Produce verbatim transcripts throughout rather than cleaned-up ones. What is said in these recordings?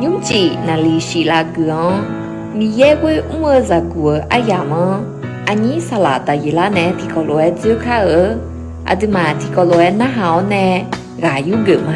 Nymrcif naqliq shif lavguiq-anr, Miqyaer ghoer mr-eu zaqguq-eu aryamq-anr, aqnyir saqlaq Daqyeqlar naeq-aer tiqkawv lof-aer dzoer kar-eu. Aqduimaf tiqkawv lof-aer narhaq-awr nae ghaq yurgeuf ma.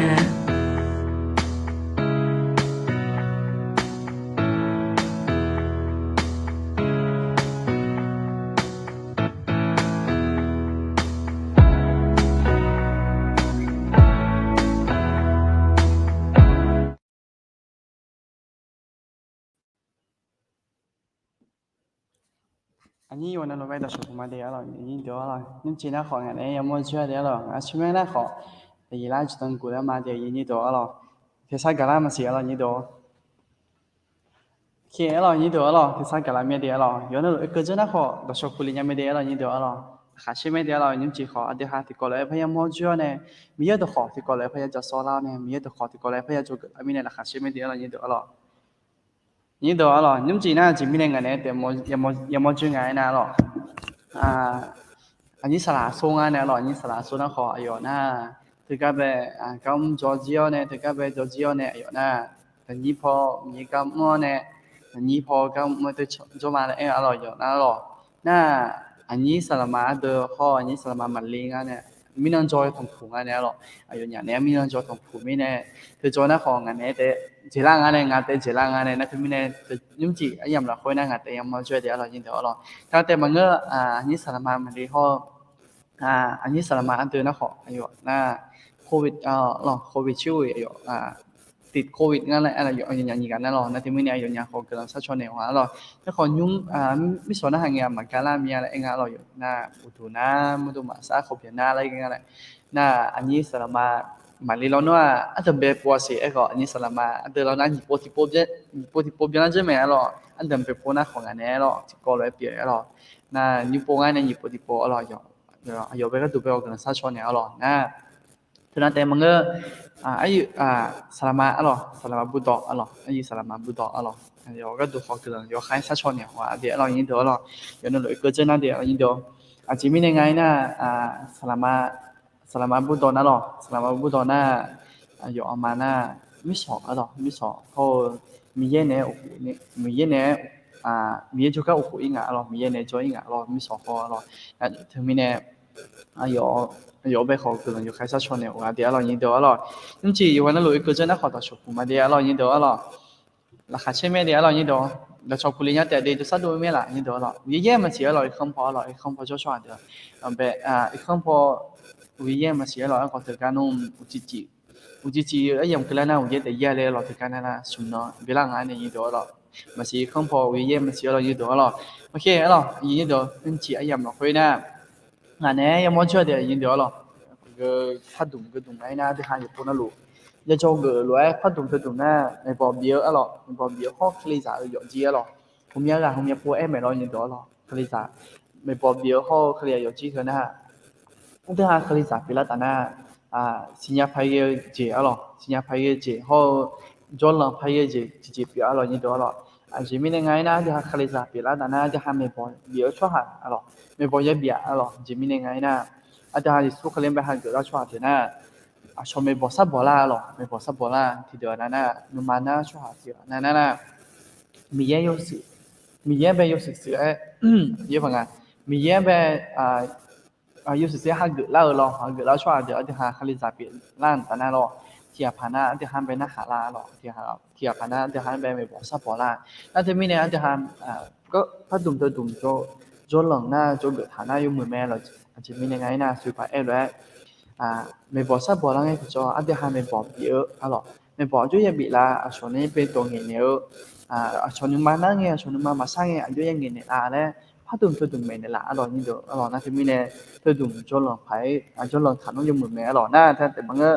Aqnyir yawqnan lof-aer dawqshawq puq ma de arlawq, aqnyir deuq arlawq. Nymrcif nar khawf ngaq naeq-aer yamawr jir-a de arlawq, ngaq-euq tsawrmyanr nar khawf, Daqyeqlar jeqdan guf-aer ma de aqnyir deuq arlawq. Tersar gaqlar maqsiq arlawq nyir deuq. Arlawq nyir deuq arlawq, tersar gaqlar myav de arlawq. Yawqnan lof-aer keuv dzeur nar khawf dawqshawq puq le nya mae de arlawq nyir deuq arlawq. Laqkhaq sher mae de arlawq, nymrcif khawf aqdui ha tiqkawv lof-aer parya mawr jir-awr nae, Miqyaer dawqkhawq tiqkawv lof-aer parya ja sawr lar-awr nae, Miqyaer dawqkhawq tiqkawv lof-aer parya jawrgeuf lar mirnae laqkhaq sher mae de arlawq nyir deuq arlawq. Nyir deuq arlawq, nymrcif nar jeq mirnae ngaq naeq-aer taef yamawr jir nga-aer nar arlawq. Aqnyir saqlaq sor ngar nae arlawq, aqnyir saqlaq sor nar khawf aqyawf nar, teugar bae gar mr jawr jir-awr nae, teugar bae jawr jir-awr nae aqyawf nar, taqnyir paw Miqyaer gar mr-awr nae, taqnyir paw gar mr-eu teu jawr ma laer aer-eu arlawq, yawf nar arlawq. Nar, aqnyir saqlaqma ardeuv hawr aqnyir saqlaqma maqli ngar nae, mirnan jawr-eu tanqpuq nga nae arlawq, aqyawfnyaf naeq-aer mirnan jawr tanqpuq mirnae, teu jawr nar khawf ngaq naeq-aer taef jeqlar nga nae, ngaq taef jeqlar nga nae, nar teumirnae nymrcif aryamq lafkhoer nar ngaq taef yamawr jir-a de arlawq nyir deuq arlawq. Taq taef maqngeur, aqnyir saqlaqma maqli hawr, aqnyir saqlaqma ardeuv nar khawf aqyawf nar, covid, covid ciq-oe aqyawf, tiq covid ngar nae aqyawfnyaf nyiq ghaq nar lawq, nar teumirnae aqyawfnyaf khawf guiqlanq sharcaw naeq-awq arlawq. Nar khawf nymr, mirshawq narhaq ngae-aq maqgar lar mya laer aer nga arlawq, yawf nar uqduq nar murduq maqsar khawf byan nar laer aer nga nae. Nar aqnyir saqlaqma maqli lawnmr-aq ardanqbae pov-a siq aerkhawf aqnyir saqlaqma ardeuv lawr nar nyiq pov tiqpov byan lar dzeur mae arlawq, ardanqbae pov nar khawf ngaq naeq arlawq tiqkawv lof-aer pyeuf arlawq. Nar nymr pov ngar nae nyiq pov tiqpov arlawq, aqyawf bae gharduq bae-awr guiqlanq sharcaw naeq arlawq nar. Teunav taef maqngeur, aqyuif saqlaqma arlawq, saqlaqma burdawq arlawq, aqyuif saqlaqma burdawq arlawq, aqyawf gharduq khawf guiqlanq yawkhav-aer sharcaw naeq-awq aqdui arlawq nyir deuq arlawq. Yawqnan lof-aer keuv dzeur nar de arlawq nyir deuq. Aqjeq mirnae nga-aer nar, saqlaqma, saqlaqma burdawq nar lawq, saqlaqma burdawq nar, aqyawf aqma nar, mirshawq arlawq, mirshawq hawr-eu Miqyaer naeq-aer, Miqyaer naeq-aer, Miqyaer jawrgar uqkhof ir ngaq arlawq, Miqyaer naeq-aer jawr ir ngaq arlawq, mirshawq hawr arlawq. Teumirnae aqyawf bae khawf guiqlanq yawkhav sharcaw naeq-awq aqdui arlawq nyir deuq arlawq. Nymrcif yawqghaq navluf-aer keuv dzeur nar khawf dawqshawq puq ma de arlawq nyir deuq arlawq. Laqkhaq caer mae de arlawq nyir deuq. Dawqshawq puq le nya taef de jawrsar dov-eu mae laf nyir deuq arlawq. Uqyaer yaer maqsiq arlawq, irkanr paw arlawq, irkanr paw jawr shawr-aq deuq. Bae, irkanr paw uqyaer yaer maqsiq arlawq, aerkhawf teugar nar uqcif cif, uqcif cif-eu aryamq keuvlar nar uqyaer taef yaer le arlawq, teugar nar nar smq nan beular nga nae nyir deuq arlawq. Maqsiq irkanr paw uqyaer yaer maqsiq arlawq nyir deuq arlawq. Oke arlawq, nyir deuq nymrcif aryamq lafkhoer nar ngaq naeq-aer yamawr jawr de nyir deuq arlawq. Geu pardmq geudmq-aer nar aqdui ha yawqpov navluf ya jawr geuf lof-aer pardmq geudmq nar maeqbawq bif-eu arlawq, maeqbawq bif-eu hawr kalizaq-eu yawfjir arlawq. Hmqmya ghaq hmqmya pov-aer maeq lawr nyir deuq arlawq, kalizaq maeqbawq bif-eu hawr-eu kalizaq yawfjir heu nar aqdui ha kalizaq pyeuflar taf nar, siqnya paq ghae-eu jeq arlawq, siqnya paq ghae-eu jeq hawr-eu jawrlanq paq ghae-eu jeq tiqjeq pyeuf arlawq nyir deuq arlawq. Aqjeq mirnae nga-aer nar aqdui ha kalizaq pyeuflar taf nar aqdui ha maeqbawq bif-eu tsawrhaq arlawq, maeqbawq yabi-aq arlawq. Aqjeq mirnae nga-aer nar aqdui ha Yeqsur Kali-anr bae hageuf lar tsawrhaq pyeuf nar aqcawq maeqbawq sarbawq lar arlawq, maeqbawq sarbawq lar tiqdeuq-aq nar nar nuima nar tsawrhaq tiqdeuq-aq nar nar nar Miqyaer yawshuif, Miqyaer bae yawshuif shuif-aer, Miqyaer bae yawshuif shuif-aer hageuf lar-eu lawr, hageuf lar-eu tsawrhaq deuq aqdui ha kalizaq pyeuflar taf nar lawr, tiqghaq paq nar aqdui ha bae narhaq lar lawr, tiqghaq paq nar aqdui ha bae maeqbawq sarbawq lar. Nar teumirnae aqdui ha pardmq teudmq jawrlanq nar jawrgeuf taq nar yawmuiq mae lawq. Aqjeq mirnae nga-aer nar shuif paq-aer lof-aer maeqbawq sarbawq lar ngae tiqjawr aqdui ha maeqbawq bif-eu arlawq, maeqbawq aqjox ya bif lar, aqcawq nae bae dawq ngaeqnaeq-eu, aqcawq nuima nar ngae aqcawq nuima maqshar ngae aqjox ya ngaeqnaeq lar laer pardmq teudmq maeqnaeq laf arlawq nyir deuq arlawq. Nar teumirnae teudmq jawrlanq paq-aer jawrlanq taq nar yawmuiq mae arlawq. Nar taef maqngeur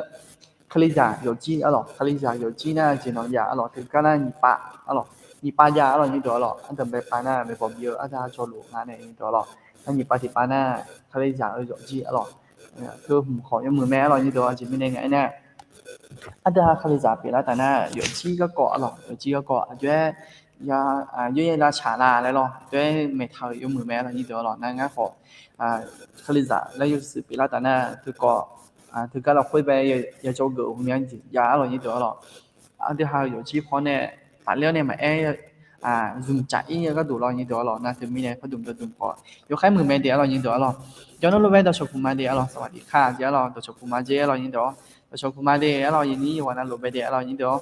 kalizaq yawfjir arlawq, kalizaq yawfjir nar jeqnanq ya arlawq, teugar nar nyiq pav arlawq, nyiq pav ya arlawq nyir deuq arlawq. Ardanqbae pav nar maeqbawq bif-eu aqdui ha jawrluf nga nae nyir deuq arlawq. Nar nyiq pav tiq pav nar kalizaq-eu yawfjir arlawq, teu hmq khawf yawmuiq mae arlawq nyir deuq. Aqjeq mirnae nga-aer nar aqdui ha kalizaq pyeuflar taf nar yawfjir garkawv arlawq, yawfjir garkawv aqjox-aer ya, yawyaer lavtsaq la laer lawr, aqjox-aer maeqtaq-euq yawmuiq mae arlawq nyir deuq arlawq. Nar ngar khawf kalizaq laer yawshuif pyeuflar taf nar teukawv, teugar lafkhoer bae ya jawrgeuf-euq ghawqmya jeq ya arlawq nyir deuq arlawq. aqdui ha-euq yawqjir paw nae tafler-awr nae maqaer, zmqcaf ir-eu gharduq lawr nyir deuq arlawq. Nar teumirnae pardmq dawqdmq paw yawkhaer muiq mae de arlawq nyir deuq arlawq. Jawrnar lov bae dawqshawq puq ma de arlawq, สวัสดีค่ะ jeq arlawq, dawqshawq puq ma jeq arlawq nyir deuq-awr, dawqshawq puq ma de arlawq, yawqnyir yawqghaq navluf bae de arlawq nyir deuq-awr,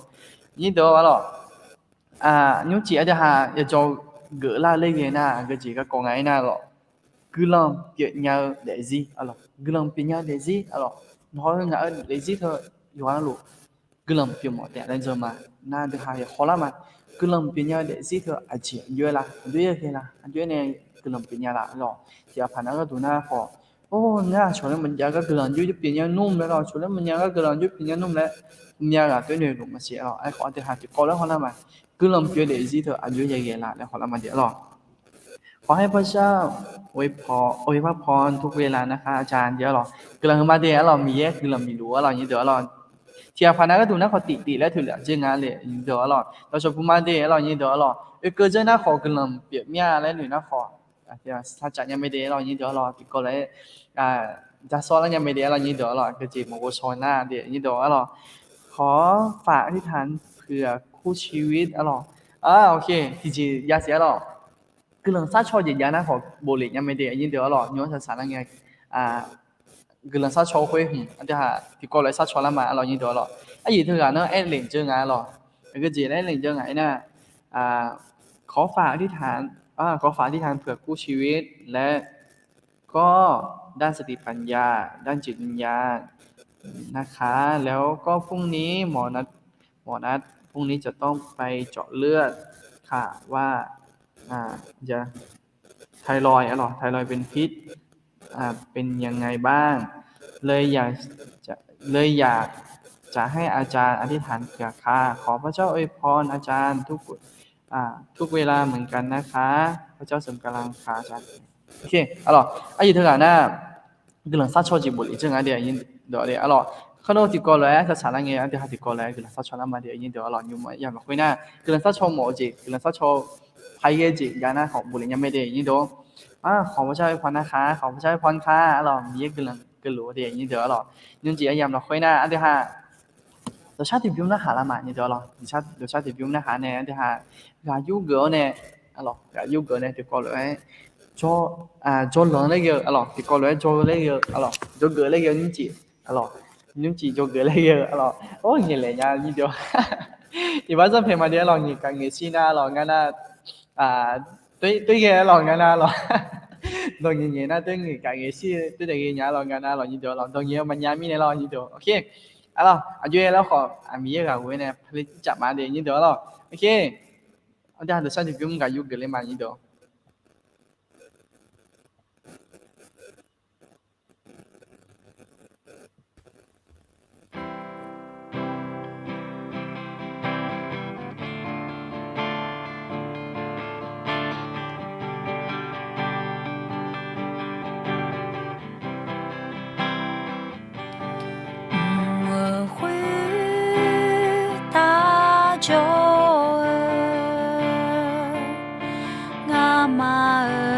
nyir deuq-awr arlawq. Nymrcif aqdui ha yawjawr geuflar-eu laer ghae nar, aqgeujeq garkawv nga aernar arlawq, guiqlanq pyeufnya-eu daefzir arlawq, guiqlanq pyeufnya-eu daefzir arlawq, nawq-eu ngaq-eu daefzir teu yawqghaq navluf guiqlanq pyeuf mawf taef laer jan ma. Nar aqdui ha yawkhawf lar ma. Guiqlanq pyeufnya-eu daefzir teu aqjeq aqjox-aer la, aqjox-aer ghae la, aqjox-aer nae guiqlanq pyeufnya la arlawq. Tiqghaq paq nar gharduq nar khawf, or, ngar aqcawq laer maqjav gar guiqlanq jov pyeufnya nmr laer arlawq, aqcawq laer maqjav gar guiqlanq jov pyeufnya nmr laer, mya ghaq toer noeq luf maqsiq arlawq. Aerkhawf aqdui ha tiqkawv laer khawf lar ma. Guiqlanq pyeuf-eu daefzir teu aqjox-aer ghae la laer khawf lar ma de arlawq. ขอให้พระเจ้าอวยพร อวยพระพรทุกเวลานะคะอาจารย์ jeq arlawq, guiqlanq heu ma de arlawq, Miqyaer guiqlanq bifluf arlawq nyir deuq arlawq. Tiqghaq paq nar gharduq nar khawf tiftif laer toeqlaf dzeur nga le nyir deuq arlawq, dawqshawq puq ma de arlawq nyir deuq arlawq. Oekeuv dzeur nar khawf guiqlanq pyeuf mir-a laer noeq nar khawf, sarcaf nya mae de arlawq nyir deuq arlawq, tiqkawv lof-aer ja sawr lar nya mae de arlawq nyir deuq arlawq, aqgeujeq maqghov shaw nar de nyir deuq arlawq. ขอฝากอธิษฐานเผื่อคู่ชีวิต arlawq. Tiqjeq jav siq arlawq. Guiqlanq sharcaw jeq jav nar khawf bof lef nya mae de nyir deuq arlawq, nymr-anr saqsaq lar ngae. Guiqlanq sharcaw khoer hmq aqdui ha tiqkawv lof-aer sharcaw lar ma arlawq nyir deuq arlawq. Aqyuif teughaq nar aer lef dzeur nga arlawq. Aqgeujeq laer aer lef dzeur nga aernar, ขอฝากอธิษฐาน ขอฝากอธิษฐานเผื่อคู่ชีวิต laer ก็ได้สติปัญญา ด้านจิตวิญญาณนะคะ แล้วก็พรุ่งนี้หมอนัด หมอนัด พรุ่งนี้จะต้องไปเจาะเลือดค่ะ ว่า ไทรอยด์ ไทรอยด์เป็นพิษ เป็นยังไงบ้าง เลยอยากจะ เลยอยากจะให้อาจารย์อธิษฐานเผื่อค่ะ ขอพระเจ้าอวยพรอาจารย์ทุก ทุกเวลาเหมือนกันนะคะ พระเจ้าเสริมกำลังค่ะอาจารย์ Oke arlawq, aqyuif teughaq nar guiqlanq sharcaw jeq bof lef dzeur nga de nyir deuq arlawq. Kharnov tiqkawv lof-aer saqsaq lar ngae aqdui ha tiqkawv lof-aer guiqlanq sharcaw lar ma de nyir deuq arlawq. Nymr-anr yamq lafkhoer nar guiqlanq sharcaw mawf-eu jeq, guiqlanq sharcaw paq-aer jeq jav nar khawf bof lef nya mae de nyir deuq. ขอพระเจ้าอวยพรนะคะ ขอพระเจ้าอวยพรค่ะ arlawq, Miqyaer guiqlanq keuvluf-eu de nyir deuq arlawq. Nymr jeq aryamq lafkhoer nar aqdui ha dawqshar tiqbymr narhaq lar ma nyir deuq arlawq. Dawqshar tiqbymr narhaq nae aqdui ha ghaq yur geuf-awr nae, arlawq, ghaq yur geuf nae tiqkawv lof-aer jawrlanq laer ghae-eu arlawq, tiqkawv lof-aer jawr laer ghae-eu arlawq, jawrgeuf laer ghae-eu nymrcif arlawq, nymrcif jawrgeuf laer ghae-eu arlawq. Or, ngaeqlaeq nya nyir deuq. Iqbax zanrpaeq ma de arlawq, ngaeqkaf ngaeqshir nar arlawq ngar nar toer ghae arlawq ngar nar arlawq. Dawq ngaeq ngaeq nar toer ngaeqkaf ngaeqshir toer daef ghae nya arlawq ngar nar arlawq nyir deuq arlawq, dawq ngaeq-eu maqnya mirnae lar nyir deuq. Oke arlawq, aqjox-aer lar khawf Miqyaer ghaq ghof-aer nae pale caf ma de nyir deuq arlawq. Oke, aqdui ha dawqshar tiqbymr ghaq yur geuf ler ma nyir deuq. Mq-euq khoertav jawr-eu ngamaf-euq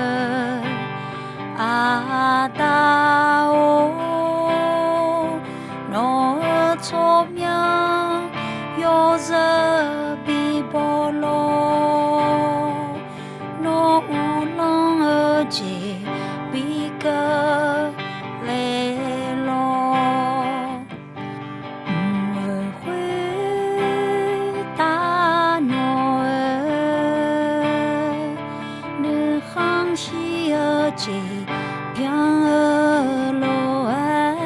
Aqda-or, nawq-euq tsawrmyanr yawzeu bibaw lawr. Nawr uvlanr-eu jeq bi keuvle lawr. Mq-euq khoertav nawq-eu nuikhanr shir-eu jeq byan-eu lof-aer,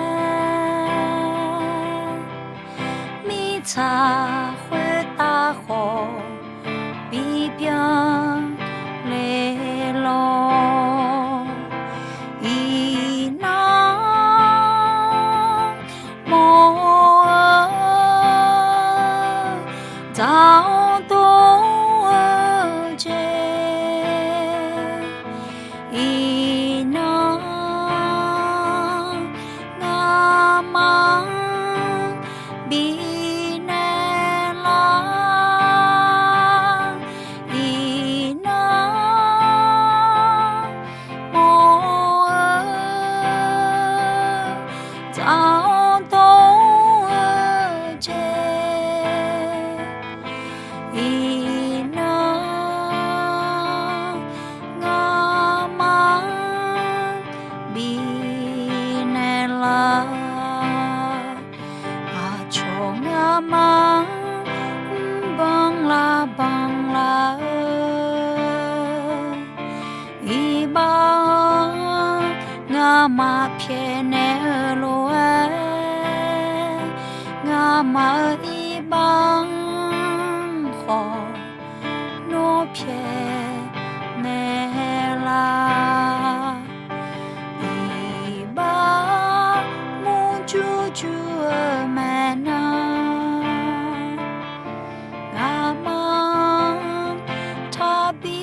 mirtsaq khoertav khawf bibyan le lawr. Iqnan mawr-eu dzaq-anr dor-eu jeq, iqnan ngamaf-anr bifnaeq lar. Iqnan mawr-eu dzaq-anr dor-eu jeq, Iqnan ngamaf-anr bifnaeq laf-awq. Aqcawq ngamaf-anr mrbanq lar banq lar-eu iqbax-anr ngamaf pyaeqnaeq-eu lof-aer, ngamaf-euq iqbax-anr khawf nawr pyaeqnaeq laf. Iqbax murjur jur-eu maeqnan, ngamaf-anr taqbi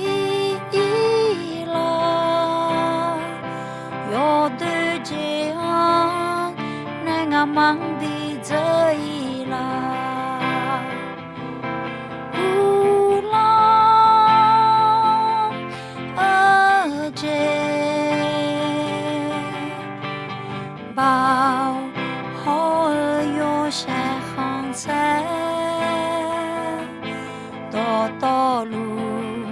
ir laf. Yawdoer jeq-anr nae ngamaf-anr bidzeur ir laf. Uvlanr-eu jeq, baoq hawr-eu yawshaef khanqsaer, dawqtawvluf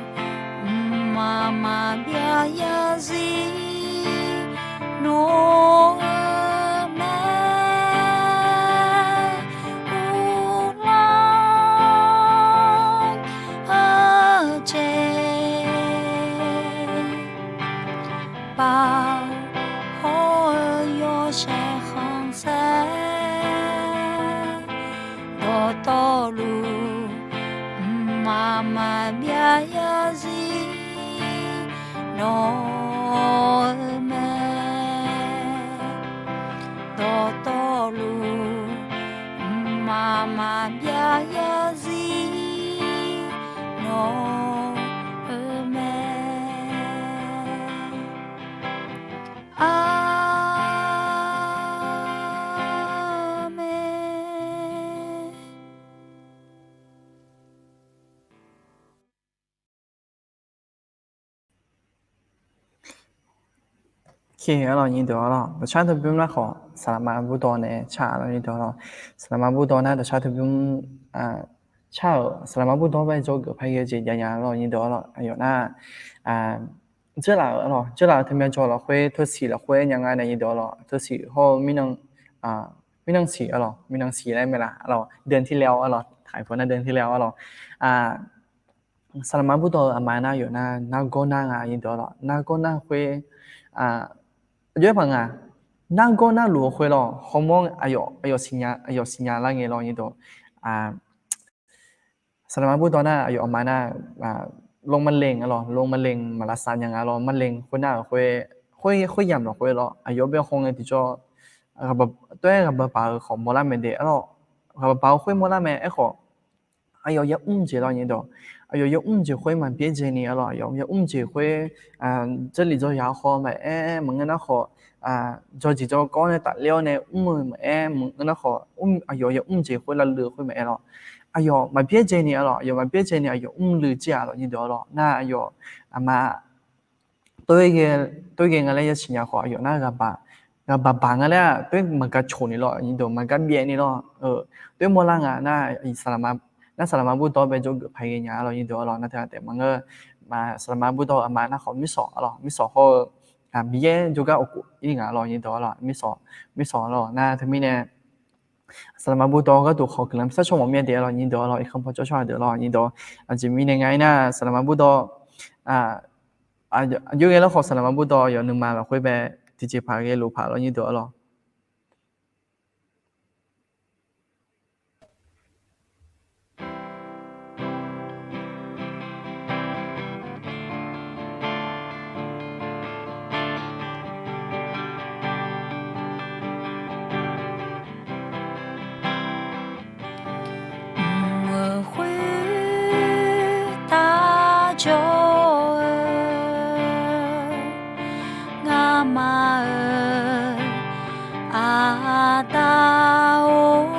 mqmaq maqbyav zarzir nawr-eu mae. Uvlanr-eu jeq, baoq hawr-eu yawshaef khanqsaer, dawqtawvluf mqmaq maqbyav zarzir nawr-eu mae. Dawqtawvluf mqmaq maqbyav zarzir nawr-eu mae. Aqmeq. Arlawq nyirdeuq arlawq, dawqshar teu bymr nar khawf saqlaqma burdawv nae car arlawq nyirdeuq arlawq. Saqlaqma burdawv nar dawqshar teu bymr car-euq saqlaqma burdawv bae dzawgeuf paq ghae jeq jav nya arlawq nyirdeuq arlawq. Aqyawf nar dzeurlaf-euq arlawq, dzeurlaf-euq teumya jawr lafkhoer teusiq lafkhoer nya nga nae nyirdeuq arlawq. Teusiq hawr-eu mirnan, mirnan siq arlawq, mirnan siq laer mae laf arlawq, เดือนที่แล้ว arlawq, ไทย pov nar เดือนที่แล้ว arlawq. Saqlaqma burdawv-eu aqma nar yawf nar nargawr nar nga nyirdeuq arlawq. Nargawr nar khoer, aqjox-aer paq nga, nargawr narluf-eu khoer lawr hawmawr aqyawf, aqyawf siqnya lar ngae lawr nyirdeuq. Saqlaqma burdawv nar aqyawf aqma nar โรคมะเร็ง arlawq, โรคมะเร็ง maqlavsav nya nga lawr, มะเร็ง khoernar-euq khoer, khoer, khoeryamq lafkhoer lawr aqyawf bae haw ngae tiqjawr, taef-aer ghaqbaq baq-eu khawf mawrlar mae de arlawq. Ghaqbaq baq-eu khoer mawrlar mae aerkhawf, aqyawf yamr jeq lawr nyirdeuq, aqyawf yamr jeq khoer maqbyaer dzaeni arlawq, aqyawf yamr jeq khoer dzawrliq dzawryaq-awr khawf maqaer, maqngeur nar khawf, dzawrjeq dzawrkawv nae tafler-awr nae mr-eu maqaer, maqngeur nar khawf, aqyawf yamr jeq khoer lavluiv-eu khoer maqaer lawr. Aqyawf maqbyaer dzaeni arlawq, aqyawf maqbyaer dzaeni aqyawf mrluiv jir-aq lawr nyirdeuq arlawq. Nar aqyawf aqma tov-aer ghae nga laer yasiq nya khawf aqyawf nar ghaqbaq baq nga laer-aq, tov-aer maqgaq coq ni lawr nyirdeuq, maqgaq byaev ni lawr. Tov-aer mawrlar nga nar, nar saqlaqma burdawv bae dzawgeuf paq ghae nya arlawq nyirdeuq arlawq. Nar teu-aq taef maqngeur, saqlaqma burdawv-eu aqma nar khawf mirtsawq arlawq, mirtsawq hawr-eu Miqyaer jawrgar awqkhof ir nga arlawq nyirdeuq arlawq, mirtsawq, mirtsawq arlawq. Nar teumirnae saqlaqma burdawv gharduq khawf guiqlanq sharshawr mawf mir-a de arlawq nyirdeuq arlawq, irkanr paw jawrshawr-a deuq arlawq nyirdeuq. Aqjeq mirnae nga aernar saqlaqma burdawv, aqjox ghae lawr khawf saqlaqma burdawv yawf nuima lafkhoer bae tiqjeqpaq ghae lof paq lawr nyirdeuq arlawq. Mq-euq khoertav jawr-eu ngamaf-euq Aqda-or,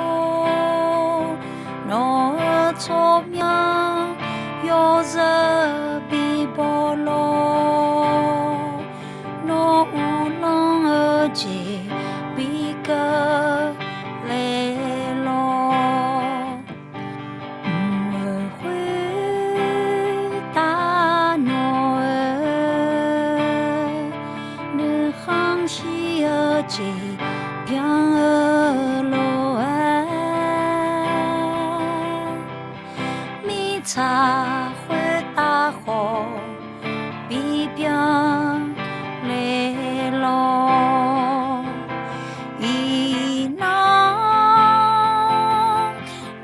nawq-euq tsawrmyanr yawzeu bibaw lawr, nawr uvlanr-eu jeq bi keuvle lawr. Mq-euq khoer tsaq khoertav khawf bibyan le lawr. Iqnan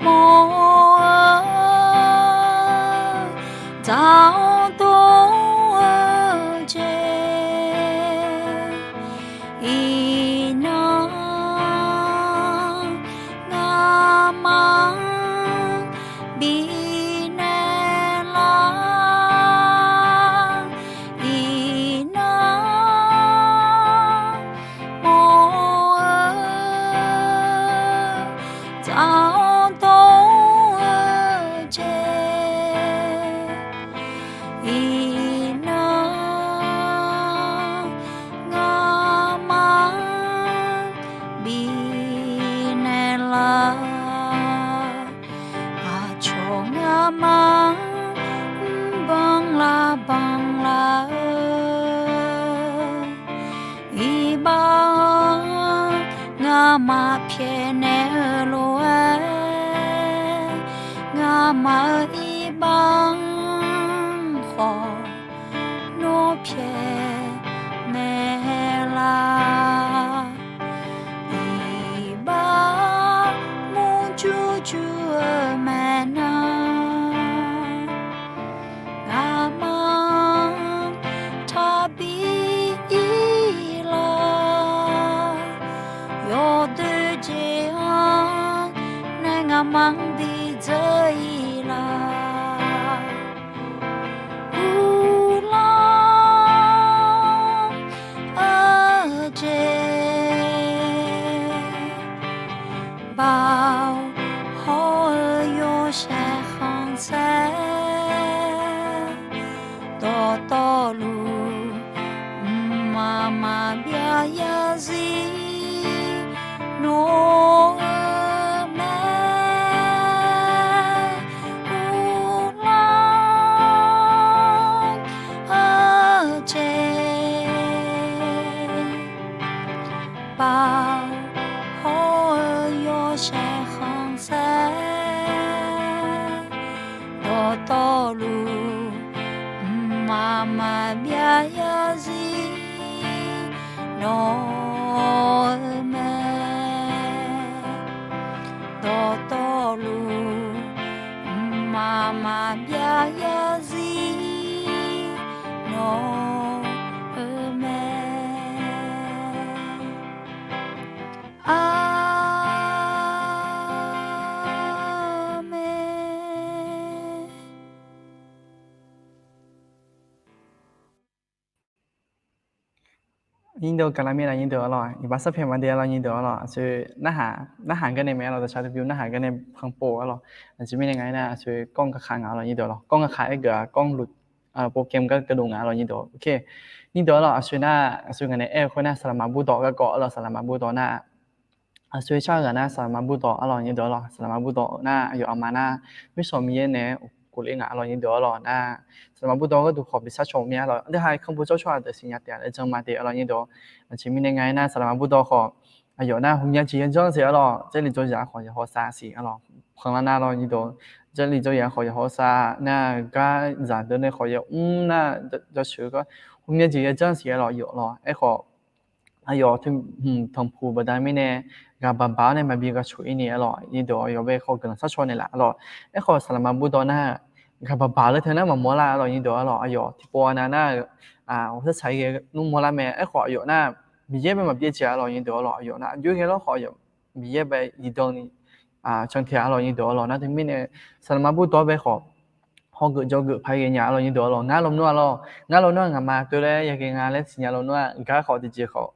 mawr-eu dzaqdov-eu jeq, iqnan ngamaf-anr bifnaeq lar. Iqnan mawr-eu dzaqdov-eu jeq, iqnan ngamaf-anr bifnaeq lar. Aqcawq ngamaf-anr mrbanq lar banq lar-eu iqbax-anr ngamaf pyaeqnaeq-eu lof-aer, ngamaf-euq iqbax-anr khawf nawr pyaeqnaeq lar. Iqbax murjur jur-eu maeqnan, ngamaf-anr taqbi ir lar. Yawdoer jeq-anr nae ngamaf-anr bidzeur ir lar. Uvlanr-eu jeq, baoq hawr-eu yawshaef khanqsaer, dawqtawvluf mqmaq maqbyav yarzir nawr-eu mae. Uvlanr-eu jeq, baoq hawr-eu yawshaef khanqsaer, dawqtawvluf mqmaq maqbyav yarzir nawr-eu mae. Dawqtawvluf mqmaq maqbyav yarzir nawr-eu mae. Aqmeq. Nyir deuq gaqlaq mir laf nyir deuq arlawq, iqbax sarpaeq maqdaef arlawq nyir deuq arlawq, aqsur narhaq, narhaq garnae mae arlawq, dawqshaq dawqbymr narhaq garnae panpov arlawq. Aqjeq mirnae nga aernar, aqsur kawr gaqkhaq nga arlawq nyir deuq arlawq, kawr gaqkhaq aer geuf-aq kawr luf, program gar geuf luf nga arlawq nyir deuq. Ok, nyir deuq arlawq, aqsur nar, aqsur ngaq nae aer-eu khoer nar, saqlaqmaq burdawq garkawv arlawq, saqlaqmaq burdawq nar, aqsur shar-eu ghaq nar saqlaqmaq burdawq arlawq nyir deuq arlawq, saqlaqmaq burdawq nar aqyawf aqma nar, mirtsawq Miqyaer naeq-aer ghofle nga arlawq nyir deuq arlawq nar, saqlaqmaq burdawq gharduq khawf bi sharcaw mya arlawq, aqdui ha-iq kanrbo tsawrcawr-aq deuq siqnya taef-a laer janrma de arlawq nyir deuq. Aqjeq mirnae nga aernar, saqlaqmaq burdawq khawf aqyawf nar hmqmya jeq yajanr siq arlawq, Jarlif jawrzaq khawf yawqhaw sav siq arlawq, panlar nar arlawq nyir deuq, Jarlif jawrzaq khawf yawqhaw sav nar, gar zaqdeuq nae khawf yamr nar, jawrsheuq gar hmqmya jeq yajanr siq arlawq yawf lawq. Aerkhawf aqyawf tanqpuq baqda mirnae ghaq baq baq-awr nae maqbi ghaq coq ir ni arlawq nyir deuq, aqyawf bae khawf guiqlanq sharcaw naeqlaf arlawq. Aerkhawf saqlaqmaq burdawq nar, ghaq baq baq laer teu nar maqmawr lar arlawq nyir deuq arlawq, aqyawf tiqpov-a nav nar, ghawqshaq saq-ir ghae nmr mawrlar mae. Aerkhawf aqyawf nar Miqyaer bae maqbyaer jeq arlawq nyir deuq arlawq, aqyawf nar aqjox-aer ghae lawr khawf aqyawf Miqyaer bae zifdan ni cantae arlawq nyir deuq arlawq. Nar teumirnae saqlaqmaq burdawq bae khawf hawgeuf jawrgeuf paq-aer ghaenya arlawq nyir deuq arlawq. Ngar lawnmr arlawq, ngar lawnmr-aq ngaqma tov laer yaghae nga laer siqnya lawnmr-aq, gar khawf tiqjeq khawf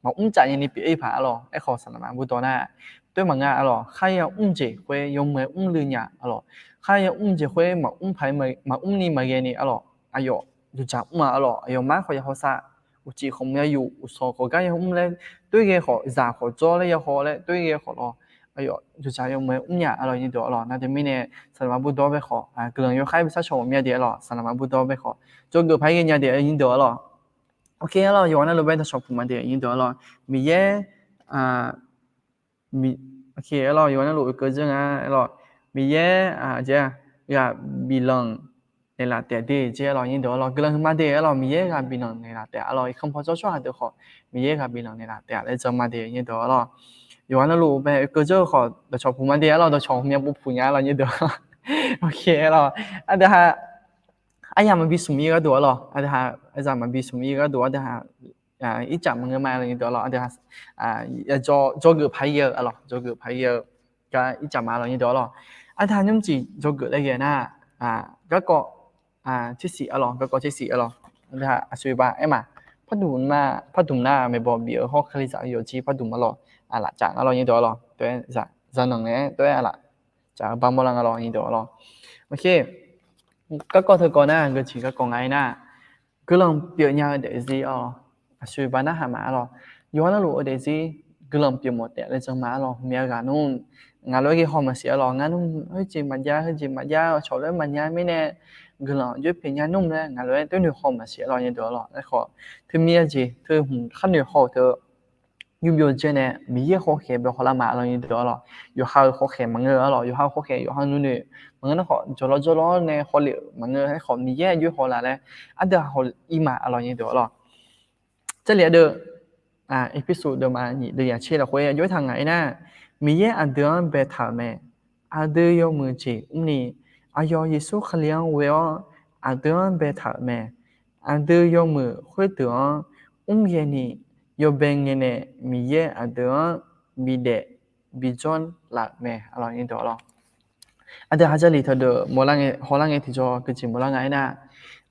maqmr caf nya ni pyeuf-ir paq arlawq. Aerkhawf saqlaqmaq burdawq nar toer maqnga arlawq, khar yamr jeq khoer yawmuiq-aer mrluiv nya arlawq, khar yamr jeq khoer maqmr paq-aer maqmr ni maqghae ni arlawq, aqyawf duqdzaq mr-a arlawq, aqyawf mar khawf yawqhaw sav, uqcif khawf maqya yuf, uqshawq khawf gar yamr laer toer ghae khawf, zaq khawf dzawr laer yawqhaw laer toer ghae khawf lawr, aqyawf duqdzaq yawmuiq-aer mrnya arlawq nyir deuq arlawq. Nar teumirnae saqlaqmaq burdawq bae khawf guiqlanq yawkhaer bi sharcaw ghawqmya de arlawq, saqlaqmaq burdawq bae khawf jawrgeuf paq-aer ghaenya de nyir deuq arlawq. Ok arlawq, yawqghaq navluf bae dawqshawq puq ma de nyir deuq arlawq. Miqyaer, ok arlawq, yawqghaq navluf oekeuv dzeur nga arlawq. Miqyaer, aqjeq-aq ghaq biflanq naeqlaf taef de jeq arlawq nyir deuq arlawq. Guiqlanq huiqma de arlawq, Miqyaer ghaq biflanq naeqlaf taef arlawq. Irkanr paw tsawrshawr haq deuq khawf Miqyaer ghaq biflanq naeqlaf taef-a laer janma de nyir deuq arlawq. Yawqha navluf bae oekeuv dzeur-eu khawf dawqcawq puq ma de arlawq, dawqcawq myav puq puq nya arlawq nyir deuq. Arlawq, aqdui ha aryaq maqbi smq ir gharduq arlawq, aqdui ha aqzaq maqbi smq ir gharduq aqdui ha ircaf maqngeur ma arlawq nyir deuq arlawq. Aqdui ha dzawgeuf paq ir-eu arlawq, dzawgeuf paq ir-eu gar ircaf ma arlawq nyir deuq arlawq. Aqdui ha nymrcif dzawgeuf laer ghae nar, garkawv tsersiq arlawq, garkawv tsersiq arlawq. Aqdui ha aqsur ba aer ma, pardmq nar maeqbawq bif-eu hawr kalizaq yawqjir pardmq arlawq, aqlaf caf nga arlawq nyir deuq arlawq. Tov-aer zaqnanq naeq-aer tov-aer aqlaf caf-eu bamawr lar nga arlawq nyir deuq arlawq. Garkawv teukawv nar geujeq garkawv nga aernar, guiqlanq pyeuf nya-eu daefzir arlawq, aqsur ba narhaq ma arlawq. Yawqha navluf-eu daefzir guiqlanq pyeuf mawf taef laer janma arlawq. Hmqmya ghaq nmr, ngaq lof-aer ghae haw maqsiq arlawq, ngar nmr heujeq maqjav heujeq maqjav cawq lof-aer maqnya mirnae guiqlanq jawr pyeuf nya nmr laer ngaq lof-aer toer noeq haw maqsiq arlawq nyir deuq arlawq. Aerkhawf teumir-a jeq teu hmq khar noeq haw-eu teu yurbyov dzaer nae Miqyaer hawkhaeq bae hawlar ma arlawq nyir deuq arlawq. Yawqha-euq hawkhaeq maqngeur arlawq, yawqha-euq hawkhaeq yawqha nuinoeq maqngeur nar khawf jawrlawr jawrlawr nae hawle-euq maqngeur. Aerkhawf Miqyaer aqjox hawlar laer aqdui ha haw ir ma arlawq nyir deuq arlawq. Jarlif ardeuv, Erpersu deuvma nyiq deuv yaqtser lafkhoer aqjox taq ngaq aernar, Miqyaer aqdui-anr baetaq-euq mae. Aqdui yawmuiq jeq mrni, aqyawf Yeqsur Kali-anr ghoe-awr aqdui-anr baetaq-euq mae. Aqdui yawmuiq khoerdeuq-anr mrghae ni, yawbae ngae nae Miqyaer aqdui-anr bidaef bijawr laf-euq mae arlawq nyir deuq arlawq. Aqdui ha Jarlif teudeuq mawrlar ngae hawlar ngae tiqjawr geujeq mawrlar nga aernar,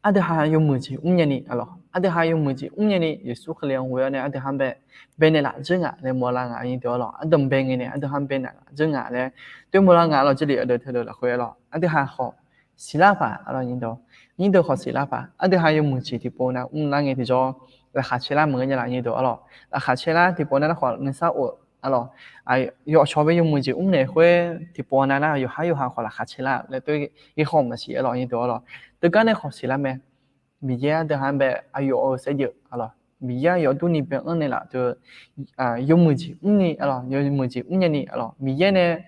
aqdui ha yawmuiq jeq mrnya ni arlawq, aqdui ha yawmuiq jeq mrnya ni Yeqsur Kali-anr ghoe-awr nae aqdui ha bae baenaeq laf dzeur nga laer mawrlar nga nyir deuq arlawq. Aqdui bae ngae nae aqdui ha baenaeq laf dzeur nga laer toer mawrlar nga arlawq. Jarlif ardeuv teudeuq lafkhoer arlawq, aqdui ha khawf siqlar paq arlawq nyir deuq, nyir deuq khawf siqlar paq. Aqdui ha yawmuiq jeq tiqpov nav mrlar ngae tiqjawr laqkhaq caelar maqngeur nya laf nyir deuq arlawq. Laqkhaq caelar tiqpov nav nar khawf nuisar of arlawq. Yawqcawq bae yawmuiq jeq mrnaeq khoer tiqpov nav nar yawqhar yawqha khawf laqkhaq caelar laer toer ghae haw maqsiq arlawq nyir deuq arlawq. Teugar nae khawf siqlar mae. Miqyaer aqdui ha-anr bae aqyawf-euq saevdzeuf arlawq, Miqyaer aqyawf durni bae-anr naeqlaf teu yawmuiq jeq mrni arlawq, yawmuiq jeq mrnya ni arlawq. Miqyaer nae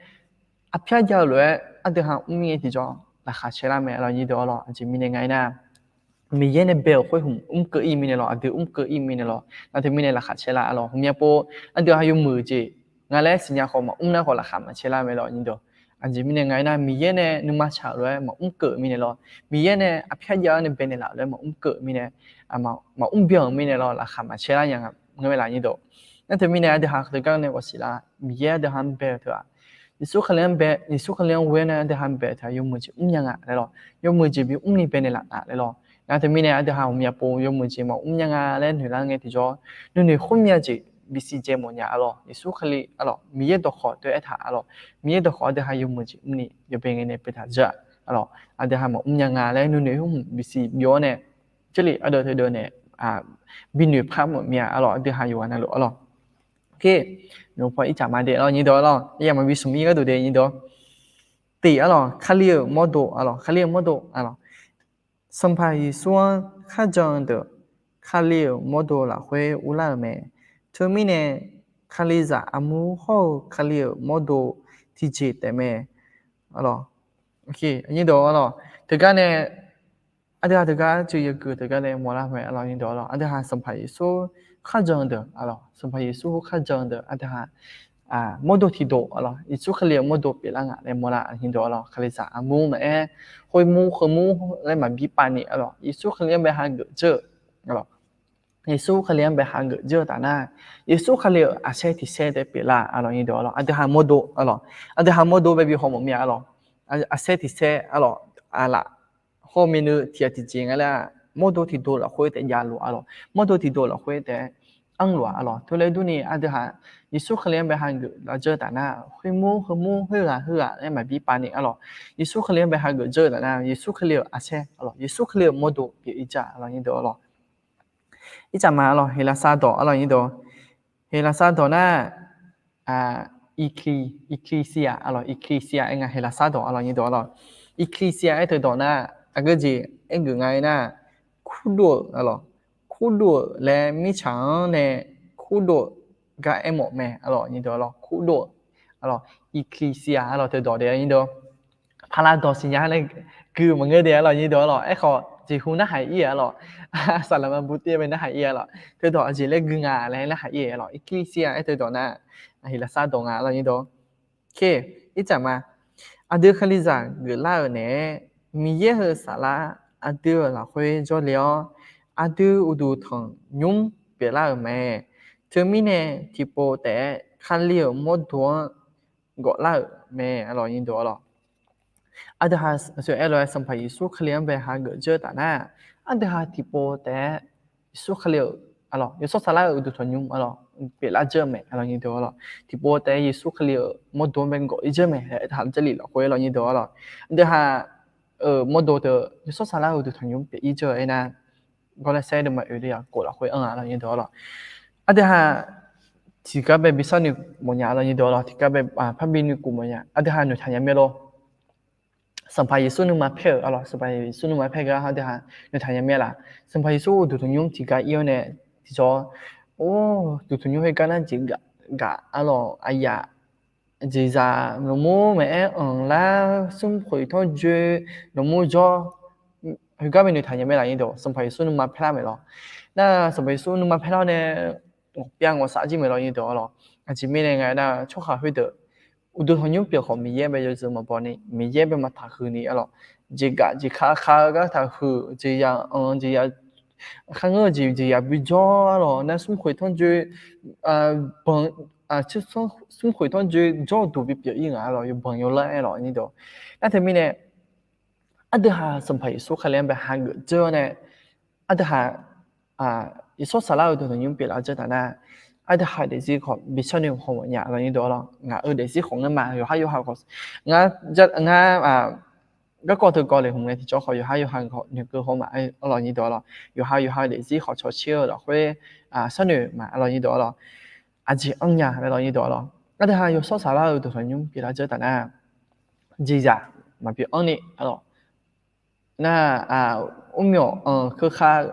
arpyar jav-eu lof-aer aqdui ha mr ngae tiqjawr laqkhaq caelar mae arlawq nyir deuq arlawq. Aqjeq mirnae nga aernar, Miqyaer nae bae-euq khoer hmq mrkeuv ir mirnae lawq, aqdui mrkeuv ir mirnae lawq. Nar teumirnae laqkhaq caelar arlawq. Hmqmya pov aqdui ha yawmuiq jeq nga laer siqnya khawf maqmr nar khawf laqkhaq maqcaelar mae lawq nyir deuq. Aqjeq mirnae nga aernar, Miqyaer nae nuima tsaq-euq lof-aer maqmr keuv mirnae lawq. Miqyaer nae arpyar jav-awr nae baenaeq laf-euq lof-aer maqmr keuv mirnae, maqmr byan-euq mirnae lawq, laqkhaq maqcaelar nya nga ngeur mae laf nyir deuq. Nar teumirnae aqdui ha teugar nae ghawqsiq lar, Miqyaer aqdui ha-anr bae-eu teu-aq, Yeqsur Kali-anr bae, Yeqsur Kali-anr ghoe-awr nae aqdui ha bae-eu teu-aq yawmuiq jeq mrnya nga laer lawq. Yawmuiq jeq bimr ni baenaeq laf nga laer lawq. Nar teumirnae aqdui ha hmqmya pov yawmuiq jeq maqmr nya nga laer noeqlar ngae tiqjawr, nuinoeq khoermyav jeq bisiq dzae mawf nya arlawq. Yeqsur Kali arlawq, Miqyaer dawqkawq teu aertaq arlawq. Miqyaer dawqkawq aqdui ha yawmuiq jeq mrni yawbae ngae nae baetaq dzeur-aq arlawq. Aqdui ha maqmr nya nga laer nuinoeq khoer hmq bisiq byov-awr nae, Jarlif ardeuv teudeuv nae binoeq par mawf myav arlawq. Aqdui ha yawqghaq navluf arlawq. Nymq paw ircaf ma de arlawq nyir deuq arlawq, aqyawf maqbi smq ir gharduq de nyir deuq. Tiq arlawq, Kali-euq mawrdo arlawq, Kali-euq mawrdo arlawq. Sanqpaq Yeqsur-anr kharjan-eu deuq Kali-euq mawrdo lafkhoer urlar-euq mae. Teumirnae Kalizaq armur hawr-eu Kali-euq mawrdo tiqjeq taef mae. Arlawq, nyir deuq arlawq, teugar nae aqdui ha teugar cuiv yawgui teugar nae mawrlar mae arlawq nyir deuq arlawq. Aqdui ha Sanqpaq Yeqsur kharjan-eu deuq arlawq, Sanqpaq Yeqsur kharjan-eu deuq aqdui ha mawrdo tiqdov arlawq, Yeqsur Kali-euq mawrdo pyeuflar nga laer mawrlar nyir deuq arlawq. Kalizaq armur maqaer, khoermur heumur laer maqbi pav ni arlawq, Yeqsur Kali-anr bae hageuf dzeur-eu arlawq. Yeqsur Kali-anr bae hageuf dzeur-eu taf nar, Yeqsur Kali-euq aqsaer tiq saer taef pyeuflar arlawq nyir deuq arlawq. Aqdui ha mawrdo arlawq, aqdui ha mawrdo bae bi haw mawf myav arlawq. Aqsaer tiq saer arlawq, aqlaf hawr-eu myavnuiv tiq ghaq tiqjeq nga laer-aq, mawrdo tiqdov lafkhoer taef jav lof arlawq, mawrdo tiqdov lafkhoer taef-aer anr lof-a arlawq. Teulof-aer durni aqdui ha Yeqsur Kali-anr bae hageuf lar dzeur-eu taf nar, khoermur heumur khoerghaq khoerghaq laer maqbi pav ni arlawq, Yeqsur Kali-anr bae hageuf dzeur-eu taf nar, Yeqsur Kali-euq aqsaer arlawq, Yeqsur Kali-euq mawrdo pyeuf ir jar arlawq nyir deuq arlawq. Ircaf ma arlawq, Heqlaqsar dawq arlawq nyir deuq. Heqlaqsar dawq nar, ecclesia arlawq, ecclesia aer nga Heqlaqsar dawq arlawq nyir deuq arlawq. Ecclesia aer teu dawq nar, aqgeu jeq aergeuf nga aer nar, kurdov-euq arlawq, kurdov-euq laer mirtsaq-anr nae kurdov gar aermawf mae arlawq nyir deuq arlawq, kurdov arlawq, ecclesia arlawq teu dawq de nyir deuq. paqlav dawq siqnya nae gui maqngeur de arlawq nyir deuq arlawq. Aerkhawf jeqhu narhaq ir-euq arlawq. Saqlaqma bu tir-a bae narhaq ir-a arlawq. Teudawq aqjeq laer gui nga laer narhaq ir-euq arlawq. Irkir sir-a aer teudawq nar, aqhiq lafsar dawq nga arlawq nyir deuq. Ircaf ma, aqdui Kalizaq geuflar-euq naeq-aer, Miqyaer heu saflar aqdui-euq lafkhoer jawrle-awr, aqdui uqduq tanqnymr pyeuflar-euq mae. Teumirnae tiqpov taef-aer Kali-euq mawrdo-anr gawflar-euq mae arlawq nyir deuq arlawq. Aqdui ha aqsur aer lof-aer Sanqpaq Yeqsur Kali-anr bae hageuf dzeur taf nar, aqdui ha tiqpov taef-aer Yeqsur Kali-euq arlawq, yawshawr saflar-euq uqduq tanqnymr arlawq pyeuflar dzeur-eu mae arlawq nyir deuq arlawq. Tiqpov taef-aer Yeqsur Kali-euq mawrdo-anr bae gawf ir dzeur mae laer aertaq-euq Jarlif lafkhoer arlawq nyir deuq arlawq. Aqdui ha-euq mawrdo teu yawshawr saflar-euq uqduq tanqnymr pyeuf ir dzeur-eu aernar, gawrlaer saer deuvma oeq le yaq kof lafkhoer anr-a arlawq nyir deuq arlawq. Aqdui ha tiqgar bae bi sharnoeq mawfnya arlawq nyir deuq arlawq. Tiqgar bae parbi noeqkuf mawfnya. Aqdui ha noeqtaq nya mae lor. Sanqpaq Yeqsur nuima paer-euq arlawq, Sanqpaq Yeqsur nuima paer gar aqdui ha noeqtaq nya mae laf. Sanqpaq Yeqsur uqduq tanqnymr tiqgar ir-awr nae tiqjawr, or, uqduq tanqnymr khoergar nar jeq gaf arlawq, aqyaf jeqzaq nawqmur maqaer anq lar, smrkhoeq tanrjoe nawqmur jawr, khoergar bae noeqtaq nya mae laf nyir deuq. Sanqpaq Yeqsur nuima paerlar maeq lawr. Nar Sanqpaq Yeqsur nuima paerlar nae ngawqpyav ngawqsaf jir maeq lawr nyir deuq arlawq. Aqjeq mirnae nga aernar, tsawrhaq khoerdeuq uqduq tanqnymr pyeuf khawf Miqyaer bae yawzeu maqbaw ni, Miqyaer bae maqtaqhuiq ni arlawq. Jeqgaf jeqka ka-eu gar taqhuiq, jeqzaq anq jeqzaq kharngeur-eu jeq jeqzaq bijawr arlawq, nar smrkhoeq tanrjoe banq, smrkhoeq tanrjoe jawr-eu duq bipyeuf ir nga arlawq, yawbanq yawlar aer lawq nyir deuq. Nar teumirnae aqdui ha Sanqpaq Yeqsur Kali-anr bae hageuf dzeur-awr nae, aqdui ha yawshawr saflar-euq uqduq tanqnymr pyeuflar dzeur taf nar, aqdui ha-euq daefzir khawf bi sharnoeq haw mawfnya arlawq nyir deuq arlawq. Ngaq-euq daefzir khawf ngar ma yawqhar yawqha khawf, ngar, ngar garkawv teukawv le hmq ngae tiqjawr khawf yawqhar yawqha khawf noeqkeuv haw ma arlawq nyir deuq arlawq. Yawqha yawqha-euq daefzir khawf cawqcir-eu lafkhoer sharnoeq ma arlawq nyir deuq arlawq. Aqjeq anr nya laer lawq nyir deuq arlawq. Aqdui ha yawshawr saflar-euq uqduq tanqnymr pyeuflar dzeur taf nar, jeqzaq maqbi anr ni arlawq. Nar, mrmyawq anq keuka-eu,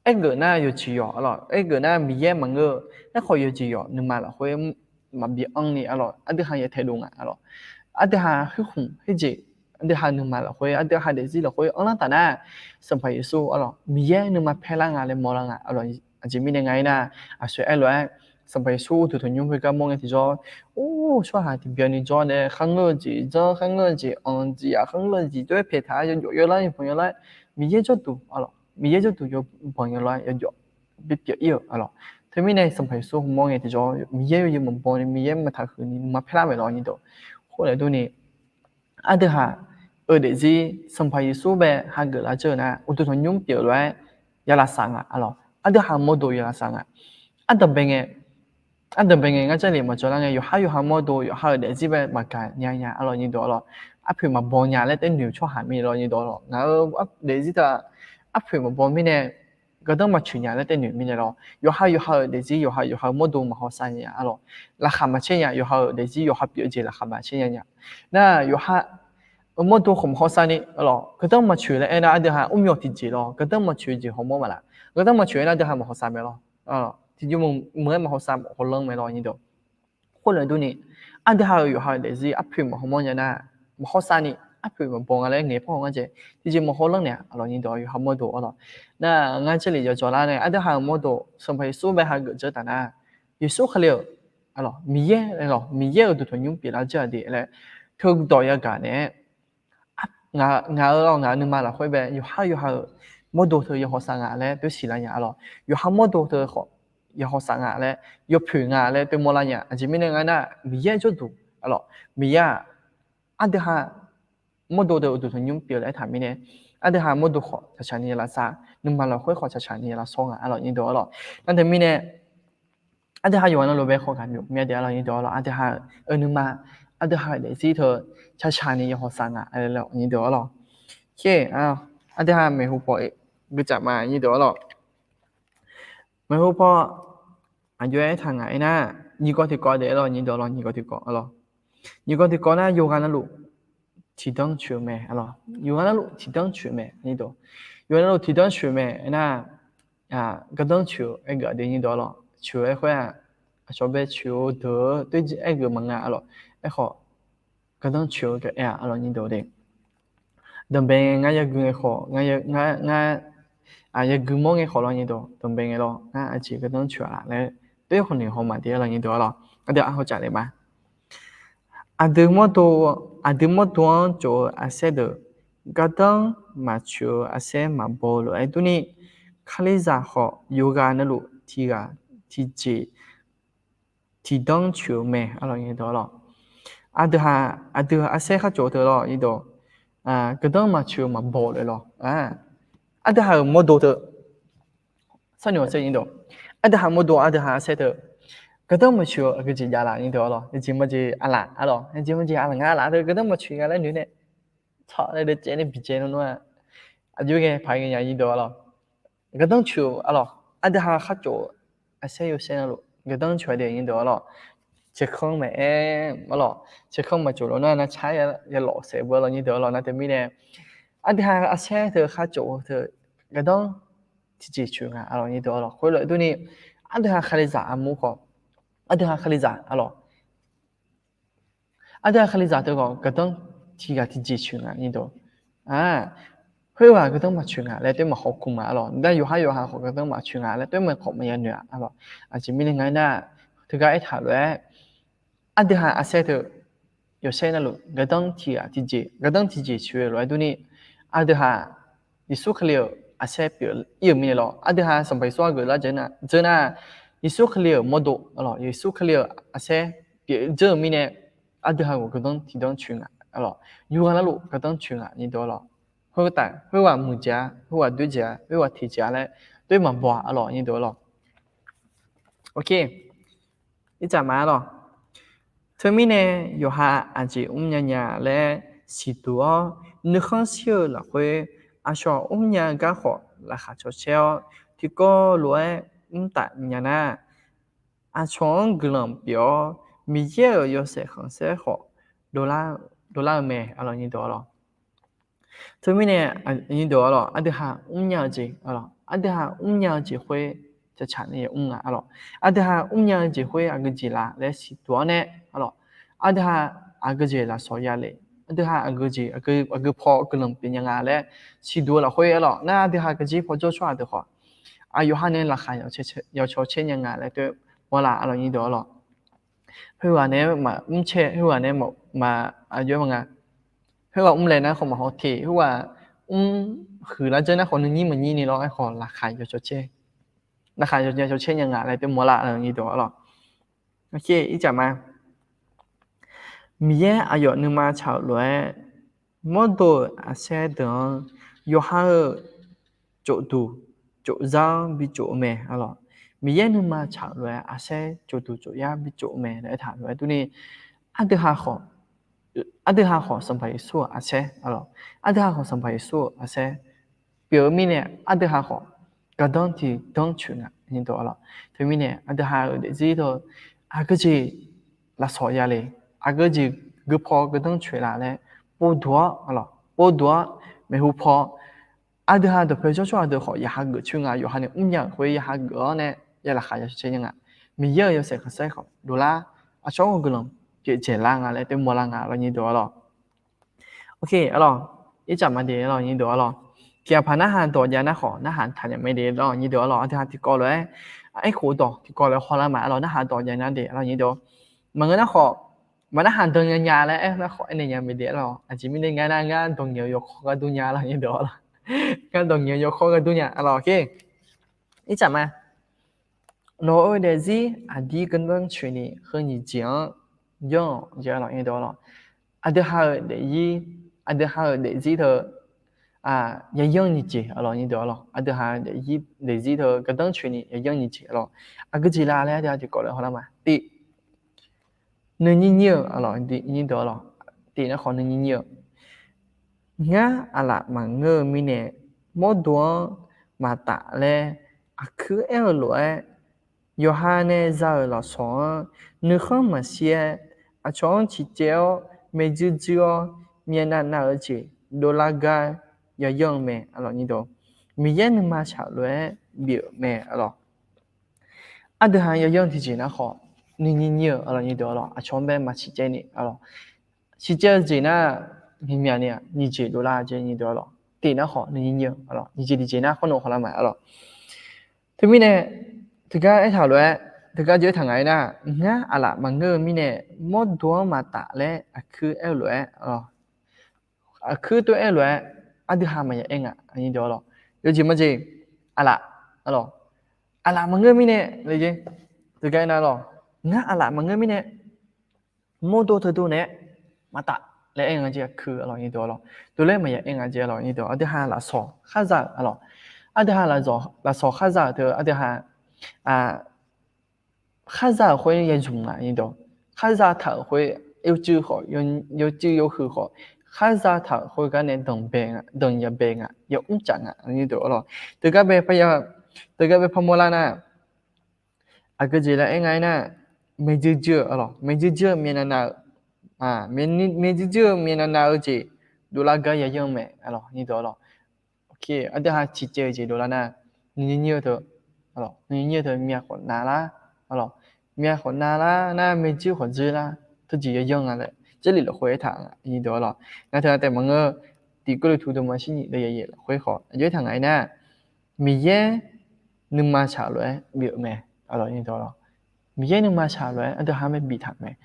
aergeuf nar yawqjeq yawq arlawq, aergeuf nar Miqyaer maqngeur-eu, aerkhawf yawqjeq yawq nuima lafkhoer maqbi anr ni arlawq, aqdui ha ya taedov nga arlawq. Aqdui ha huikhmq khoerjeq, aqdui ha nuima lafkhoer, aqdui ha daefzir lafkhoer anrlar taf nar, Sanqpaq Yeqsur arlawq, Miqyaer nuima paerlar nga laer mawrlar nga arlawq. Aqjeq mirnae nga aernar, aqsur aer lof-aer Sanqpaq Yeqsur uqduq tanqnymr khoergar mawr ngae tiqjawr, or, tsawrhaq tiqbyan ni jawr nae kharngeur-eu jeq janr, kharngeur-eu jeq anq, jeqzaq kharngeur-eu jeq jawr-aer paeq taq-a, yawjawf yawlar yawbanq yawlar, Miqyaer jawrduq arlawq, Miqyaer jawrduq yawbanq yawlar yawjawf bipyeuf ir-euq arlawq. Teumirnae Sanqpaq Yeqsur mawr ngae tiqjawr Miqyaer yawzeu maqbaw ni, Miqyaer maqtaqhuiq ni nuima paerlar maeq lawq nyir deuq. Khoerlof-aer durni, aqdui ha-euq daefzir Sanqpaq Yeqsur bae hageuf lar dzeur-eu nar, uqduq tanqnymr pyeuf-eu lof-aer ya lavsav nga arlawq. Aqdui ha-euq mawrdo ya lavsav nga. Ardanqbae ngae, ardanqbae ngae ngar Jarlif maqjawr lar ngae, yawqhar yawqha mawrdo yawqha-euq daefzir bae maqgaq nya nya arlawq nyir deuq arlawq. Arpoeq maqbaw nya laer taer noeq-eu tsawrhaq mirnae lawq nyir deuq arlawq. Ngaq-euq daefzir taq arpoeq maqbaw mirnae, gardanr maqcoeq nya laer taer noeq mirnae lawq. Yawqha yawqha-euq daefzir yawqha yawqha-euq mawrdo maqhawsav nya arlawq. Laqkhaq maqcaer nya, yawqha-euq daefzir yawqha pyeuf-eu jeq laqkhaq maqcaer nya nya. Nar yawqha mawrdo khawf maqhawsav ni arlawq, gardanr maqcoeq laer aernar aqdui ha mrmyawq tiqjeq lawq, gardanr maqcoeq jeq hawmawr maqlaf. Gardanr maqcoeq aernar aqdui ha maqhawsav mae lawq. Tiqjeq meuq-aer maqhawsav hawlanr mae lawq nyir deuq. Khoerlof-aer durni, aqdui ha-euq yawqha-euq daefzir arpoeq maqhawmawr nya nar, maqhawsav ni, arpoeq maqbaw nga laer ngaeq par haw ngar jeq, tiqjeq maqhawlanr naeq-a arlawq nyir deuq, yawqha mawrdo arlawq. Nar ngar Jarlif yawjawr lar nae aqdui ha-euq mawrdo Sanqpaq Yeqsur bae hageuf dzeur taf nar, Yeqsur Kali-euq arlawq, Miqyaer, Miqyaer-euq uqduq tanqnymr pyeuflar dzeur-aq de laer, teudawq yagaq naeq-aer, ngaq-euq lawq, ngaq-euq nuima lafkhoer bae yawqhar yawqha-euq mawrdo teu yawhawq saf nga laer toer siqlar nya arlawq. Yawqha mawrdo teu khawf yawhawq saf nga laer, yawpoeq nga laer toer mawrlar nya. Aqjeq mirnae nga nar, Miqyaer jawrduq arlawq, Miqyaer-aq, aqdui ha mawrdo teu uqduq tanqnymr pyeuf laer aertaq mirnae, aqdui ha mawrdo khawf tsaqtsaq ni ya lavsav, nuima lafkhoer khawf tsaqtsaq ni ya lavsawr nga arlawq nyir deuq arlawq. Nar teumirnae, aqdui ha yawqghaq navluf bae khawf gaq myawf myav de arlawq nyir deuq arlawq. Aqdui ha-euq nuima, aqdui ha-euq daefzir teu tsaqtsaq ni yawhawq saf nga laer nyir deuq arlawq. Aqdui ha maeqhu paw geutsaf ma nyir deuq arlawq. Maeqhu paw aqjox-aer aertaq ngaq aernar, nyiq gawr tiqkawv de arlawq nyir deuq arlawq, nyiq gawr tiqkawv arlawq. Nyiq gawr tiqkawv nar yawqghaq navluf tiqdanr coeq-eu mae arlawq. Yawqghaq navluf tiqdanr coeq mae nyir deuq. Yawqghaq navluf tiqdanr coeq mae aernar, gardanr coeq-eu aergeuf de nyir deuq arlawq. Coeq-eu aer khoer-aq, aqcawq bae coeq-eu deuq-eu toer aergeuf maqnga arlawq. Aerkhawf, gardanr coeq-eu aer-aq arlawq nyir deuq de. Danqbae ngae ngar yagui ngae khawf, ngar, ngar, yagui mawr ngae khawf lawr nyir deuq, danqbae ngae lawr ngar aqjeq gardanr coeq-a laf laer, doer khawf noeq haw maqde-a lawr nyir deuq-a lawr. Aqdui-aq hawcaf le ma. Aqdui mawrdo, aqdui mawrdo-anr tsof-eu aqsaer deuq, gardanr maqcoeq-eu aqsaer maqbaw-eu lof-aer durni, Kalizaq khawf yawqghaq navluf tiqghaq tiqjeq tiqdanr coeq-eu mae-a lawr nyir deuq-a lawr. Aqdui-aq, aqdui aqsaer kharcof-eu teu lawr nyir deuq, gardanr maqcoeq-eu maqbaw-eu lof-aer lawr. Aqdui haq-euq mawrdo teu, sar noeq-awq saer nyir deuq, aqdui haq mawrdo aqdui haq aqsaer teu, gardanr maqcoeq-eu aqgeujeq jav laf nyir deuq-a lawr. Yawjeq mawjeq aqlaf-a lawr, yawjeq mawjeq aqlaf nga aqlaf teu gardanr maqcoeq nga laer noeq nae, tsawq nae deuq caev nae bicaev nawr nawr-aq, aqjox ghae paq-aer ghae nya nyir deuq-a lawr. Gardanr coeq-eu-a lawr, aqdui haq kharcof-eu aqsaer yawsaer navluf gardanr coeq-a de nyir deuq-a lawr. Caerkanr maqaer-a lawr, caerkanr maqcof lawr nar, nar car yalawf saef beu-a lawr nyir deuq-a lawr. Nar teumirnae, aqdui haq aqsaer teu kharcof-eu teu gardanr tiqjeq coeq nga-a lawr nyir deuq-a lawr. Khoerlof-aer durni, aqdui haq Kalizaq armur khawf, aqdui haq Kalizaq-a lawr, aqdui haq Kalizaq teu khawf gardanr tiqghaq tiqjeq coeq nga nyir deuq. Khoerghaq gardanr maqcoeq nga laer toer maqhaw ku ma-a lawr. Nar yawqhar yawqha khawf gardanr maqcoeq nga laer toer maqkawv maqya noeq-a lawr. Aqjeq mirnae nga nar, teugar aertaq lof-aer, aqdui haq aqsaer teu yawsaer navluf gardanr tiqghaq tiqjeq, gardanr tiqjeq coeq-eu lof-aer durni, aqdui haq Yeqsur Kali-euq aqsaer pyeuf ir-euq mirnae lawr. Aqdui haq Sanqpaq Yeqsur-anr geuflar dzeur nar, dzeur nar, Yeqsur Kali-euq mawrdo-a lawr, Yeqsur Kali-euq aqsaer pyeuf dzeur-eu mirnae, aqdui haq ghawq gardanr tiqdanr coeq nga-a lawr. Yawqghaq navluf gardanr coeq nga nyir deuq-a lawr. Khoertav khoerghaq muiqdzaeq-a, khoerghaq doerjeq-a, khoerghaq teqdzaeq-a laer toer maqbaw-a lawr nyir deuq-a lawr. Ircaf ma-a lawr. Teumirnae yawqha aqjeq mrnya nya laer siqduq-awr, nuikhanr shir-eu lafkhoer aqcawq mrnya-eu gar khawf laqkhaq cawcaer-awr, tiqkawv lof-aer mrtaf nya nar, aqcawq-anr guiqlanq pyeuf-awr, Miqyaer-euq yawshaef khanqsaer khawf dovlar-eu mae-a lawr nyir deuq-a lawr. Teumirnae, nyir deuq-a lawr, aqdui haq mrnya-eu jeq-a lawr, aqdui haq mrnya-eu jeq khoer caqcaq nae yamr nga-a lawr. Aqdui haq mrnya-eu jeq khoer aqgeujeq laf laer siqduq-awr nae-a lawr, aqdui haq aqgeujeq lafsawq ya le, aqdui haq aqgeujeq aqgeu paw guiqlanq pyeuf nya nga laer siqduq-eu lafkhoer-a lawr nar, aqdui haq aqgeujeq paw jawr tsawrhaq deuq khawf, aqyawf ha nae laqkhaq yawcaw caer nya nga laer toer mawrlar-a lawr nyir deuq-a lawr. Khoerghaq nae maqmr caer, khoerghaq nae maq, aqjox-aer ma nga. Khoerghaq mrlaeq nar khawf maqhaw teq, khoerghaq mr huiqlar dzeur nar khawf nuinyir maqnyir ni lawr-aer khawf laqkhaq yawcaw caer, laqkhaq yawcaw caer nya nga laer toer mawrlar-a lawr nyir deuq-a lawr. Ircaf ma. Miqyaer aqyawf nuima tsaq-euq lof-aer, mawrdo-euq aqsaer deuq-anr yawqha-euq tsofduq tsofzar-anr bitsof-eu mae-a lawr. Miqyaer nuima tsaq-euq lof-aer aqsaer tsofduq tsofyar bitsof-eu mae laer aertaq lof-aer durni, aqdui haq khawf, aqdui haq khawf Sanqpaq Yeqsur-euq aqsaer-a lawr, aqdui haq khawf Sanqpaq Yeqsur-euq aqsaer pyeuf-eu mirnae, aqdui haq khawf gardanr tiqdanr coeq nga nyir deuq-a lawr. Teumirnae aqdui haq-euq daefzir deuq aqgeujeq lafsawq ya le, aqgeujeq geupaw gardanr coeq laf laer povduq-awr-a lawr, povduq-awr maeqhu paw, aqdui haq dawqpae jawr tsawrhaq deuq khawf yaqha geuf coer nga, yawqha nae mrnya-euq khoer yaqha geuf-awr nae ya laqkhaq ya caw caer nya nga. Miqyaer-euq yawshaef khanqsaer khawf dovlar, aqcawq-anr ghawq guiqlanq pyeuf dzaeqlar nga laer toer mawrlar nga lawr nyir deuq-a lawr. Ircaf ma de-a lawr nyir deuq-a lawr. Tiqghaq paq narhaq dawq jav nar khawf narhaq taqnyaf mae de lawr nyir deuq-a lawr. Aqdui haq tiqkawv lof-aer, aerkhof dawq tiqkawv lof-aer hawlar ma-a lawr, narhaq dawq jav nar de lawr nyir deuq-a. Maqngeur nar khawf, maqnarhaq dan nya nya laer aer nar khawf aernaeq nya mae de-a lawr. Aqjeq mirnae nga nar ngar dawq ngaeq-eu yawkawr ghardur nya lawr nyir deuq-a lawr. Ngar dawq ngaeq-eu yawkawr ghardur nya-a lawr. Ircaf ma. Nawq-euq daefzir aqdir gardanr coeqni heu nyiq jeq-anr yanr-awq jeq-a lawr nyir deuq-a lawr. Aqdui haq-euq daefzir, aqdui haq-euq daefzir teu yayanr nyiq jeq-a lawr nyir deuq-a lawr. Aqdui haq-euq daefzir teu gardanr coeqni yayanr nyiq jeq-a lawr. Aqgeujeq la laer aqdui haq tiqkawv lof-aer hawlar ma. Tiq, nuinyir nyir-eu-a lawr, nyir deuq-a lawr. Tiq nar khawf nuinyir nyir-eu, ngar aqlaf maqngeur-eu mirnae mawrdo-anr maqtaf laer aqkuir aer-eu lof-aer, yawqha nae za-euq lafsawq-anr nuikhanr maqshir-aer, aqcawq-anr ciqcaev-awr, maeqdzuir dzuir-awr, myavnav nav-eu jeq dovlar gar yayanr-eu mae-a lawr nyir deuq. Miqyaer nuima shaq lof-aer bif-euq mae-a lawr. Aqdui haq yayanr tiqjeq nar khawf nuinyir nyir-eu-a lawr nyir deuq-a lawr. Aqcawq-anr bae maq ciqcaev ni-a lawr. Ciqcaev-eu jeq nar Heumyaq ni-aq nyiq jeq dovlar jeq nyiq deuq-a lawq. Tiq nar khawf nyiq nyiq-eu-a lawq, nyiq jeq tiq jeq nar khawr nawq khawf lar ma-a lawq. Teumirnae teugar aertaq-euq lof-aer, teugar jov aertaq ngaq-aer nar, ngar aqlaf maqngeur-eu mirnae mawrdo-anr maqtaf laer aqkuir aer-eu lof-aer, aqkuir tov aer-eu lof-aer, aqdui ha maqya aer nga nyiq deuq-a lawq. Yawjeq majeq, aqlaf, aqlaf maqngeur mirnae, teugar aer nar lawq, ngar aqlaf maqngeur mirnae mawrdo teudov naeq-aer maqtaf laer aer nga jeq aqkuir-a lawq nyiq deuq-a lawq. Tov laer maqya aer nga jeq-a lawq nyiq deuq. Aqdui ha lafsawq khar za-euq-a lawq. Aqdui ha lafsawq khar za-euq teu aqdui ha khar za-euq khoer ya zmq nga nyiq deuq. Khar zataq-euq khoer yawcuiv khawf, yawcuiv yawhuiq khawf, khar zataq-euq khoergar nae danqbae nga, danq ya bae nga, ya mrcaf nga nyiq deuq-a lawq. Teugar bae par ya, teugar bae par mawrlar nar, aqgeu jeq laer aer nga-aer nar, maeqdzuir dzuir-eu-a lawq, maeqdzuir dzuir-eu myavnav nav-eu, maeqdzuir dzuir-eu myavnav nav-eu jeq dovlar gar yayanr mae-a lawq nyiq deuq-a lawq. Aqdui ha ciqcaev-eu jeq dovlar nar, nyiq nyiq-eu teu, nyiq nyiq-eu teu myav khawf navlar, myav khawf navlar nar maeqdzuir khawf dzuir lar, teujeq yayanr nga laer Jarlif lafkhoer aertaq nga nyiq deuq-a lawq. Ngar teu-a taef maqngeur, Tiq Gawrliqtu deuvma shir nyiq deuq yaqyaf lafkhoer khawf aqjox aertaq ngaq-aer nar, Miqyaer nuima shaq-eu lof-aer bif-euq mae, nyiq deuq-a lawq. Miqyaer nuima shaq-eu lof-aer aqdui ha mae biftaq mae.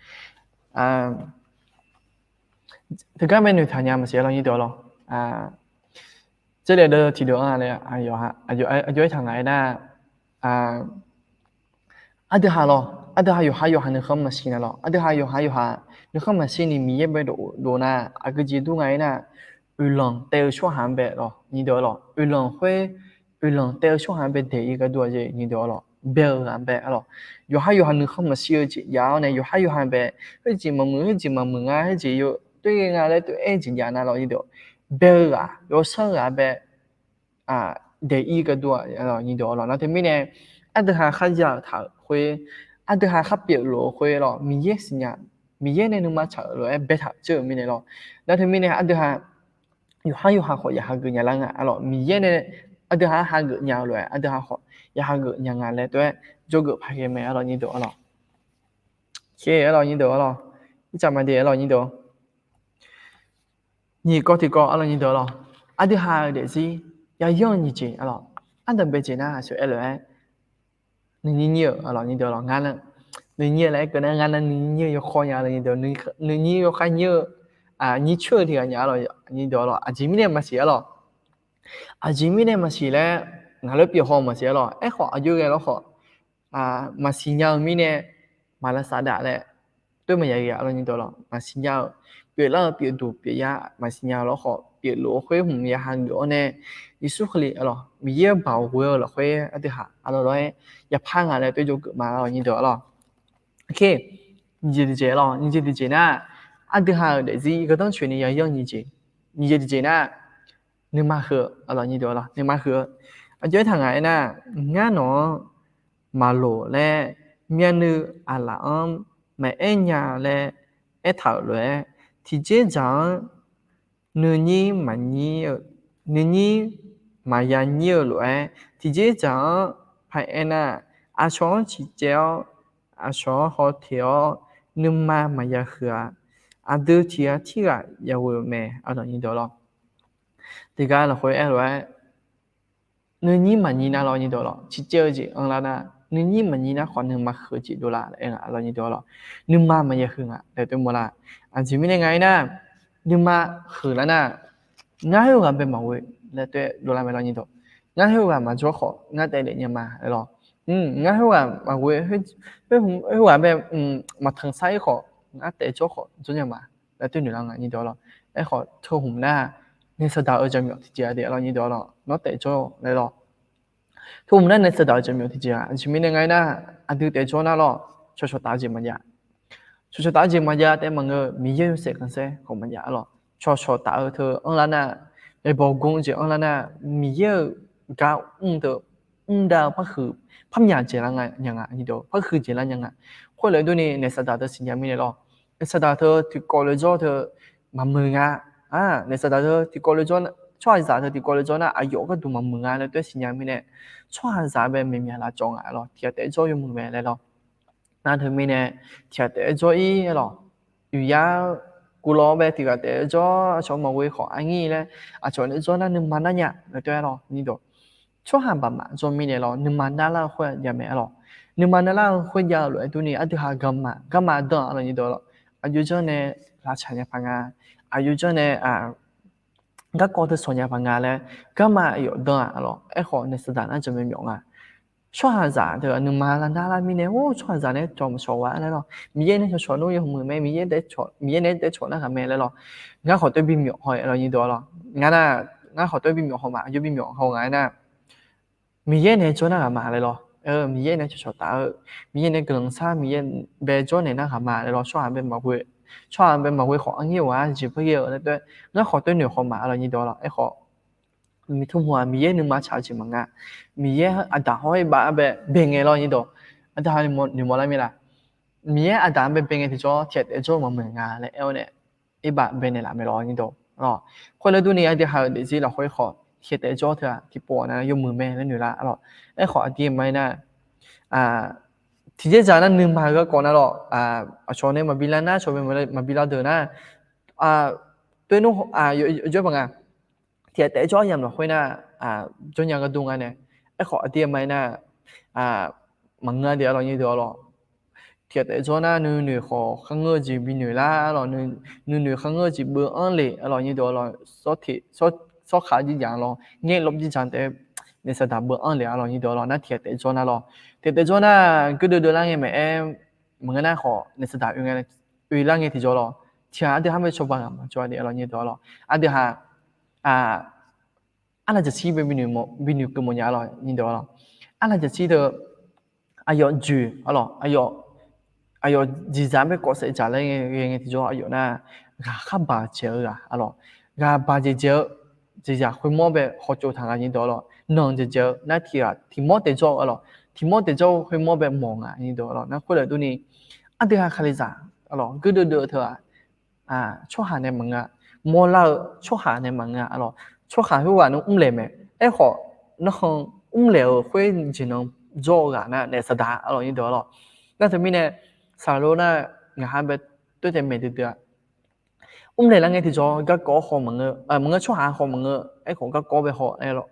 Teugar mae noeqtaq nya maqsiq-a lawq nyiq deuq-a lawq. Jarlif deuv tiqdeuq-anr laer aqjox aertaq ngaq-aer nar, aqdui ha lawq, aqdui ha yawqha yawqha nuikhanr maqsiq na lawq. Aqdui ha yawqha yawqha nuikhanr maqsiq ni Miqyaer bae dov dov nar, aqgeu jeq dur nga-aer nar, oeqlanq taev-eu tsawrhaq-anr bae lawq nyiq deuq-a lawq. Oeqlanq khoer, oeqlanq taev-eu tsawrhaq-anr bae daeq-ir gharduq-a jeq nyiq deuq-a lawq. Bae-eu ghaq-anr bae-a lawq. Yawqha yawqha nuikhanr maqsiq-eu jeq jav-awr nae yawqha yawqha bae, khoerjeq maqmuiq, khoerjeq maqmuiq nga, khoerjeq yawtoer ghae nga laer tov-aer jeq jav na lawq nyiq deuq. Bae-eu ghaq, yawsanr ghaq-anr bae daeq-ir gharduq-a nyiq deuq-a lawq. Nar teumirnae aqdui ha khar za-euq taq-euq khoer, aqdui ha khar pyeuflof-eu khoer lawq, Miqyaer siqnya, Miqyaer nae nuima tsaq-euq lof-aer baetaq ceuv-euq mirnae lawq. Nar teumirnae aqdui ha yawqha yawqha khawf ya hageuf nya lar nga-a lawq. Miqyaer nae aqdui ha hageuf nya-eu lof-aer aqdui ha khawf ya hageuf nya nga laer tov-aer jawrgeuf paq ghae mae-a lawq nyiq deuq-a lawq. Khe-a lawq nyiq deuq-a lawq. Ircaf maqdeq-a lawq nyiq deuq. Nyiq kawv tiqkawv-a lawq nyiq deuq-a lawq. Aqdui ha-euq daefzir yayanr-eu nyiq jeq-a lawq. Ardanqbae jeq nar aqsur aer lof-aer, nuinyir nyir-euq-a lawq nyiq deuq-a lawq. Ngar nuinyir laer aer keuv nar ngar nar nuinyir nyir-eu yawkhaw nya-a lawq nyiq deuq. Nuinyir yawkhav nyir-eu, nyir coer-eu tiq ghaq nya-a lawq nyiq deuq-a lawq. Aqjeq mirnae maqsiq-a lawq. Aqjeq mirnae maqsiq laer ngaq lof pyeuf haw maqsiq-a lawq. Aerkhawf aqjox ghae lawr khawf, maqsiq nya-eu mirnae maq lavsav daf laer toer maqya ghae-a lawq nyiq deuq-a lawq. Maqsiq nya-eu pyeuflar-eu pyeufduq pyeufyar maqsiq nya-eu lawr khawf, pyeuflof-eu khoer hmq ya hageuf-awr nae, Yeqsur Kali-a lawq, Miqyaer-anr baoq ghoe-eu lafkhoer aqdui ha-a lawq lof-aer yapar nga laer toer jawrgeuf ma-a lawq nyiq deuq-a lawq. Nyiq jeq tiqjeq-a lawq, nyiq jeq tiqjeq nar, aqdui ha-euq daefzir gardanr coeqni yayanr nyiq jeq. Nyiq jeq tiqjeq nar, nuima huiq-a lawq nyiq deuq-a lawq. Nuima huiq-eu aqjox aertaq ngaq-aer nar, ngar nawq-anr maqloq laer myavnuiv aqlaf-anr maqaer nya laer aertaq-euq lof-aer, tiqjeq dzaq-anr nuinyir maqnyir-eu, nuinyir maqya nyir-eu lof-aer, tiqjeq dzaq-anr paraer nar, aqcawq-anr ciqcaev-awr aqcawq-anr hawteq-awr nuima maqya huiq-a. Aqdui tiq ghaq tirghaq yaghoe-eu mae-a lawq nyiq deuq-a lawq. Tiqgar lafkhoer aer lof-aer, nuinyir maqnyir nar lawq nyiq deuq-a lawq. Ciqcaev-eu jeq anrlar nar, nuinyir maqnyir nar khawf nuima huiq-eu jeq dovlar laer aer nga-a lawq nyiq deuq-a lawq. Nuima maqya huiq nga laer toer mawrlar. Aqjeq mirnae ngaq-aer nar, nuima huiq lar nar, ngar khoerghaq bae maqghoe laer toer dovlar mae lawq nyiq deuq. Ngar khoerghaq maqjawr khawf ngar taef daef nya ma laer lawq. Ngar khoerghaq maqghoe, khoerghaq bae maqtanq sar-ir khawf ngar taef jawr khawf jawr nya ma laer toer noeqlar nga nyiq deuq-a lawq. Aerkhawf teu hmq nar, naeq saqdaq-eu jaqmyawf tiqjeq-a de-a lawq nyiq deuq-a lawq. Nawr taef jawr laer lawq. Teu hmq nar naeq saqdaq-eu jaqmyawf tiqjeq-a. Aqjeq mirnae ngaq-aer nar, aqdui taef jawr nar lawq, cawqcawq taf-eu jeq maqjav. Cawqcawq taf-eu jeq maqjav taef maqngeur-eu, Miqyaer yawshaef khanqsaer khawf maqjav-a lawq. Cawqcawq taf-eu teu anrlar nar, yaeqbawq gor-eu jeq anrlar nar, Miqyaer-euq gar mr teu mr dav-eu par huiq, par myaq jeq lar nya nga nyiq deuq, par huiq jeq lar nya nga. Khoerlof-aer durni naeq saqdaq teu siqnya mirnae lawq. Naeq saqdaq teu tiqkawv lof-aer jawr teu maqmuiq nga. Naeq saqdaq teu tiqkawv lof-aer jawr, tsawrhaqzaq teu tiqkawv lof-aer jawr nar aqyawf gharduq maqmuiq nga laer toer siqnya mirnae, tsawrhaqzaq bae maeqmyaq lavcawv nga lawq. Tiq ghaq taef-aer jawr yawmuiq mae laer lawq. Nar teumirnae tiq ghaq taef-aer jawr-ir-a lawq. Uiqyar-eu Guv law-awr bae tiq ghaq taef-aer jawr, aqcawq maqghoe khawf arngir laer, aqcawq nae jawr nar nuima nar nya laer tov-aer lawr, nyir dawq. Tsawrhaq baqmaf jawr mirnae lawr, nuima narlar-eu khoer-aq jav mae-a lawr. Nuima narlar-eu khoer jav-eu lof-aer durni, aqdui ha garma, garma dan-a lawr, nyir dawq lawr. Aqjox janr nae lavtsaq nya paq nga, aqjox janr nae garkawv teu sawq nya paq nga laer, garma aqyawf dan-a lawr. Aerkhawf naeq saqdaq nar jaqmyawf myawf nga. Tsawrhaqzaq deuq-aq nuima lavnar lar mirnae, or tsawrhaqzaq nae cawq maqcawq gha laer lawr. Miqyaer nae cawqcawq nar yawmuiq mae, Miqyaer nae nae taef-aer cawq nar ghaq mae laer lawr. Ngar khawf taef-aer bimyawf haw-aer lawr, nyir dawq lawr. Ngar nar, ngar khawf taef-aer bimyawf haw ma, aqjox bimyawf haw nga aernar, Miqyaer nae jawr nar ghaq ma laer lawr. Miqyaer nae cawqcawq taf-eu, Miqyaer nae guiqlanq sar, Miqyaer bae jawr naeq nar ghaq ma laer lawr. Tsawrhaq bae maqghoe, tsawrhaq bae maqghoe khawf arngir-awq-a jeq par ghae-eu laer tov-aer, ngar khawf taef-aer noeq haw ma-a lawr, nyir dawq lawr. Aerkhawf miqtmq hmq-aq Miqyaer nuima tsaq-eu jeq maqnga. Miqyaer aqdaq hawr iqbax-anr bae bae ngae lawr, nyir dawq. Aqdaq ha noeqmawf lar mir la? Miqyaer aqdaq-anr bae bae ngae tiqjawr tiq ghaq taef-aer jawr maqmuiq nga laer aer-awr nae, iqbax bae naeqlaf mae lawr, nyir dawq. Khoerlof durni aqdui ha-euq daefzir lafkhoer khawf tiq ghaq taef-aer jawr teu-aq tiqpov-a nar yawmuiq mae laer noeq lar-a lawr. Aerkhawf aqdir ma-aer nar, tiqjeq dzaq nar nuima-eu garkawv nar lawr, aqcawq nae maqbi lar nar, aqcawq bae maqbi lar deuq nar, toer nmr jawr baq nga. Tiq ghaq taef-aer jawr yamq lafkhoer nar, jawrnya gharduq nga nae. Aerkhawf aqdir ma-aer nar, maqngeur de-a lawr, nyir dawq-a lawr. Tiq ghaq taef-aer jawr nar nuinoeq khawf kharngeur-eu jeq binoeq lar-a lawr, nuinoeq kharngeur-eu jeq beu-anr le-a lawr, nyir dawq-a lawr. Tsawrkhav jirdzaq lawr, ngaer lawr jirdzaq taef-aer naeq saqdaq beu-anr le-a lawr, nyir dawq-a lawr. Nar tiq ghaq taef-aer jawr nar lawr, tiq ghaq taef-aer jawr nar geur deuv deuv lar ngae maeq-aer, maqngeur nar khawf naeq saqdaq oe lar ngae tiqjawr lawr. Tiq ghaq aqdui ha bae cawba ghaq maqjawr de-a lawr, nyir dawq-a lawr. Aqdui ha arlaqjaqshir bae binoeq keuv mawf nya-a lawr, nyir dawq-a lawr. Arlaqjaqshir teu aqyawf joeq-a lawr, aqyawf jeqzaq bae kawf saef dzaq laer ghae ngae tiqjawr aqyawf nar ghaq khar baq dzaeq-eu ghaq-a lawr. Ghaq baq dzaeq dzaeq-eu jeqzaq khoermawr bae hawtsov taq nga, nyir dawq-a lawr. Nanq dzaeq dzaeq-eu nar tiq ghaq tiq mawr taef jawr-eu-a lawr, tiq mawr taef jawr-eu khoermawr bae mawq nga, nyir dawq-a lawr. Nar khoerlof durni aqdui ha kalizaq-a lawr, geur deuv deuv-eu teu-aq tsawrhaq nae maqngeur, mawrlar-eu tsawrhaq nae maqngeur-a lawr. Tsawrhaq khoerghaq nae mrlaeq mae. Aerkhawf narkhan mrlaeq-euq khoer jeq nan jawr-eu ghaq nar naeq saqdaq-a lawr, nyir dawq-a lawr. Nar teumirnae saqlor nar ngaq ha bae toer taef maeq duidui-a. Mrlaeq lar ngae tiqjawr garkawv haw maqngeur, maqngeur tsawrhaq haw maqngeur, aerkhawf garkawv bae haw-a lawr.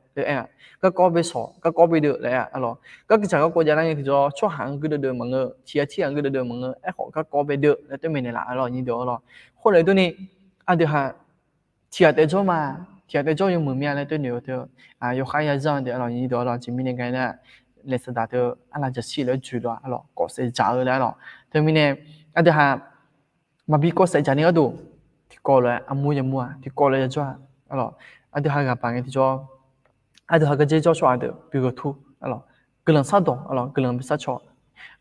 Garkawv bae sawq, garkawv bae deuv laer-a lawr. Garkawv dzaq garkawv jav lar ngae tiqjawr tsawrhaq-anr geur deuv deuv maqngeur, tiq ghaq tir-anr geur deuv deuv maqngeur, aerkhawf garkawv bae deuv laer toer maeqnaeq laf-a lawr, nyir dawq-a lawr. Khoerlof durni aqdui ha tiq ghaq taef jawr ma, tiq ghaq taef jawr yawmuiq mir-a laer toer noeq-eu teu yawkhav yazanr de-a lawr, nyir dawq-a lawr. Aqjeq mirnae ghae nar naeq saqdaq teu arlaqjaqshir lof-aer joeq lof-a lawr, kawf saef dzaq-eu laer-a lawr. Teumirnae aqdui ha maqbi kawv saef dzaq ni gharduq tiqkawv lof-aer armur yamur-aq, tiqkawv lof-aer yajawr-a lawr. Aqdui ha ghaq baq ngae tiqjawr aqdui ha gardzer jawr tsawrhaq deuq bi gheu tur-a lawr. Guiqlanq sardawq-a lawr, guiqlanq bi sarcaw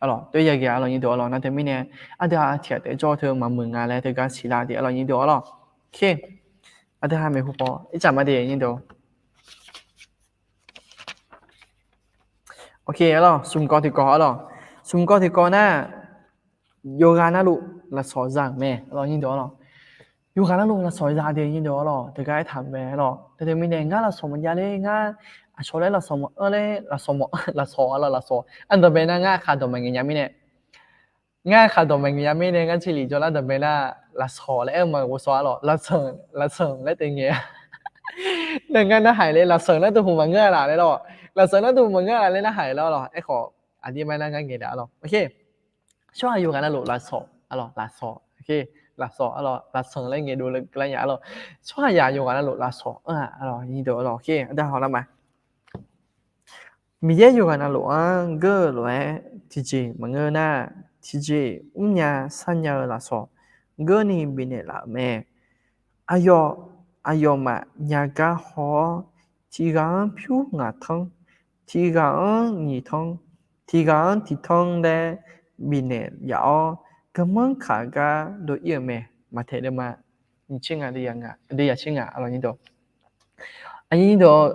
a lawr, toer yagaq-a lawr, nyir dawq-a lawr. Nar teumirnae aqdui ha tiq ghaq taef jawr teu maqmuiq nga laer teugar siqlar de-a lawr, nyir dawq-a lawr. Aqdui ha maeqhu paw ircaf ma de, nyir dawq. Smq kawv tiqkawv-a lawr, smq kawv tiqkawv nar yawqghaq navluf lafsawq za-euq mae-a lawr, nyir dawq-a lawr. Yawqghaq navluf lafsawq za de, nyir dawq-a lawr. Teugar aertaq mae-a lawr. Teumirnae ngar lafsawq maqjav ler, ngar aqcawq laer lafsawq maqanr ler, lafsawq maqanr, lafsawq-a lawr, lafsawq. Ardanqbae nar ngar aqkaq dawqmaeq ngaeq nya mirnae, ngar aqkaq dawqmaeq ngaeq nya mirnae ngar jeq lif jawrlar danqbae nar lafsawq laer aer-eu ma ghovshaw-a lawr, lafsanq, lafsanq laer teu ngae-a. Nar ngar narhaq le, lafsanq nar teu hmq maqngeur-a laf laer lawr, lafsanq nar teu hmq maqngeur-a laf laer narhaq-a lawr. Aerkhawf aqdir ma nar ngar ngaeq daef-a lawr. Tsawrhaq yawqghaq navluf lafsawq-a lawr, lafsawq, lafsawq-a lawr, lafsanq laer ngaeqdov le keuvlar nya-a lawr. Tsawrhaq yawqghaq navluf lafsawq anr-a lawr, nyir dawq-a lawr. Aqdui ha hawlar ma. Miqyaer yawqghaq navluf-anr geur-eu lof-aer tiqjeq maqngeur nar, tiqjeq mrnya sarnya-eu lafsawq geurni bifnaeq laf-euq mae. Aqyawf, aqyawfmaf nya gar haw-awr, tiq ghaq-anr pyur ngaq tanr, tiq ghaq-anr nyiq tanr, tiq ghaq-anr tiq tanr laer bifnaeq yaf-awr, garmanr kaq gar dov-ir-euq mae. Maqtaeq deuvma nyiq tser ngaq, deuv yaf tser ngaq-a lawr, nyir dawq. Aqnyir deuq,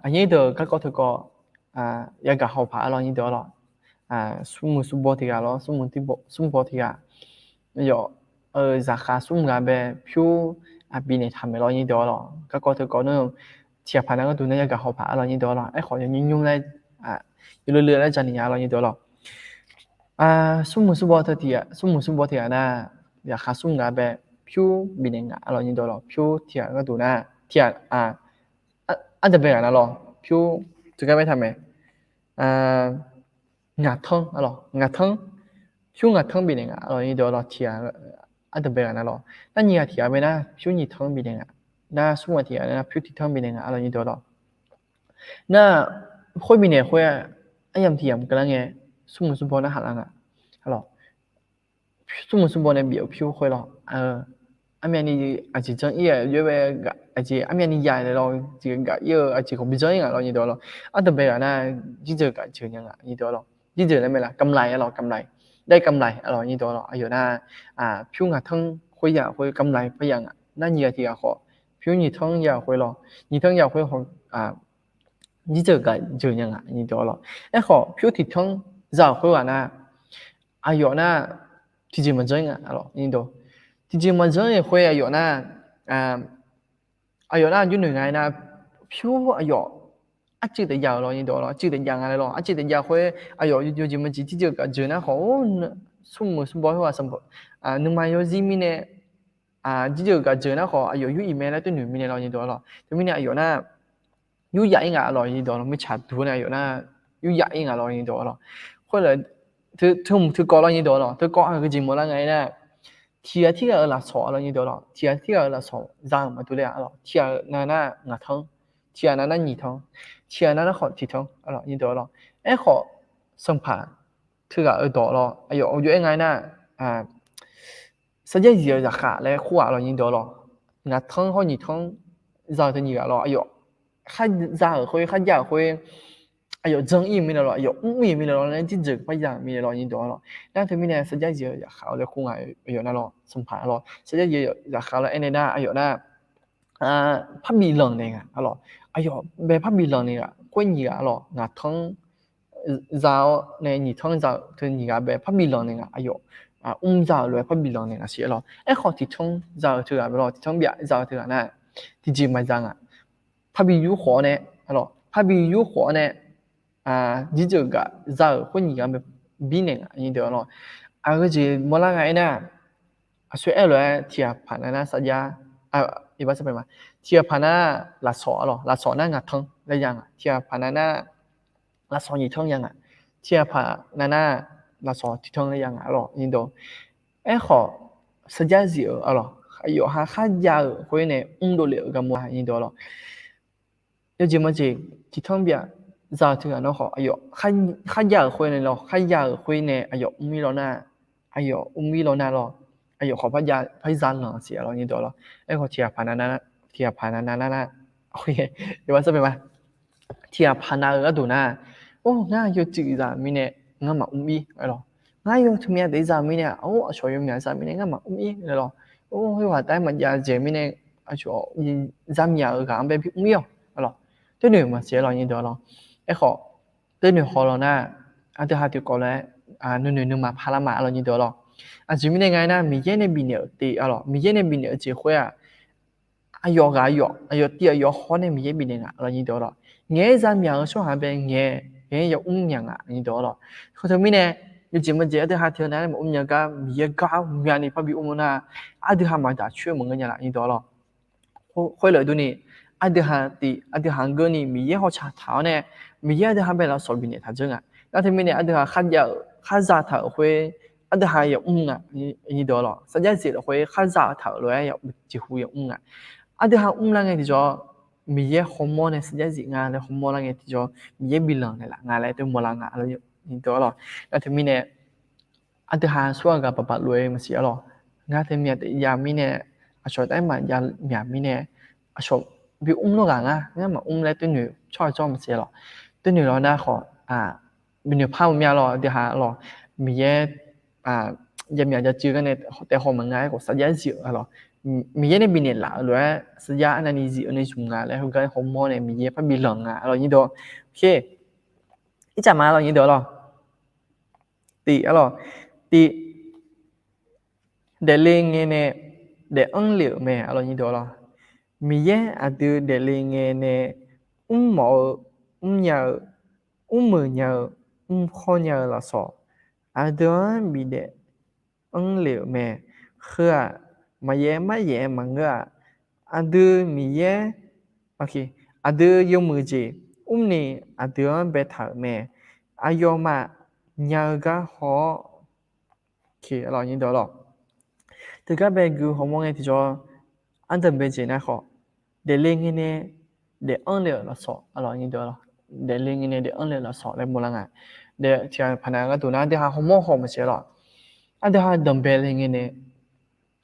aqnyir deuq garkawv teukawv yagaq haw paq-a lawr, nyir dawq-a lawr. Smrmuiq smrbaw tiq ghaq lawr, smrmuiq smrbaw tiq ghaq, yawf-euq zaqkhav smr ghaq bae pyur bifnaeq taq maeq lawr, nyir dawq-a lawr. Garkawv teukawv nar tiq ghaq paq nar gharduq nar yagaq haw paq-a lawr, nyir dawq-a lawr. Aerkhawf yawnymr nymr laer, yawleu leu laer jani nya-a lawr, nyir dawq-a lawr. Smrmuiq smrbaw teu tiq ghaq, smrmuiq smrbaw tiq ghaq nar zaqkhav smr ghaq bae pyur bifnaeq nga, aqlawq nyir dawq lawq. Pyur tiq ghaq gharduq nar, tiq ghaq, aqda bae ghaq nar lawq, pyur teugar bae taq mae, ngaq tanr, aqlawq ngaq tanr, pyur ngaq tanr bifnaeq nga, aqlawq nyir dawq lawq. Tiq ghaq, aqda bae ghaq nar lawq, nar nyiq ghaq tiq ghaq bae nar pyur nyiq tanr bifnaeq nga, nar smr ghaq tiq ghaq nar pyur tiq tanr bifnaeq nga, aqlawq nyir dawq lawq. Nar, khoer bifnaeq khoer-aq, aryamq tiq yamq keuvlar ngae, smrmuiq smrbaw narhaq lar nga, aqlawq. Smrmuiq smrbaw nae bif-euq pyur khoer lawq. Armyavni aqjeq janr-ir-aq, yaer bae, aqjeq armyavni ya-aer lawq, jeq gaq-ir-eu aqjeq khawf bi janr-ir nga, aqlawq nyir dawq lawq. Aqda bae ghaq nar, jirjeuq gaq jeuq nya nga, nyir dawq lawq. Jirjeuq laer mae laf, กำไร, aqlawq กำไร, ได้กำไร, aqlawq nyir dawq lawq. Aqyawf nar, pyur ngaq tanr khoer ya khoer กำไร par ya nga. Nar nyiq ghaq tiq ghaq khawf, pyur nyiq tanr ya khoer lawq. Nyiq tanr ya khoer khawf, jirjeuq gaq jeuq nya nga, nyir dawq lawq. Aerkhawf pyur tiq tanr za-euq khoerghaq nar, aqyawf nar, tiqjeq maqjanr-ir nga, aqlawq nyir dawq. Tiqjeq maqjanr-ir khoer aqyawf nar, aqyawf nar aqjox noeq nga-aer nar, pyur aqyawf arcuiv taef jav-euq lawq, nyir dawq lawq. Arcuiv taef jav nga laer lawq. Arcuiv taef jav khoer aqyawf yawjeq maqjeq jirjeuq gaq jeuq nar khawf, smrmuiq smrbaw khoerghaq sanq, nuima yawzir mirnae, jirjeuq gaq jeuq nar khawf aqyawf yur iq mae laer toer noeq mirnae lawq, nyir dawq lawq. Teumirnae aqyawf nar yur yaf-ir nga, aqlawq nyir dawq lawq. Mirtsaq duq nae aqyawf nar yur yaf-ir nga, aqlawq nyir dawq lawq. Khoer laf, teu, teu mq teu kawv lawq, nyir dawq lawq. Teu kawv-aq heujeq mawrlar nga-aer nar, tiq ghaq tirghaq-euq lafsawq, aqlawq nyir dawq lawq. Tiq ghaq tirghaq-euq lafsawq za-euq maqdur ler-a, aqlawq. Tiq ghaq nav nar ngaq tanr, tiq ghaq nav nar nyiq tanr, tiq ghaq nav nar khawf tiq tanr, aqlawq nyir dawq lawq. Aerkhawf sanqpaq teughaq-euq dawq lawq, aqyawf aqjox-aer nga-aer nar, sarjax zif-eu zaqkhav laer khoer-aq, aqlawq nyir dawq lawq. Ngaq tanr hawr nyiq tanr za-eu teu nyiq ghaq lawq, aqyawf kharza-euq khoer, kharjav-euq khoer, aqyawf janr-ir-eu mirnae lawq, aqyawf mr-ir-eu mirnae lawq, laer jirjeuq par ya-euq mirnae lawq, nyir dawq lawq. Nar teumirnae sarjax zif-eu zaqkhav laer khoer nga, aqyawf nar lawq, sanqpaq lawq. Sarjax zif-eu zaqkhav laer aernae nar aqyawf nar parbi lanq naeq nga, aqlawq. Aqyawf bae parbi lanq naeq ghaq khoer nyiq ghaq lawq, ngaq tanr za-awr nae nyiq tanr za-euq teu nyiq ghaq bae parbi lanq naeq nga, aqyawf mr za-euq lof-aer parbi lanq naeq nga siq, aqlawq. Aerkhawf tiq tanr za-eu teughaq bae lawq, tiq tanr byav za-eu teughaq nar tiqjeq maqza nga. Parbi yur khawf-awr nae, aqlawq, parbi yur khawf-awr nae, jirjeuq gaq za-euq khoer nyiq ghaq bae birnaeq nga, nyir dawq lawq. Aqgeu jeq mawrlar nga-aer nar, aqsur aer-eu lof-aer tiq ghaq paq nav nar sarjax, tiq ghaq paq nav nar lafsawq, aqlawq, lafsawq nar ngaq tanr laer ya nga. Tiq ghaq paq nav nar lafsawq nyiq tanr ya nga. Tiq ghaq paq nav nar lafsawq tiq tanr laer ya nga, aqlawq, nyir dawq. Aerkhawf sarjax zif-euq, aqlawq, aqyawf ha kharjav-euq khoer nae mrdov lef-euq garma, nyir dawq lawq. Yawjeq maqjeq tiq tanr byav za-eu teughaq nar khawf, aqyawf kharjav-euq khoer nae lawq, kharjav-euq khoer nae aqyawf mr-ir lawr nar, aqyawf mr-ir lawr nar lawq, aqyawf khawf par jav, par za lanq siq, aqlawq, nyir dawq lawq. Aerkhawf tiq ghaq paq nav nar, tiq ghaq paq nav nar nar, tiq ghaq paq nav-eu gharduq nar, or, ngar yawcuiv zaq mirnae ngar maqmr-ir, aqlawq. Ngar yaw teu myav daef zaq mirnae, or, aqcawq yawmyaq zaq mirnae ngar maqmr-ir, aqlawq. Or, khoerghaq taef-aer maqjav dzaeq mirnae, aqcawq zaqmyaq-euq ghaq-anr bae bimr-ir-awq, aqlawq. Teunoeq maqsiq, aqlawq, nyir dawq lawq. Aerkhawf teunoeq haw lawq nar, aqdui ha tiqkawv lof-aer nuinoeq nuima paq lar ma, aqlawq, nyir dawq lawq. Aqjeq mirnae nga-aer nar, Miqyaer nae bifnaeq-euq tiv, aqlawq, Miqyaer nae bifnaeq-eu jeq khoer-aq, aqyawf ghaq aqyawf, aqyawf tiv aqyawf haw nae Miqyaer bifnaeq nga, aqlawq, nyir dawq lawq. Ngaeq-aer zaqmyaq-eu tsawrhaq bae ngaeq, ngaeq-aer yamr nya nga, nyir dawq lawq. Heu teumirnae, yawjeq maqjeq aqdui ha tiq nar-aer maqmr nya gar Miqyaer gar myavni parbi mr-eu nar, aqdui ha maqdaq coer-eu maqngeur nya laf, nyir dawq lawq. Khoerlef durni, aqdui ha tiv, aqdui ha-anr geurni Miqyaer hawtsaq taq-awr nae, Miqyaer aqdui ha bae lafsawq bifnaeq taq dzeur nga. Nar teumirnae aqdui ha kharjav-euq, kharza taq-euq khoer, aqdui ha yamr nga, nyir dawq lawq. Sarjax zif lafkhoer kharza taq-euq lof-aer jeqhu yamr nga. Aqdui ha mrlar ngae tiqjawr, Miqyaer hawmawr nae sarjax zif nga laer hawmawr lar ngae tiqjawr, Miqyaer bi lanq naeqlaf nga laer teu mawrlar nga, nyir dawq lawq. Nar teumirnae aqdui ha aqsurghaq ghaq baq baq lof-aer maqsiq, aqlawq. Ngar teu myav daef jav mirnae, aqcawq taef-aer maqjav myaq mirnae, aqcawq bi mr nar ghaq ngar, ngar maqmr laer teunoeq tsawrhaq jawr maqsiq, aqlawq. Teunoeq lawq nar khawf, binoeq par-eu myav lawq, aqdui ha lawq. Miqyaer javmyaq javcuiv gar nae taef haw maqnga-aer khawf sarjax zif-eu, aqlawq. Miqyaer nae bifnaeq laf-eu lof-aer sarjax arnavni zif-eu nae zmq nga laer heugar hawmawr nae Miqyaer parbi lanq nga, aqlawq, nyir dawq. Oke. Ircaf ma, aqlawq, nyir dawq lawq. Tiv, aqlawq, tiv, daefle ngae nae daef-anr le-euq mae, aqlawq, nyir dawq lawq. Miqyaer aqdui daefle ngae nae mrmawf-eu, mrnya-eu, mrmeuq nya-eu, mrkhawr nya-eu lafsawq aqdui-anr bidaef-anr le-euq mae. Heu-aq, maqyaef maryaef maqngeur-aq, aqdui Miqyaer, aqdui yawmuiq jeq mrni aqdui-anr baetaq-euq mae. Aqyawfmaf nya-eu gar haw-awr, teugar bae gui hawmawr ngae tiqjawr, ardanqbae jeq nar khawf, daefle ngae nae daef-anr le-euq lafsawq, daefle ngae nae daef-anr le-euq lafsawq laer mawrlar nga. Tiqghaq paqnav gharduq nar aqdui ha hawmawr haw maqsiq lawq. Aqdui ha danqbae le ngae nae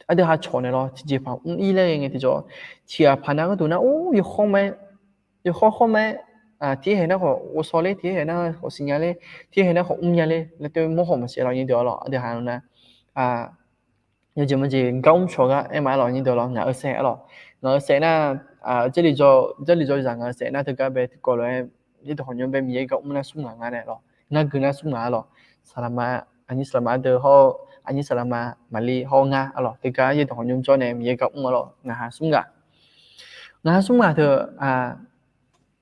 aqdui ha cawq naeq lawr tiqjeqpaq mr-ir laer ghae ngae tiqjawr, tiqghaq paqnav gharduq nar or yawkhawr ma-aer, yawkhawr khawr ma-aer, tiqhaer nar khawf ghovshaw ler, tiqhaer nar khawf siqnya ler, tiqhaer nar khawf mrnya ler laer teu mawr haw maqsiq lawq nyir deuq-awr lawq. Aqdui ha nar yawjeq majeq gar mr cawq gar aer ma-aer lawq nyir deuq lawq. Ngaq-euq saef-aer lawq, ngaq-euq saef nar, Jarlif jawrzaq ngaq-euq saef nar teugar bae tiqkawv lof-aer yaerdawq hawqnymr bae Miqyaer gar mr nar smr ngaq nga nae lawq, ngar gui nar smr ngaq-a lawq. Saqlaqma, aqnyir saqlaqma-a deuq hawr-eu, aqnyir saqlaqma Maqlir hawr-eu ngar-a lawq, teugar yaerdawq hawqnymr jawr nae Miqyaer gar mr-a lawq, ngaq ha smr ngaq. Ngaq ha smr ngaq teu,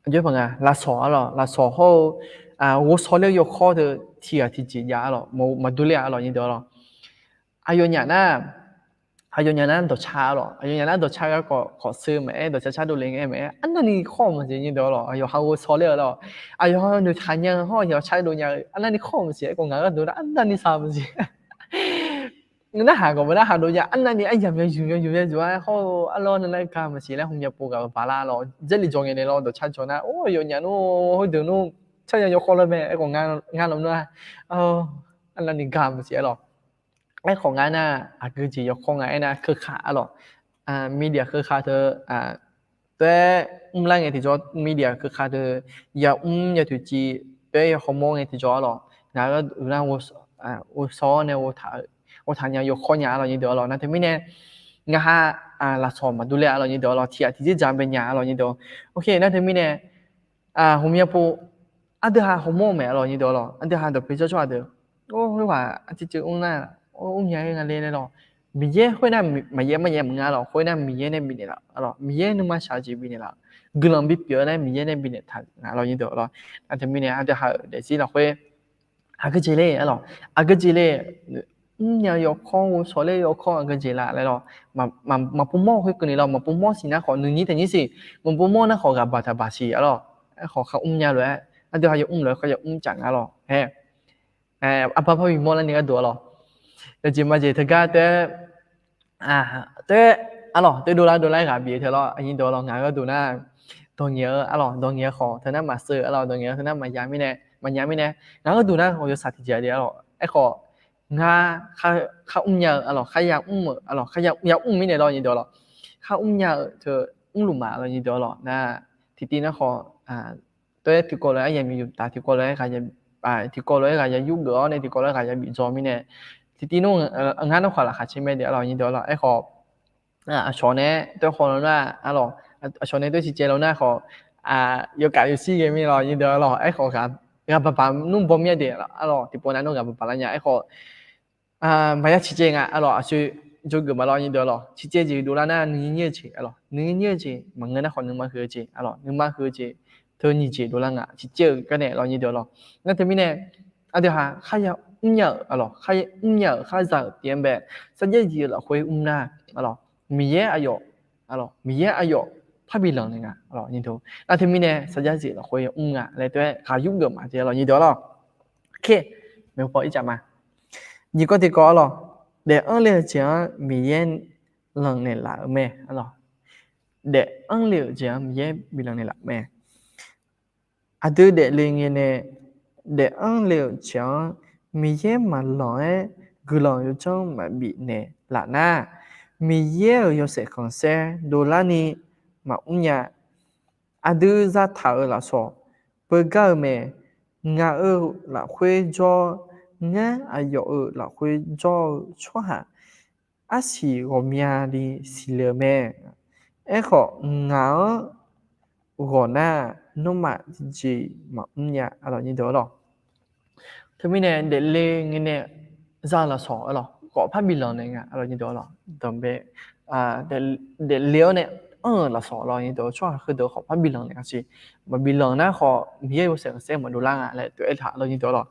aqjox paq nga lafsawq-a lawq, lafsawq hawr-eu ghovshaw ler-eu yawkhawr teu tiqghaq tiqjeq jav-a lawq, maqdur ler-a lawq nyir deuq-awr lawq. Aqyawfnyaf nar, aqyawfnyaf nar dawqcar-a lawq, aqyawfnyaf nar dawqcar gar khawf, khawf seu maqaer, dawqcar cardov le ngae maqaer, arnavni khawf-eu maqsiq nyir deuq-awr lawq. Aqyawf ha ghovshaw ler-eu lawq, aqyawf ha noeqtaq nya-eu hawr aqyawf cardov nya-eu arnavni khawf-eu maqsiq. Aerkhawf ngaq gharduq nar arnavni saq maqsiq. Narhaq khawf maqnarhaq dov nya, arnavni aryamq ya yuq ya yuq ya yuq-aer hawr-eu arlawr nar laer gar maqsiq laer hmqmya pov ghaq baq lar lawq. Jarlif jawr ngae nae lawr dawqcar jawr nar or yawfnyaf nmr, khoerdeuq nmr, carnya yawkhawr lar mae. Aerkhawf ngar lar mr nar, arnavni gar maqsiq-aer lawq. Aerkhawf ngar nar aqgeu jeq yawkhawr nga aernar keuka-a lawq, media keuka teu, teu-aer mrlar ngae tiqjawr, media keuka teu yamr yatoeqciv teu-aer yawkhawr mawr ngae tiqjawr-a lawq. Ngaq-euq nar ghovshaw-awr nae ghovtaq nya yawkhawr nya-a lawq nyir deuq-awr lawq. Nar teumirnae ngaq ha lafsawq maqdur ler-a lawq nyir deuq-awr lawq, tiqghaq tiqjeq dzaq bae nya-a lawq nyir deuq. Ok, nar teumirnae hmqmya pov aqdui ha hawmawr-eu mae-a lawq nyir deuq-awr lawq. Aqdui ha dawqpae jawr tsawrhaq deuq, or khoerghaq arciv ceuv mr nar, or mrnya-aer nga le laer lawq. Miqyaer khoernar maqyaef maryaef maqnga lawq, khoernar Miqyaer nae bifnaeq laf-a lawq, Miqyaer nuima shaq-eu jeq bifnaeq laf, guiqlanq bipyeuf-eu laer Miqyaer nae bifnaeq taq nga lawq nyir deuq-awr lawq. Nar teumirnae aqdui ha-euq daefzir lafkhoer aqgeu jeq le-a lawq, aqgeu jeq le, mrnya yawkawr ghovshaw ler yawkawr aqgeu jeq laf laer lawq. Maqpov mawr khoerkeuvni lawq, maqpov mawr siq nar khawf nuinyir taqnyir siq, maqpov mawr nar khawf ghaq baq taq baq siq-a lawq. Aerkhawf kharmr nya lof-aer aqdui ha yamr lof-aer kharya mr caf nga lawq. Aer, arbar parbi mawr larni gharduq-a lawq, yawjeq majeq teugar teu-aer teu-aer, arlawq teu-aer dovlar dovlar-aer ghaq bif-eu teu lawr, aqnyir deuq-awr lawq. Ngaq gharduq nar dawqngaeq-eu, arlawq dawqngaeq-eu khawf teunar maqseuv-eu, arlawq dawqngaeq-eu teunar maqya mirnae, maqnya mirnae, ngaq gharduq nar yawshaq tiqjeq-a le-a lawq. Aerkhawf ngar kharmr nya-eu, arlawq kharya mr-eu, arlawq kharya mr mirnae lawr nyir deuq-awr lawq. Kharmr nya-eu teu mrluf ma lawr nyir deuq-awr lawq. Nar tiqtiv nar khawf teu-aer tiqkawv lof-aer aqyuif taf tiqkawv lof-aer, tiqkawv lof-aer ghaq ya yur geuf-awr nae tiqkawv lof-aer ghaq ya bif dzaw mirnae, tiqtiv nmr ngar nar khawf laqkhaq caer mae de-a lawq nyir deuq-awr lawq. Aerkhawf aqcawq nae teu-aer khawf law nar, arlawq aqcawq nae teu-aer ciqcaev law nar khawf, yawkaf yawshir ghae mir lawr nyir deuq-awr lawq. Aerkhawf ghaq baq baq nmr baw mir-a de, arlawq tiqpov nav nmr ghaq baq baq lar nya. Aerkhawf maqya ciqcaev nga, arlawq aqsur jawrgeuf ma lawr nyir deuq-awr lawq. Ciqcaev jeq dovlar nar nuinyir nyir-eu jeq, arlawq nuinyir nyir-eu jeq maqngeur nar khawf nuima huiq-eu jeq, arlawq nuima huiq-eu jeq teu nyiq jeq dovlar nga, ciqcaev-euq gar nae lawr nyir deuq-awr lawq. Nar teumirnae aqdui ha kharya mrnya-euq, arlawq kharya mrnya-euq kharzaq-euq pyeuf-anr bae sarjax zif-eu lafkhoer mr nar, arlawq Miqyaer aqyawf, arlawq Miqyaer aqyawf parbi lanq naeq nga, arlawq nyir deuq. Nar teumirnae sarjax zif lafkhoer mr nga laer teu-aer ghaq yur geuf ma de-a lawq nyir deuq-awr lawq. Ker, maeqhu paw ircaf ma. Nyiq kawv tiqkawv, arlawq daef-anr le-eu jeq-anr Miqyaer lanq naeq laf-euq mae, arlawq daef-anr le-euq jeq-anr Miqyaer bi lanq naeq laf-euq mae. Aqdui daefle ngae nae daef-anr le-euq jeq-anr Miqyaer maqlanq-aer guiqlanq yawdzanr maqbif naeq laf nar, Miqyaer-euq yawshaef khanqsaer dovlarni maqmr nya. Aqdui zataq-euq lafsawq beugar-eu mae. Ngaq-euq lafkhoer jawr, ngar aqyawf-euq lafkhoer jawr-eu tsawrhaq arsiq ghawqmyani siqle-eu mae. Aerkhawf ngaq-anr ghawq nar, nawmaf tiqjeq maqmr nya, arlawq nyir deuq-awr lawq. Teumirnae daefle ngae nae za-eu lafsawq, arlawq khawf parbi lanq naeq nga, arlawq nyir deuq-awr lawq. Danqbae daefle-awr nae anr-euq lafsawq, arlawq nyir deuq-awr tsawrhaq heudeuq khawf parbi lanq naeq nga siq. Maqbi lanq nar khawf Miqyaer yawshaef khanqsaer maqdov lar nga laer tov-aer taq, arlawq nyir deuq-awr lawq.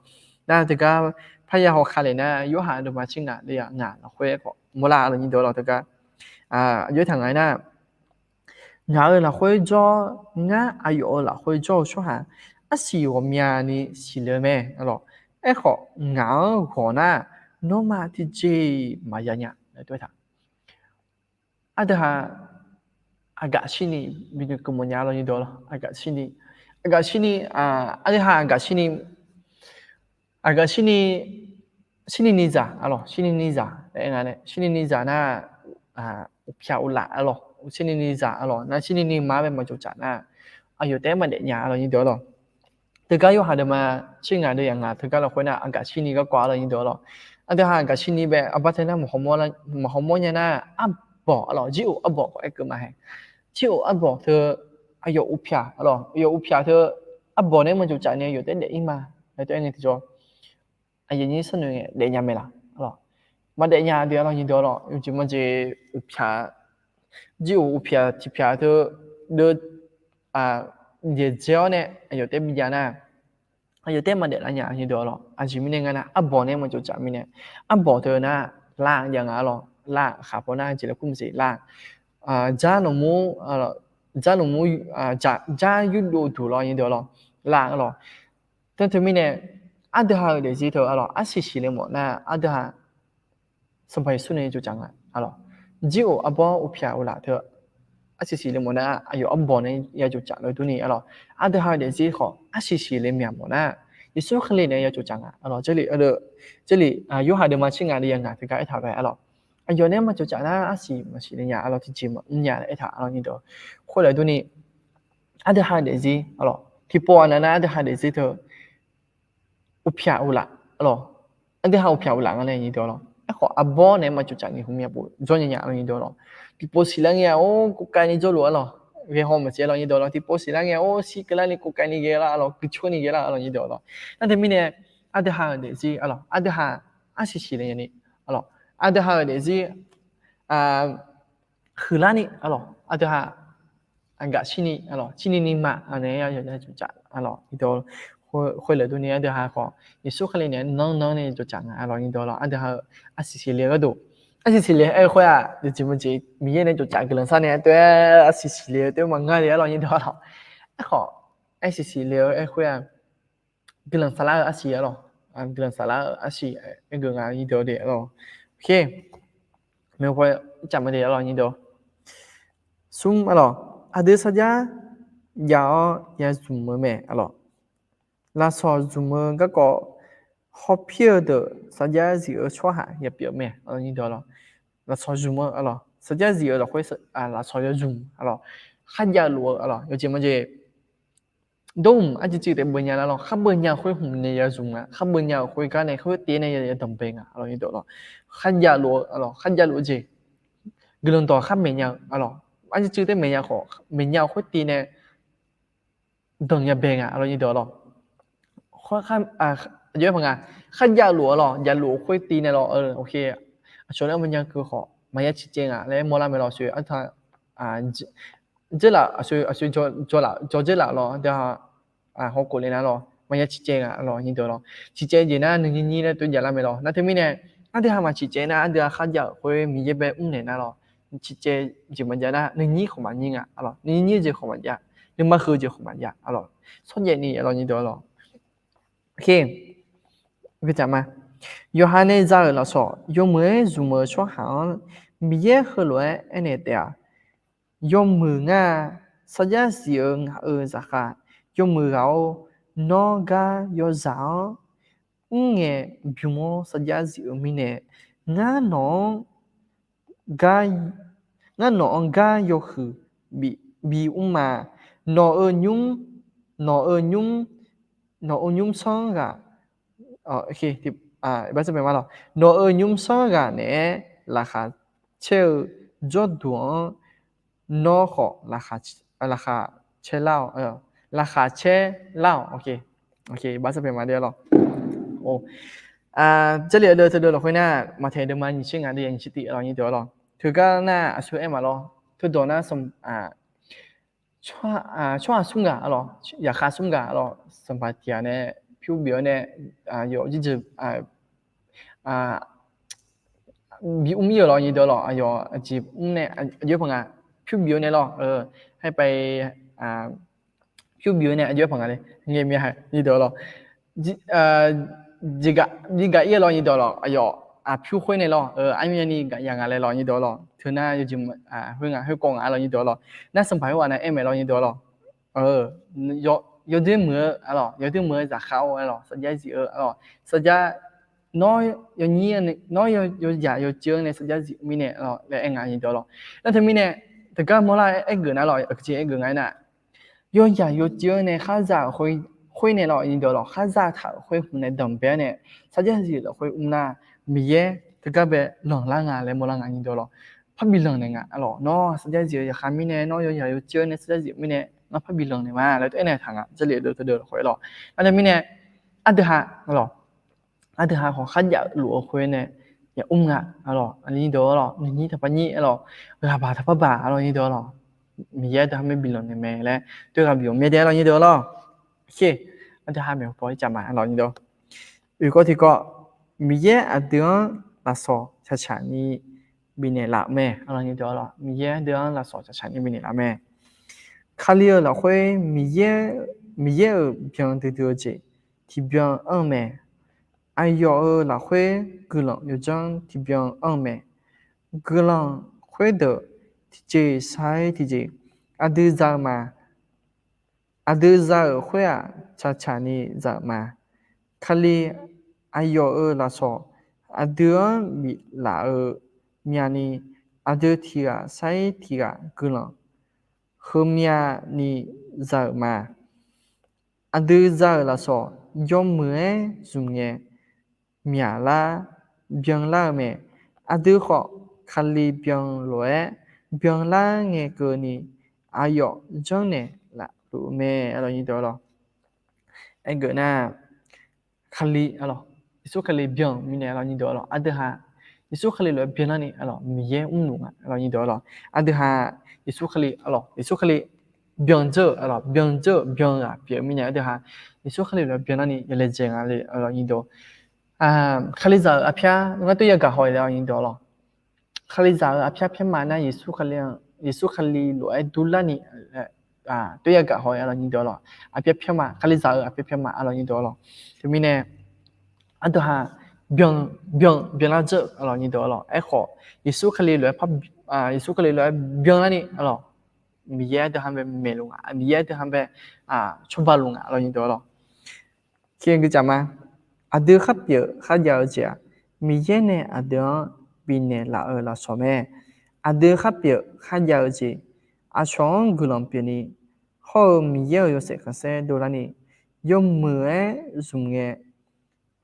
Nar teugar parya haw ka le nar Yorhaq deuvma tser ngaq le-aq ngaq lafkhoer khawf mawrlar, arlawq nyir deuq-awr lawq. Teugar Aqjox aertaq ngaq-aer nar, ngaq-euq lafkhoer jawr, ngar aqyawf-euq lafkhoer jawr-eu tsawrhaq arsiq ghawqmyani siqle-eu mae. Arlawq, aerkhawf ngaq-anr ghawq nar, nawmaf tiqjeq-iq maqya nya laer aertaq. Aqdui ha aqgaf shirni binoeq keuv mawf nya lawr nyir deuq-awr lawr. Aqgaf shirni, aqgaf shirni, aqdui ha aqgaf shirni, aqgaf shirni, shirni ni zaq arlawq, shirni ni zaq laer aer nga nae, shirni ni zaq nar, uqpyaq uqlaf arlawq, shirni ni zaq arlawq, nar shirni ni ma-aer bae maqcawq tsaf nar, aqyawf taef-aer maqdaef nya arlawq nyir deuq-awr lawr. Teugar Yorhaq deuvma tser ngaq deuv yaq ngaq teugar lafkhoer nar, aqgaf shirni garkawv arlawq nyir deuq-awr lawr. Aqdui ha aqgaf shirni bae aqbar tae nar, maqhaw mawr nya nar, arbawq arlawq, jir of arbawq khawf aer keuv ma hae. Jir of arbawq teu, aqyawf uqpyaq arlawq, aqyawf uqpyaq teu, arbawq nae maqcawq tsaf ni aqyawf taef-aer daef-ir ma laer teu aer ngae tiqjawr, aqyuif nyir sharnoeq ngae daef nya mae laq arlawq. Maqdaef nya deuq arlawq nyir deuq-awr lawr, yawjeq mawrjeq uqpyaq, jir of uqpyaq tiqpyaq teu, deuv, jeq dzae-awr nae aqyawf taef-aer bijav nar, aqyawf taef-aer maqdaef lar nya nyir deuq-awr lawr. Aqjeq mirnae nga nar, arbawq nae maqcawq tsaf mirnae, arbawq teu nar, lar jav nga arlawq, lar khaq paw nar jeq laer kur maqsiq lar, jar nawqmur, jar nawqmur, jar yurdov duq lawr nyir deuq-awr lawr, lar arlawq. Teu teumirnae, aqdui ha-euq daefzir teu arlawq, arsiq siqle mawf nar aqdui ha Sanqpaq Yeqsur nae ya cawqcaf nga arlawq. Jir of arbawr uqpyaq uqlaf teu, arsiq siqle mawf nar aqyawf arbawq nae ya cawqcaf lawr durni arlawq. Aqdui ha-euq daefzir khawf arsiq siqle myaq mawf nar, Yeqsur Kali nae ya cawqcaf nga arlawq. Jarlif, Yorhaq deuvma tser ngaq deuv yaq ngaq teugar aertaq ghae arlawq. Aqyawf nae maqcawqcaf nar arsiq maqsiq le nya arlawq, tiqjeq maqmr nya laer aertaq arlawq nyir deuq-awr. Khoerlaf durni, aqdui ha-euq daefzir arlawq, tiqpov aqnav nar aqdui ha-euq daefzir teu uqpyaq uqlaf arlawq. Aqdui ha uqpyaq uqlaf nga nae nyir deuq-awr lawr. Aerkhawf arbawr nae maqcawqcaf ni hmq myav pov jawr nya nya arlawq nyir deuq-awr lawr. Tiqpov siqlar ngae-aq or, kovkavni jawrluf arlawq. Ghae haw maqsiq arlawq nyir deuq-awr lawr. Tiqpov siqlar ngae or, shir keuvlarni kovkavni ghae lar arlawq, guiqcurni ghae lar arlawq nyir deuq-awr lawr. Nar teumirnae, aqdui ha-euq daefzir arlawq, aqdui ha arsiq siqle nyani arlawq, aqdui ha-euq daefzir huiqlarni arlawq, aqdui ha aqgaf shirni arlawq, shirni ni ma nae ya cawqcaf arlawq nyir deuq-awr. Khoerlaf durni aqdui ha khawf Yeqsur Kali nae nanr nanr nae cawqcaf nga arlawq nyir deuq-awr lawr. Aqdui ha-euq arsiq siqle-eu gharduq, arsiq siqle aer-eu khoer-aq, yawjeq maqjeq Miqyaer nae cawqcaf guiqlanq sharnae teu-aer arsiq siqle-eu teu maqngar le arlawq nyir deuq-awr lawr. Aerkhawf, arsiq siqle-eu aer khoer-aq, guiqlanq saflar-eu arsiq arlawq, guiqlanq saflar-eu arsiq aer geuf nga nyir deuq-awr de arlawq. Oke, maeqhu paw caf ma de arlawq nyir deuq-awr. Smr arlawq, aqdui sarjax jav-awr ya zmq-eu mae arlawq. Lafsawq zmq-eu garkawv hawpir-eu deuq sarjax zif-eu tsawrhaq ya pyeuf mae arlawq nyir deuq-awr lawq. Lafsawq zmq-eu arlawq, sarjax zif-eu lafkhoer lafsawq ya zmq arlawq. Kharjav luf-eu arlawq, yawjeq maqjeq dawrhmq arcuiv cuiv taef beuv nya lar lawr. Kharbeuv nya-eu khoer hmq nae ya zmq nga. Kharbeuv nya-euq khoer gar nae khoer tiv nae ya danqbae nga arlawq nyir deuq-awr lawq. Kharjav luf-eu arlawq, kharjav luf-eu jeq, guiqlanq dawq khar maeq nya-eu arlawq. Arcuiv cuiv taef maeq nya khawf, maeq nya-eu khoer tiv nae danq ya bae nga arlawq nyir deuq-awr lawq. Aqjox-aer paq nga, kharjav luf arlawq, jav luf khoer tiv nae lawr, oke, aqcawq nae maqnya keuv khawf maqya ciqcaev nga laer mawrlar mae lawr. Aqsoeq arta, dzeurlaf, aqsoeq, aqsoeq jawr dzeurlaf lawr, hawkhof le nar lawr, maqya ciqcaev nga arlawq nyir deuq-awr lawq. Ciqcaev jeq nar nuinyir nyir laer tov jav lar mae lawr. Nar teumirnae, aqdui ha maqciqcaev nar aqdui ha kharjav-euq khoer Miqyaer bae mr naeq nar lawr, ciqcaev jeq maqjav nar nuinyir khawf maqnyir nga arlawq. Nuinyir jeq khawf maqjav, nuima heu jeq khawf maqjav arlawq. Shawrjaev ni arlawq nyir deuq-awr lawq. Oke, yawqha nae za-euq lafsawq yawmuiq-aer zmq-eu tsawrhaq-anr Miqyaer heulof-aer aernaeq taef-a, yawmuiq ngar-a, sarjax zif-eu ngaq-euq zaqkhav, yawmuiq ghaq-or, nawr gar yawzaq-anr mrngae bym-awr sarjax zif-eu mirnae, ngar nawq-anr gar, ngar nawq-anr gar yawhuiq bif mr ma. Nawq-euq nymr, nawq-euq nymr, nawq-euq nymrsanr ghaq, nawq-euq nymrsanr ghaq naeq-aer laqkhaq caer-eu jawrduq-anr nawr khawf laqkhaq caer lar-awq, laqkhaq caer lar-awq. Baqsar paeq ma de lawq. Jarlif aqdui teudeuv lafkhoer nar, Maqtaeq deuvma nyiq tser ngaq deuv yaq nyiq tser tiq arlawq nyir deuq arlawq. Teugar nar aqsur aer maqlawr, teudawq nar tsawrhaq smr ghaq arlawq, yaqkhav smr ghaq arlawq, sanqpaq tiq ghaq nae pyur bif-awr nae, yawf jirjeuq, a, bi mr ir-euq lawr nyir deuq lawr. Aqyawf aqjeq mr nae aqjox-aer paq nga, pyur bif-eu nae lawr, haer pav pyur bif-eu nae aqjox-aer paq nga le ngae mir-a nyir deuq lawr. Bi gaq ir-eu lawr nyir deuq lawr, aqyawf aqpyur khoer nae lawr, armyani gaq ya nga laer lawr nyir deuq lawr. Teunar yawjeq khoer nga, khoerkawv nga lawr nyir deuq lawr. Nar sanqpaq khoerghaq nav aer mae lawr nyir deuq lawr. Yawdoer muiq-eu, yawdoer muiq-eu zaqkhav-or lawr, sarjax zif-eu lawr, sarjax nawr yawnyir, nawr yawyaq yawceuv-anr nae sarjax zif mirnae lawr laer aer nga nyir deuq lawr. Nar teumirnae teugar mawrlar aergeuf nar lawr, aqjeq aergeuf nga aernar, yawyaq yawceuv-anr nae khar za-euq khoer nae lawr nyir deuq lawr, khar zataq-euq khoer hmq nae danqbae-awr nae sarjax zif lafkhoer mr nar, Miqyaer teugar bae lanqlar nga laer mawrlar nga nyir deuq lawr. Parbi lanq naeq nga lawr. Nawr sarjax zif-eu zaqkhav mirnae, nawr yawyaq yawceuv-anr nae sarjax zif mirnae nawr parbi lanq naeq ma laer tov-aer naeq taq nga, Jarlif deuq teudeuq lafkhoer lawr. Nar teumirnae aqdui ha lawr, aqdui ha khawf kharjav luf-eu khoer nae yamr nga lawr nyir deuq lawr. Nuinyir taqpar nyir lawr, ghaqbaq taqpar baq lawr nyir deuq lawr. Miqyaer aqdui ha mae bi lanq naeq mae laer tov-aer ghaq bif-awq myav dae lawr nyir deuq lawr. Aqdui ha maeqhu paw-aer caf ma lawr nyir deuq. Oeqkawv tiqkawv, Miqyaer aqdui-anr lafsawq caqcaq ni bifnaeq laf-eu mae lawr nyir deuq lawr. Miqyaer aqdui-anr lafsawq caqcaq ni bifnaeq laf-eu mae. Kali-euq lafkhoer Miqyaer, Miqyaer-euq byan duidui-eu jeq tiqbyan anr-eu mae. Aqyawf-euq lafkhoer guiqlanq yawdzanr tiqbyan anr-eu mae. Guiqlanq khoerdeuq tiqjeq sar-ir tiqjeq aqdui za-eu ma. Aqdui za-euq khoer-aq, caqcaq ni za-euq ma. Kali aqyawf-euq lafsawq aqdui-anr biflaf-eu myavni, aqdui tiqghaq sar-ir tiqghaq guiqlanq heumyav ni za-euq ma. Aqdui za-euq lafsawq yawmuiq-aer zmq ngae, myaqlar byanlar-eu mae. Aqdui khawf Kali byan lof-aer byanlar ngae keuvni, aqyawf janrnaeq laf luf-eu mae lawr nyir deuq lawr. Aergeuf nar, Kali lawr, Yeqsur Kali byan mirnae lawr nyir deuq lawr. Aqdui ha Yeqsur Kali lof-aer byanlar ni lawr, Miqyaer mrluf nga lawr nyir deuq lawr. Aqdui ha Yeqsur Kali lawr, Yeqsur Kali byan dzeur-eu lawr, byan dzeur-eu byan ghaq pyeuf-eu mirnae aqdui ha Yeqsur Kali lof-aer byanlar ni yawlaeq dzaeq nga le lawr nyir deuq. Kalizaq-euq arpyar ngar toer yagaq haw-ir lawr nyir deuq lawr. Kalizaq-euq arpyar pyar ma nar, Yeqsur Kali lof-aer durlar ni toer yagaq haw-ir lawr nyir deuq lawr. Arpyar pyar ma, Kalizaq-euq arpyar pyar ma lawr nyir deuq lawr. Teumirnae aqdui ha byan, byan, byanlar dzeur-eu lawr nyir deuq lawr. Aerkhawf Yeqsur Kali lof-aer par, Yeqsur Kali lof-aer byanlar ni lawr, Miqyaer aqdui ha bae maeqluf nga, Miqyaer aqdui ha bae cawba luf nga lawr nyir deuq lawr. Kir gui caf ma. Aqdui kharpyeuf kharjav-eu jeq-aq, Miqyaer nae aqdui-anr bifnaeq laf-eu lafsawq mae. Aqdui kharpyeuf kharjav-eu jeq, aqcawq-anr guiqlanq pyeufni, hawr-eu Miqyaer-euq yawshaef khanqsaer dovlar ni, yawmuiq-aer zmq ngae,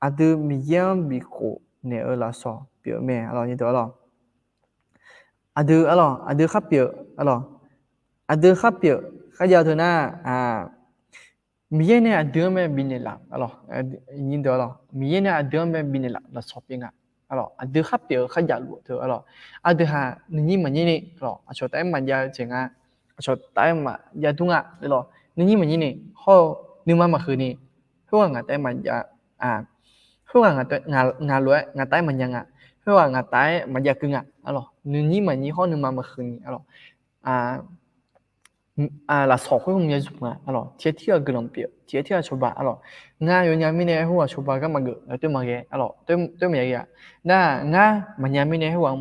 aqdui Miqyaer-anr bikhof naeq-eu lafsawq pyeuf mae lawr nyir deuq lawr. Aqdui lawr, aqdui kharpyeuf lawr, aqdui kharpyeuf kharjav teu nar, Miqyaer nae aqdui-anr mae bifnaeq laf lawr, Miqyaer nae aqdui-anr mae bifnaeq laf lafsawq pyeuf nga. Aqdui kharpyeuf-eu kharjav luf teu lawr, aqdui ha nuinyir maqnyir ni lawr, aqcawq taef-aer maqjav-eu jeq nga, aqcawq taef-aer maqjav dur nga lawr, nuinyir maqnyir ni, hawr-eu nuima maqhuiq ni, khoerghaq ngaq taef-aer maqjav, khoerghaq ngaq lof-aer ngaq taef-aer maqnya nga, khoerghaq ngaq taef-aer maqjav keuv nga lawr, nuinyir maqnyir hawr nuima maqhuiq ni lawr, lafsawq khoer hmq ya zmq nga lawr, tiqghaq tirghaq guiqlanq pyeuf, tiqghaq tirghaq cawba lawr. Ngar yawnya mirnae khoerghaq cawba gar maqgeuf, toer maqghae lawr, toer maqya ghae-a. Nar ngar maqnya mirnae khoerghaq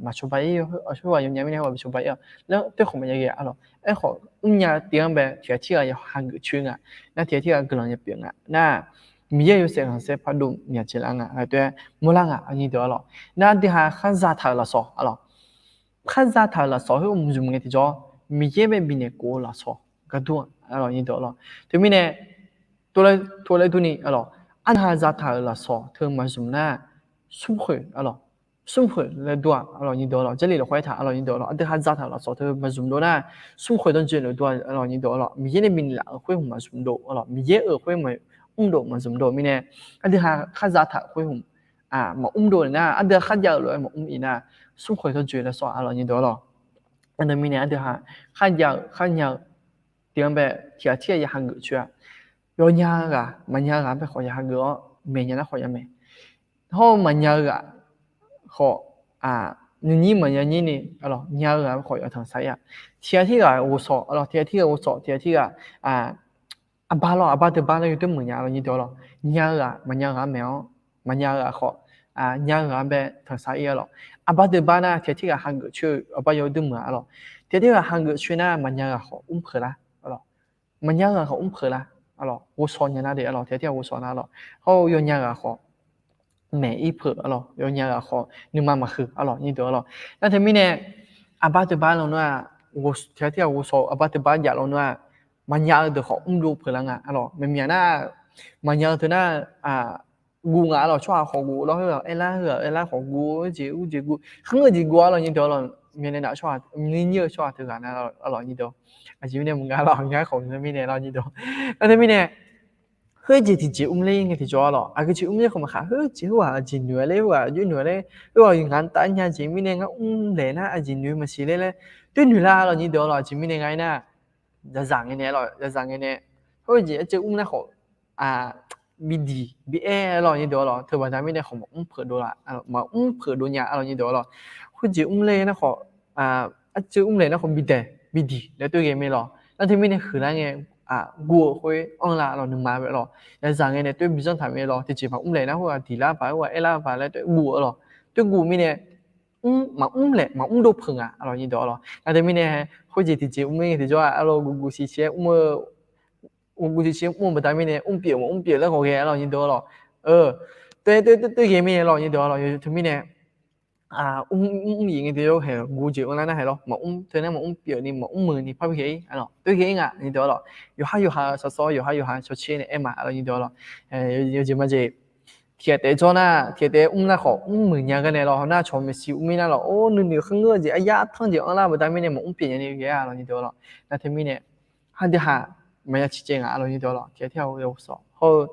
maqcawba ir, khoerghaq yawnya mirnae khoerghaq bi cawba ir-a laer toer khawf maqya ghae lawr. Aerkhawf mrnya tiv-anr bae tiqghaq tirghaq ya hageuf coer nga. Nar tiqghaq tirghaq guiqlanq ya pyeuf nga. Nar Miqyaer yawshaef khanqsaer pardov myaq jeq lar nga laer toer mawrlar nga lawr nyir deuq lawr. Nar aqdui ha kharza taq-euq lafsawq lawr, kharza taq-euq lafsawq khoer hmq zmq ngae tiqjawr, Miqyaer bae bifnaeq khof-eu lafsawq gar dur-a lawr nyir deuq lawr. Teumirnae tov laer durni lawr, aqdui ha zataq-euq lafsawq teu maqzmq nar, smrkhoeq lawr, smrkhoeq laer dur-a lawr nyir deuq lawr. Jarlif lafkhoer aertaq lawr nyir deuq lawr, aqdui ha zataq-euq lafsawq teu maqzmq dov nar, smrkhoeq dawrjoe luf dur-a lawr nyir deuq lawr. Miqyaer nae bifnaeq laf-euq khoer hmq maqzmq dov lawr, Miqyaer-euq khoer maqmr dov maqzmq dov mirnae, aqdui ha kharza taq-euq khoer hmq maqmr dov nar, aqdui ha kharjav-euq lof-aer maqmr ir nar, smrkhoeq dawrjoe laer sawr-a lawr nyir deuq lawr. Aqdui mirnae aqdui ha kharjav-eu kharnya-eu tiv-anr bae tiqghaq tirghaq ya hageuf coer-a. Yawnya ghaq maqnya ghaq bae khawf ya hageuf-awr maeqnya nar khawf ya maeq. Hawr-eu maqnya-eu ghaq khawf nuinyir maqnya nyir ni, aqlawq, nya-eu ghaq khawf yawtanq sar ir-a. Tiq ghaq tirghaq ghovsawq, aqlawq, tiq ghaq tirghaq ghovsawq, tiq ghaq tirghaq aqbar lawr, aqbar deuq bar nar yawdoer muiq nya, aqlawq, nyir deuq-a lawq. Nya-eu ghaq maqnya-eu ghaq-anr maeq-awr, maqnya-eu ghaq khawf, nya-eu ghaq-anr bae tanq sar ir-a lawq. Aqbar deuq bar nar tiq ghaq tirghaq hageuf coer-eu aqbar yawdoer muiq-a lawq. Tiq ghaq tirghaq hageuf coer nar maqnya-eu ghaq khawf mr peuq lar, aqlawq. Maqnya-eu ghaq khawf mr peuq lar, aqlawq, ghovshaw nya nar de, aqlawq, tiq ghaq tirghaq ghovshaw nar, aqlawq. Hawr-eu yawnya ghaq khawf maeq ir peuq, aqlawq, yawnya ghaq khawf nuima maqhuiq, aqlawq, nyir deuq, aqlawq. Nar teumirnae aqbar teubar lawnmr-aq, tiq ghaq tirghaq ghovshaw-eu aqbar teubar jav lawnmr-aq, maqnya-eu deuq khawf mrdov peuq lar nga, aqlawq. Maqmyaq nar, maqnya-eu teu nar, guv nga, aqlawq, tsawrhaq khawf guv lawr, heu-aq aerlar, heu-aq aerlar khawf guv, jeq ur jeq guv, khanr-eu jeq guv, aqlawq, nyir deuq, aqlawq. Myavnae naf nyir-eu tsawrhaq teughaq nar, aqlawq, nyir deuq. Aqjeq mirnae maqnga lawq, ngar khawf mirnae lawr, nyir deuq. Nar teumirnae khoerjeq tiqjeq mr ler ngae tiqjawr, aqlawq, aqgeu jeq mr ler khawf maqkhaq, khoerjeq khoerghaq jeq noeq-a ler, khoerghaq jeq noeq-a ler, khoerghaq ngaq-anr taf nya jeq mirnae ngar mr laeq nar aqjeq noeq maqsiq ler laer, toer noeq lar, aqlawq, nyir deuq, aqlawq. Aqjeq mirnae nga aernar, zaqzaq ngae nae, aqlawq, zaqzaq ngae nae, khoerjeq arceuv mr nar khawf bi diq bi aer, aqlawq, nyir deuq, aqlawq. Teubaqda mirnae khawf maqmr peuq dov la, maqmr peuq dov nya, aqlawq, nyir deuq, aqlawq. Khoerjeq mr ler nar khawf, arceuv mr laeq nar khawf bi daeq bi diq laer toer ghae mae lawq. Nar teumirnae huiqlar ngae, guv-eu khoer anrlar, aqlawq, nuima bae lawq. Zaqzaq ngae nae toer bi zanr taq mae lawq. Tiqjeq maqmr laeq nar khoerghaq diq lar paq, khoerghaq aer lar paq laer toer guv-eu lawq. Toer guv mirnae mr, maqmr laeq maqmr dov peuq nga, aqlawq, nyir deuq, aqlawq. Nar teumirnae khoerjeq tiqjeq mr ler ngae tiqjawr-aq, aqlawq, guv guv siq siq-aer mr-eu guv guv siq siq mr-eu baqda mirnae mr pyeuf maqmr pyeuf laer khawf ghae, aqlawq, nyir deuq, aqlawq. Toer toer toer ghae mirnae lawq, nyir deuq, aqlawq. Teumirnae mr mr yif ngae tiqjawr haeq guv jeq anrlar nar haeq lawr, maqmr teu nar maqmr pyeuf ni maqmr muiq ni parbi ghae ir, aqlawq, toer ghae ir nga, nyir deuq, aqlawq. Yawqhar yawqha-eu shawrshawr, yawqhar yawqha shawrtser nae aer ma, aqlawq, nyir deuq, aqlawq. Yawjeq majeq tiq ghaq taef jawr nar, tiq ghaq taef mr nar khawf mr muiq nya gar nae lawr, nar cawq maeqshi mr mir nar lawq, or, nuinoeq kharngeur-eu jeq aryar tanr jeq anrlar-eu baqda mirnae maqmr pyeuf nya ni ghae-a, aqlawq, nyir deuq, aqlawq. Nar teumirnae hardeuq haq maqya ciqcaev nga, aqlawq, nyir deuq, aqlawq. Tiq ghaq tirghaq ghovsawq hawr-eu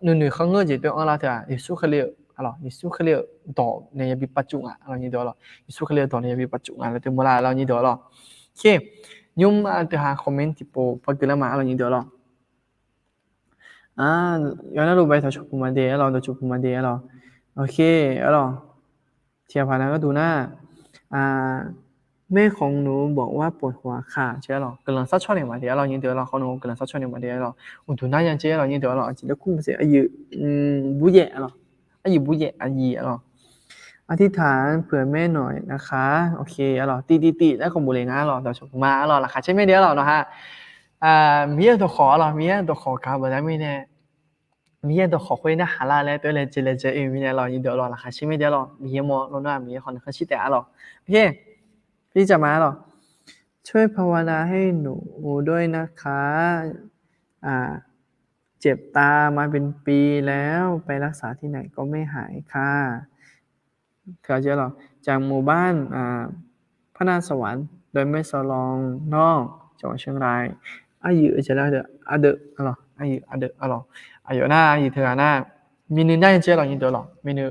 nuinoeq kharngeur-eu jeq toer anrlar teu-aq, Yeqsur Kali-eu, aqlawq, Yeqsur Kali-euq dawq nae yabi pavcuf nga, aqlawq, nyir deuq, aqlawq. Yeqsur Kali-euq dawq nae yabi pavcuf nga laer toer mawrlar, aqlawq, nyir deuq, aqlawq. Oke, nymr aqdui haq comment tiqpov par gui lar ma, aqlawq, nyir deuq, aqlawq. Yawnar luf bae dawqcawq puq ma de, aqlawq, dawqcawq puq ma de, aqlawq. Oke, aqlawq. Tiq ghaq paq nar gharduq nar, แม่ของหนูบอกว่าปวดหัวค่ะ jeq, aqlawq, guiqlanq sar cawr naeq ma de, aqlawq, nyir deuq, aqlawq. Khawf nawq guiqlanq sar cawr naeq ma de, aqlawq. Uqduq nar ya jeq, aqlawq, nyir deuq, aqlawq. Aqjeq laer kur maqsiq, aqyuif buryaev, aqlawq. Aqyuif buryaev, aqyuif, aqlawq. อธิษฐานเผื่อแม่หน่อยนะคะ Oke, aqlawq. Tiq tiq tiq laer khawf bof le nga, aqlawq. Dawqcawq puq ma, aqlawq. Laqkhaq caer mae de, aqlawq, nawq ha. Miqyaer-euq dawqkhawq, aqlawq, Miqyaer-euq dawqkhawq gaq-eu baqda mirnae, Miqyaer-euq dawqkhawq khoer narhaq lar laer toer laejae laejae oe mirnae, aqlawq, nyir deuq, aqlawq. Laqkhaq caer mae de, aqlawq. Miqyaer mawr lawr nar, Miqyaer khawf nuikhanr shir taef, aqlawq. Oke, พี่จ๋ามา aqlawq. ช่วยภาวนาให้หนูด้วยนะคะ เจ็บตามาเป็นปีแล้ว ไปรักษาที่ไหนก็ไม่หายค่ะ จากหมู่บ้าน พระนครสวรรค์ ดอยแม่สลองนอก จังหวัดเชียงราย Aqyuif aqdeuq, aqdeuq, aqlawq. Aqyawf nar, aqyuif teughaq nar, miqnui nar ya jeq, aqlawq, nyir deuq, aqlawq. Miqnui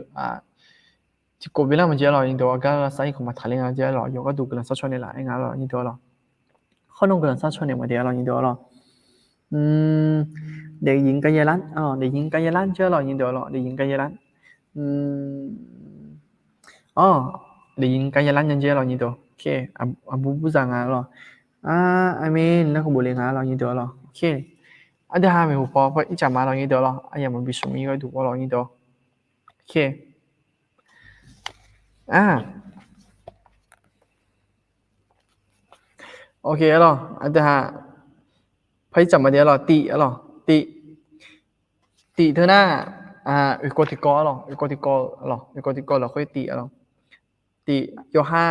tiqkawv bi lar ma jeq, aqlawq, nyir deuq, aqgar sar-ir khawf maqtaq ler nga jeq, aqlawq. Yawqghaq duq guiqlanq sar cawr naeq laf-aer nga, aqlawq, nyir deuq, aqlawq. Khawf nawq guiqlanq sar cawr naeq ma de, aqlawq, nyir deuq, aqlawq. เด็กหญิงกัญญารัตน์ aqlawq, เด็กหญิงกัญญารัตน์ jeq, aqlawq, nyir deuq, aqlawq. Or, เด็กหญิงกัญญารัตน์ ya jeq, aqlawq, nyir deuq. Oke, aqbur burzaq nga, aqlawq. Aqmeq laer khawf bof le nga, aqlawq, nyir deuq, aqlawq. Oke, aqdui ha maeqhu paw par ircaf ma, aqlawq, nyir deuq, aqlawq. Aqyawf maqbi smq mir gharduq, aqlawq, nyir deuq. Oke. Oke, aqlawq, aqdui ha par ircaf ma de, aqlawq. Tiq, aqlawq, tiq, tiq teu nar, oeqkawv tiqkawv, aqlawq, oeqkawv tiqkawv, aqlawq, oeqkawv tiqkawv lafkhoer tiq, aqlawq. Tiq, yawqha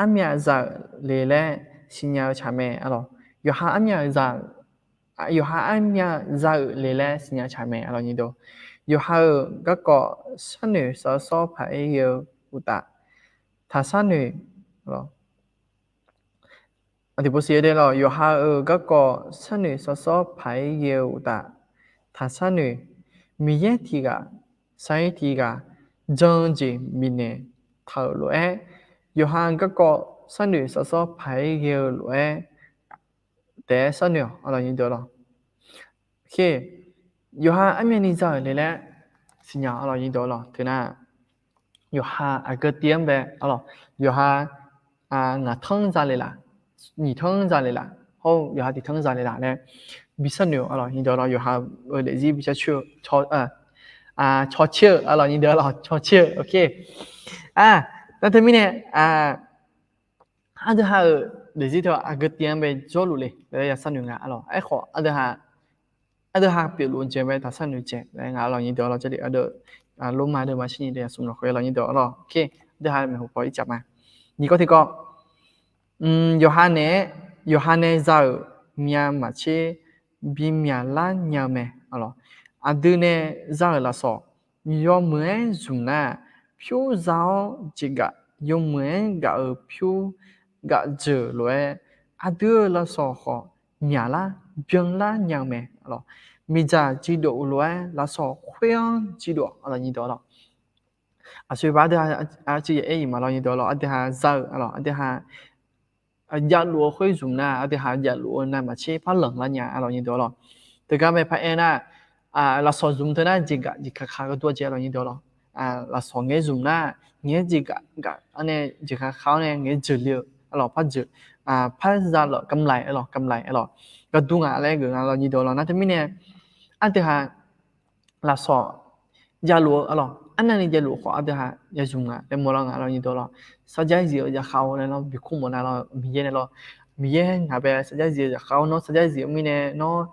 armyaq zaq-euq le laer siqnya-eu tsaq mae, aqlawq. Yawqha armyaq zaq-euq, yawqha armyaq zaq-euq le laer siqnya tsaq mae, aqlawq, nyir deuq. Yawqha-euq garkawv sharnoeq sharshawr paq-aer ghae-eu uqtaf, taq sharnoeq, aqlawq. Aqtiqpov siq-aer de, aqlawq. Yawqha-euq garkawv sharnoeq sharshawr paq-aer ghae-eu uqtaf, taq sharnoeq. Miqyaer tiq ghaq, sar-ir tiq ghaq, jan-eu jeq bifnaeq taq-euq lof-aer, yawqha garkawv sharnoeq sharshawr paq-aer ghae-eu lof-aer taef-aer sharnoeq-awq, aqlawq, nyir deuq, aqlawq. Oke, yawqha armyavni za-euq le laer siqnya, aqlawq, nyir deuq, aqlawq. Teu nar, yawqha aqgeu tiv-anr bae, arlawq, yawqha ngaq tanr za le laf, nyiq tanr za le laf, hawr-eu yawqha tiq tanr za le laf laer bi sharnoeq-awq, arlawq, nyiq deuq-awq, yawqha-euq daefzir bi sharcoer-eu, caw caer-eu, arlawq, nyiq deuq-awq, caw caer-eu, ok. Nar teumirnae aqdui ha-euq daefzir teu aqgeu tiv-anr bae jawrluf le laer ya sharnoeq nga, arlawq. Aerkhawf, aqdui ha pyeufluf-eu jeq bae taq sharnoeq jeq laer nga, arlawq, nyiq deuq-awq, lawr, jarlif aqdui Lormav deuq maq shir nyiq deuq yaqsmq lafkhoer, arlawq, nyiq deuq-awq, lawr, ok. Aqdui ha maeqhu paw ircaf ma. Nyiq kawv tiq kawv, yawqha naeq-aer, yawqha nae za-euq myav maqtser bimyaq lar nya-eu mae, arlawq. Aqdui nae za-euq lafsawq yawmuiq-aer zmq nar, pyur za-awr jeqgaf, yawmuiq-aer gaf-euq pyur gaf jeuq lof-aer, aqdui-euq lafsawq khawf myaqlar byanlar nya-eu mae, arlawq. Miqdzaq jiqdov lof-aer lafsawq khoer-anr jiqdov, arlawq, nyiq deuq-awq, lawr. Aqsur paq aqdui ha, aqcir ya aer-iq ma, arlawq, nyiq deuq-awq, lawr. Aqdui ha za-euq, arlawq, aqdui ha javluf-eu khoer zmq nar, aqdui ha javluf-eu navmaqtser par lanqlar nya, arlawq, nyiq deuq-awq, lawr. Teugar mae par aer nar, lafsawq zmq teu nar jeqgaf jeqkaq kaq gharduq-a jeq, arlawq, nyiq deuq-awq, lawr. Lafsawq ngaer zmq nar, ngaer jeqgaf gaf-anr nae jeqkaq kaq-anr nae ngaer jeuqle-eu, arlawq, par jeuq, par zalaf กำไร, arlawq, กำไร, arlawq, gharduq nga laer geuf nga, arlawq, nyiq deuq-awq, lawr. Nar teumirnae aqdui ha lafsawq javluf-eu, arlawq, arnavni javluf khawf aqdui ha ya zmq nga laer mawrlar nga, arlawq, nyiq deuq-awq, lawr. Sarjax zif-eu zaqkhav-awr laer lawr, bikur mawf nar, lawr, Miqyaer nae, lawr, Miqyaer ngaq bae sarjax zif-eu zaqkhav-awr, nawr sarjax zif-eu mirnae nawr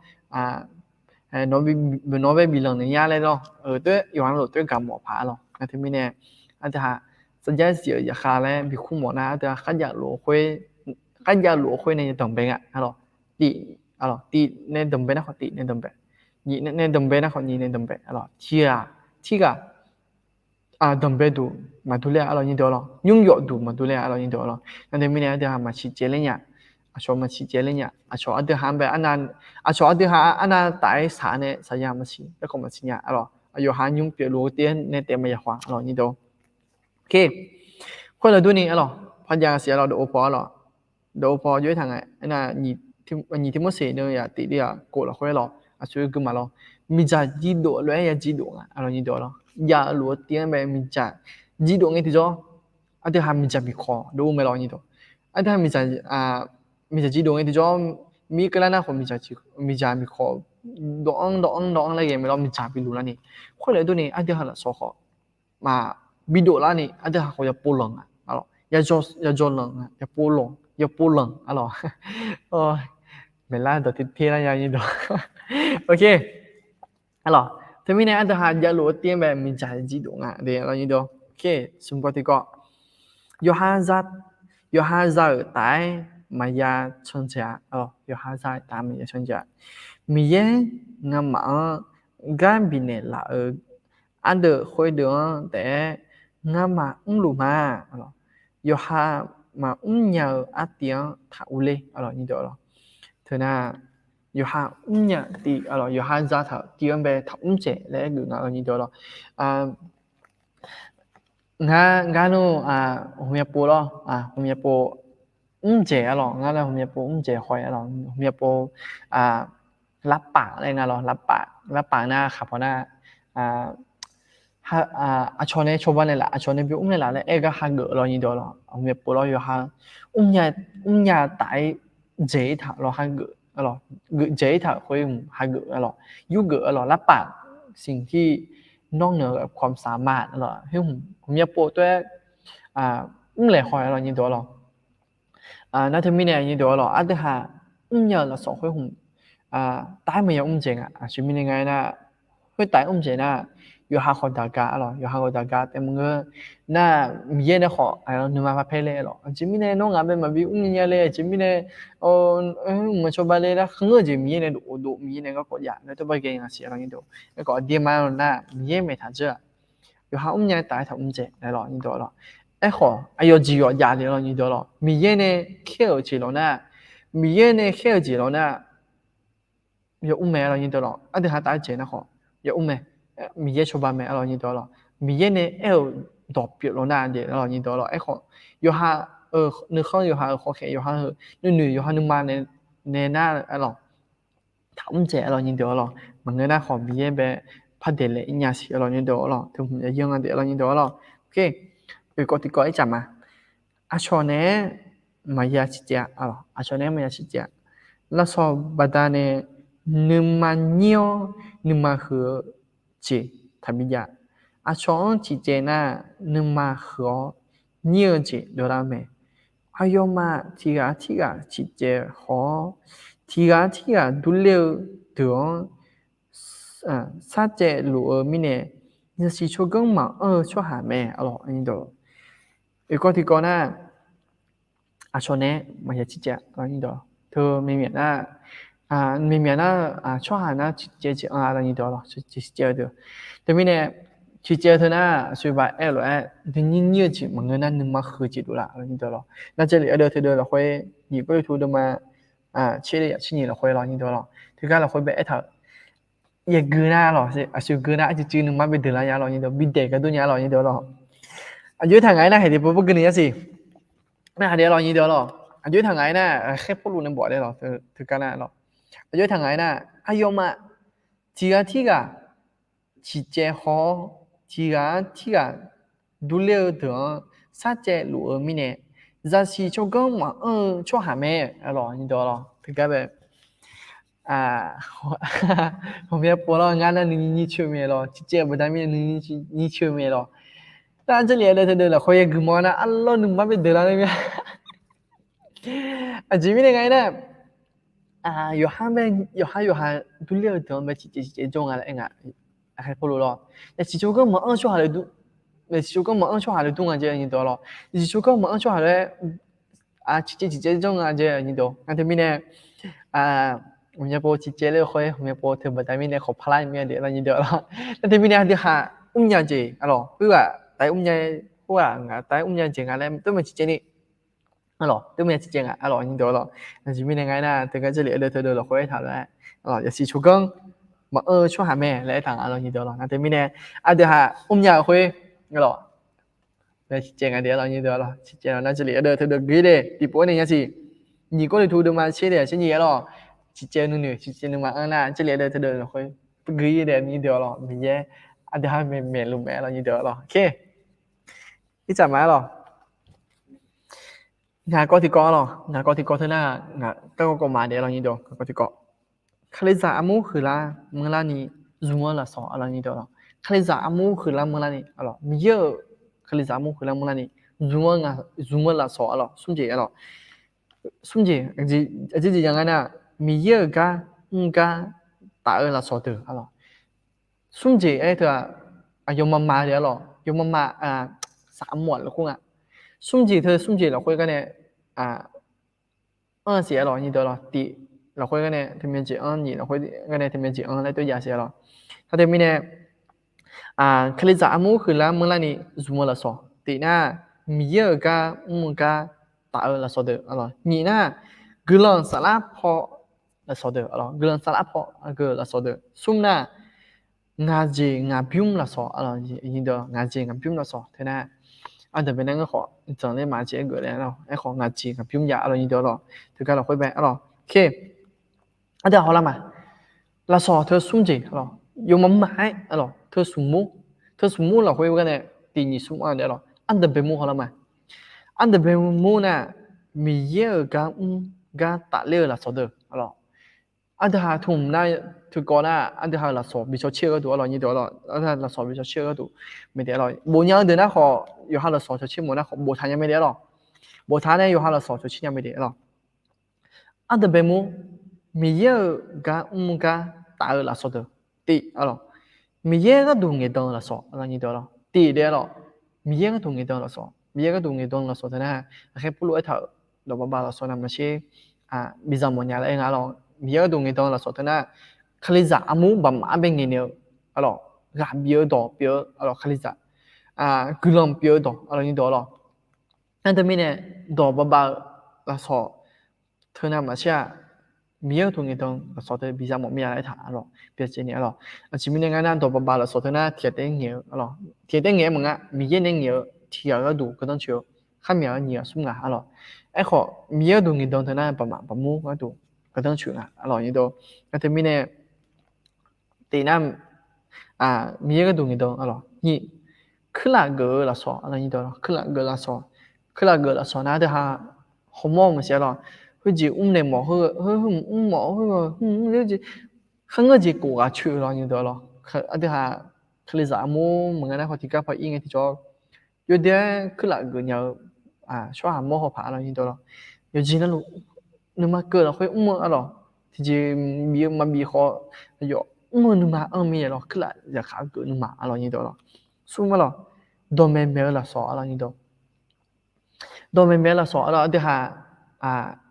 nawq bae biflanq naeq nya laer, lawr, toer yawqha lof toer gaq mawf paq, arlawq. Nar teumirnae aqdui ha sarjax zif-eu zaqkhav laer bikur mawf nar, aqdui ha kharjav luf-eu khoer, kharjav luf-eu khoer nae ya danqbae nga, arlawq. Tif, arlawq, tif nae danqbae nar khawf tif nae danqbae, nyiq nae danqbae nar khawf nyiq nae danqbae, arlawq. Tiq ghaq, tirghaq danqbae duq maqdur ler-a, arlawq, nyiq deuq-awq, lawr. Nymr yawf duq maqdur ler-a, arlawq, nyiq deuq-awq, lawr. Nar teumirnae aqdui ha maqsiq caev ler nya. Aqcawq maqsiq caev ler nya. Aqcawq aqdui ha-anr bae arnav, aqcawq aqdui ha arnav taf-aer shaq nae shaqya maqsiq, aerkhawf maqsiq nya, arlawq. Yawqha nymr pyeufluf-eu tiv-aer nae taef maqya khawf, arlawq, nyiq deuq-awq. Ok. Khoerlof durni, arlawq, parjav siq, arlawq, dawqov paw, arlawq, dawqov paw jov-aer taq nga, aernar, nyiq Tirmorseq nyiq yaf tiq lir-aq kov lafkhoer, arlawq, aqsur gui ma, lawr. Miqdzaq jiqdov lof-aer ya jiqdov nga, arlawq, nyiq deuq-awq, lawr. Javluf-eu tiv-anr bae miqdzaq jiqdov ngae tiqjawr, aqdui ha miqdzaq miqkawq dov-eu mae, lawr, nyiq deuq. Aqdui ha miqdzaq, miqdzaq jiqdov ngae tiqjawr, mir keuvlar nar khawf miqdzaq miqkawq dawv-anr dawv-anr dawv-anr laer ghae mae, lawr, miqdzaq bi luf larni. Khoerlof-aer durni aqdui ha lafsawq khawf maqbi dov larni aqdui ha khawf ya pov lanq-a, arlawq. Ya jawr lanq-a, ya pov lanq, ya pov lanq, arlawq. Maeqlar dawq tir ter lar nya, nyiq deuq-awq. Ok. Arlawq, teumirnae aqdui ha javluf-eu tiv-anr bae miqdzaq jiqdov nga de, arlawq, nyiq deuq-awq. Ok, smq kawv tiq kawv. Yawqha za, yawqha za-euq taf-aer maqya can dzaeq-a, arlawq, yawqha za-euq taf-aer maqya can dzaeq-a. Miqyaer ngamaf-anr gar bifnaeq laf-euq ardeuv khoerdeuv-anr taef-aer ngamaf mrluf ma. Yawqha maqmr nya-eu artiv-anr taqur ler, arlawq, nyiq deuq-awq, lawr. Teunar yawqha mrnya tiv, arlawq, yawqha zataq-euq tiv-anr bae taqmr dzaeq laer aer geuf nga, arlawq, nyiq deuq-awq, lawr. Ngar, ngar nmr, hmqmya pov lawr, hmqmya pov mr dzaeq, arlawq, ngar laer hmqmya pov mr dzaeq haw-aer, arlawq, hmqmya pov lavpaf laer nga, lawr, lavpaf, lavpaf nar khaq paw nar, aqcawq nae cawba naeqlaf, aqcawq nae bimr naeqlaf laer aer gar hageuf, arlawq, nyiq deuq-awq, lawr. Hmqmya pov lawr, yawqha mrnya taf-aer dzaeq-ir taq lawr hageuf, arlawq, geuf dzaeq-ir taq-euq khoer hmq hageuf, arlawq, yurgeuf, arlawq, lavpaf สิ่งที่นอกเหนือความสามารถ arlawq, khoer hmq hmqmya pov tov-aer mrlaeq haw-aer, arlawq, nyiq deuq-awq, lawr. Nar teumirnae nyiq deuq-awq, lawr, aqdui ha mrnya-euq lafsawq khoer hmq taf-aer maqya mr dzaeq nga. Aqjeq mirnae nga aernar, khoertaf-aer mr dzaeq nar, yawqha khawf daqga, arlawq, yawqha khawf daqga taef maqngeur. Nar Miqyaer nae khawf nuima parpaer ler, arlawq. Aqjeq mirnae nawr ngaq bae maqbi mrnya le, aqjeq mirnae mqmaq cawba le laer khanqngeur-eu jeq Miqyaer nae dov, dov, Miqyaer nae garkawv jav laer tawr bar ghae nga siq, arlawq, nyiq deuq. Aerkhawf aqdir ma-aer nar Miqyaer maeqtaq dzeur-aq, yawqha mrnya taf-aer taqmr dzaeq, arlawq, nyiq deuq-awq, lawr. Aerkhawf aqyawf jeq yawf jav le, arlawq, nyiq deuq-awq, lawr. Miqyaer nae khaer-euq jeq lawq nar, Miqyaer nae khaer-euq jeq lawq nar, yawmr mae, arlawq, nyiq deuq-awq, lawr. Aqdui ha taf-aer dzaeq nar khawf yawmr mae. Miqyaer cawba mae, arlawq, nyiq deuq-awq, lawr. Miqyaer nae aer-euq dawq pyeuf lawq nar, arlawq, nyiq deuq-awq, lawr. Aerkhawf yawqha-euq nuikhanr, yawqha-euq khawkhaeq, yawqha-euq nuinoeq, yawqha nuima nae nar, arlawq, taqmr dzaeq, arlawq, nyiq deuq-awq, lawr. Maqngeur nar khawf Miqyaer bae par daeqlaef-ir nya siq, arlawq, nyiq deuq-awq, lawr. Teu hmq ya yanr nga de, arlawq, nyiq deuq-awq, lawr. Oekawv tiqkawv ircaf ma. Aqcawq naeq-aer maqya ciqcaev-a. Aqcawq naeq-aer maqya ciqcaev-a. Lafsawq baqdanae nuima nyir-awr nuima huiq-eu jeq taqbi jav. Aqcawq-anr ciqcaev nar, nuima huiq-awr nyir-eu jeq dovlar-eu mae. Aqyawfmaf tiqghaq tirghaq ciqcaev haw-awr, tiqghaq tirghaq durler-eu deuq-anr sarcaev luf-eu mirnae, zaqsiq tsawrganr maqanr-eu tsawrhaq mae. Oekawv tiqkawv nar, aqcawq naeq-aer maqya ciqcaev-a. Teu maeqmyaq nar, maeqmyaq nar, tsawrhaq nar ciqcaev jeq anr-a lawr nyir deuq-awr lawr, ciqcaev-eu deuq. Teumirnae ciqcaev-eu teu nar, aqsur baq aer-eu lof-aer, nuinyir nyir-eu jeq maqngeur nar, nuima huiq jeq dovlar lawr nyir deuq-awr lawr. Nar Jarlif ardeuv teudeuv lafkhoer, nyiq Gawrliqtu deuvma tser yaf tser nyiq lafkhoer lawr nyir deuq-awr lawr, teugar lafkhoer bae aertaq-euq, yaeqgui nar lawr, aqsur gui nar arcuiv cuiv nuima bae deuqlar nya lawr nyir deuq, bi daeq gar dur nya lawr nyir deuq-awr lawr. Aqjox-aer taq ngaq-aer nar, haeq tiqpov pov gui ni yar siq. Nar haq daef lawr nyir deuq-awr lawr. Aqjox-aer taq ngaq-aer nar, khaer Pawrluv nae bawf daef lawr, teugar nar lawr. Aqjox-aer taq ngaq-aer nar, aqyawfmaf tiqghaq tirghaq ciqcaev haw-awr, tiqghaq tirghaq durler-eu deuq-anr sarcaev luf-eu mirnae, zaqsiq tsawrganr maqanr-eu tsawrhaq mae. Lawr nyir deuq-awr lawr, teugar bae ghawqmya pov lawr, ngar nar nuinyir nyir coer mae lawr, ciqcaev-eu baqda mirnae nuinyir nyir coer mae lawr. Nar Jarlif ardeuv teudeuv lafkhoer yaeqgui mawr nar, arlawr nuima bae deuqlar ler mae. Aqjeq mirnae nga-aer nar, yawqha yawqha durler-eu deuq-anr bae ciqcaev ciqcaev jawr nga laer aer nga. Aqkhaer Pawrluv lawr, zaqsiq tsawrganr maqanr tsawrhaq le dur, zaqsiq tsawrganr maqanr tsawrhaq le dur nga jeq nyir deuq-awr lawr, zaqsiq tsawrganr maqanr tsawrhaq laer ciqcaev ciqcaev jawr nga jeq nyir deuq. Nar teumirnae ghawqmya pov ciqcaev ler khoer, ghawqmya pov teu baqda mirnae khawf parlar mir-a daef lawr nyir deuq-awr lawr. Nar teumirnae aqdui haq mrnya jeq-a lawr, uighaq taef-aer mrnya, khoerghaq ngaq taef-aer mrnya jeq nga laer teumirnae ciqcaev ni, a lawr, teumirnae ciqcaev nga-a lawr nyir deuq-awr lawr. Aqjeq mirnae nga-aer nar, teugar Jarlif ardeuv teudeuv lafkhoer aertaq lof-aer, yaqsiq tsawrganr maqanr-eu tsawrhaq mae laer aertaq nga lawr nyir deuq-awr lawr. Nar teumirnae aqdui haq mrnya-euq khoer, a lawr, ciqcaev nga daef-a lawr nyir deuq-awr lawr. Ciqcaev lawr nar Jarlif ardeuv teudeuv gui daef tiqpov-aer nae yar siq. Nyiq Gawrliqtu deuvma tser daef tser nyiq-a lawr. Ciqcaev nuinoeq ciqcaev nuima anr nar Jarlif ardeuv teudeuv lafkhoer gui daef nyir deuq-awr lawr. Miqyaer aqdui haq maeqmaeq luf mae lawr nyir deuq-awr lawr. Ircaf ma-a lawr. Ngaq kawv tiqkawv-a lawr, ngaq kawv tiqkawv teu nar, ngaq garkawv kawv ma daef lawr nyir deuq-awr, ngaq kawv tiqkawv. Kalizaq armur huiqlar murlarni zmq-eu lafsawq-a lawr nyir deuq-awr lawr. Kalizaq armur huiqlar murlarni, a lawr, Miqyaer-euq kalizaq armur huiqlar murlarni zmq-eu lafsawq-a lawr, smr jeq-a lawr. Smr jeq, aqjeq jeq ya nga nar, Miqyaer-euq gar mr gar taf-eu lafsawq deuq-a lawr. Smr jeq aer teu-aq, aqyawfmaf maf daef-a lawr, yawfmaf maf, saqmawf-aq lafkhoer nga. Smr jeq teu smr jeq lafkhoer gar nae anr-a siq-a lawr nyir deuq-awr lawr. Tif lafkhoer gar nae teumyan jeq anr, nyiq lafkhoer gar nae teumyan jeq anr laer tov jav siq-a lawr. Nar teumirnae, kalizaq armur huiqlar murlarni zmq-eu lafsawq. Tif nar, Miqyaer-euq gar mr-eu gar taf-eu lafsawq deuq-a lawr. Nyiq nar, guiqlanq saflar paw lafsawq deuq-a lawr, guiqlanq saflar paw-eu lafsawq deuq. Smr nar, ngaq jeq ngaq bymr lafsawq-a lawr, ngaq jeq ngaq bymr lafsawq teu nar, aqdui bae nar ngeur khawf zanqler maqjeq aergeuf laer-a lawr, aerkhawf ngaq jeq ngaq bymr ya-a lawr nyir deuq-awr lawr, teugar lafkhoer bae-a lawr. Aqdui haq hawlar ma. Lafsawq teu smr jeq-a lawr, yawmaf maf-aer-a lawr, teu smq mur, teu smq mur lafkhoer gar nae tiq nyiq smr-a daef-a lawr, aqdui bae mur hawlar ma. Aqdui bae mur nar, Miqyaer-euq gar mr gar tafler-eu lafsawq deuq-a lawr. Aqdui haq tmq nar, teukawv nar aqdui haq-euq lafsawq bi cawcaer-eu gharduq-a lawr nyir deuq-awr lawr, aqdui haq lafsawq bi cawcaer-eu gharduq mae daef-a lawr. Bofnya-eu deuq nar khawf, yawqha lafsawq cawcaer mawf nar khawf boftaq nya mae daef-a lawr. Boftaq nae yawqha lafsawq cawcaer nya mae daef-a lawr. Aqdui bae mur, Miqyaer-euq gar mr gar taf-eu lafsawq deuq tif-a lawr. Miqyaer gharduq ngaeqdan-eu lafsawq-a lawr nyir deuq-awr lawr, tif daef-a lawr. Miqyaer gharduq ngaeqdan-eu lafsawq, Miqyaer gharduq ngaeqdan-eu lafsawq teu nar, aqkhaer Pawrluv aertaq-euq dawq baqbaq lafsawq navmaqtser bi zaq mawf nya laer aer nga lawr. Miqyaer gharduq ngaeqdan-eu lafsawq teu nar, kalizaq armur baqmaf-anr bae ngaeqnaeq-eu-a lawr, ghaq bif-eu dawq pyeuf-eu-a lawr, kalizaq guiqlanq pyeuf-eu dawq-a lawr nyir deuq-awr lawr. Nar teumirnae, dawq baqbaq-eu lafsawq teu navmaqtser-aq, Miqyaer gharduq ngaeqdan-eu lafsawq teu bi zaq mawf mir-a laer aertaq-a lawr, byacaevni-a lawr. Aqjeq mirnae ngar nar, dawq baqbaq lafsawq teu nar tiqghaq taef-aer ngaeq-eu-a lawr, tiqghaq taef-aer ngaeq-aer maqnga, Miqyaer nae ngaeq-eu tiqghaq gharduq gardanr coeq-eu, kharmyaq-eu nyiq ghaq smr ngaq-a lawr. Aerkhawf, Miqyaer gharduq ngaeqdan teu nar, baqmaf baqmur gharduq gardanr coeq ngaq-a lawr nyir deuq-awr. Nar teumirnae, tif nar, Miqyaer gharduq ngaeqdan-a lawr. Nyiq, kuirlaf geuf-eu lafsawq, aqlawq nyir dawq lawq, kuirlaf geuf lafsawq, kuirlaf geuf lafsawq nar aqdui ha hawmawr maqsiq-a lawq. Khoerjeq mrnaeq mawf khoer, mr mawf khoer, mr mr kharngeur jeq kof ghaq coeq-eu lawq nyir dawq lawq. Aqdui ha kalizaq armur maqngeur nar khawf tiqgar paw ir ngae tiqjawr yawdaef-aer kuirlaf geuf nya-eu tsawrhaq mawr hawpaq-a lawq nyir dawq lawq. Yawqjeq navluf nuima keuv lafkhoer mr-eu-a lawq. Tiqjeq bif-eu maqbif khawf, aqyawf mr-eu nuima anr-eu mirnae lawq, kuirlaf zaqkhav geuf nuima-a lawq nyir dawq lawq. Smr-a lawq, dawqmaeq maeq-eu lafsawq-a lawq nyir dawq. Dawqmaeq maeq-eu lafsawq-a lawq, aqdui ha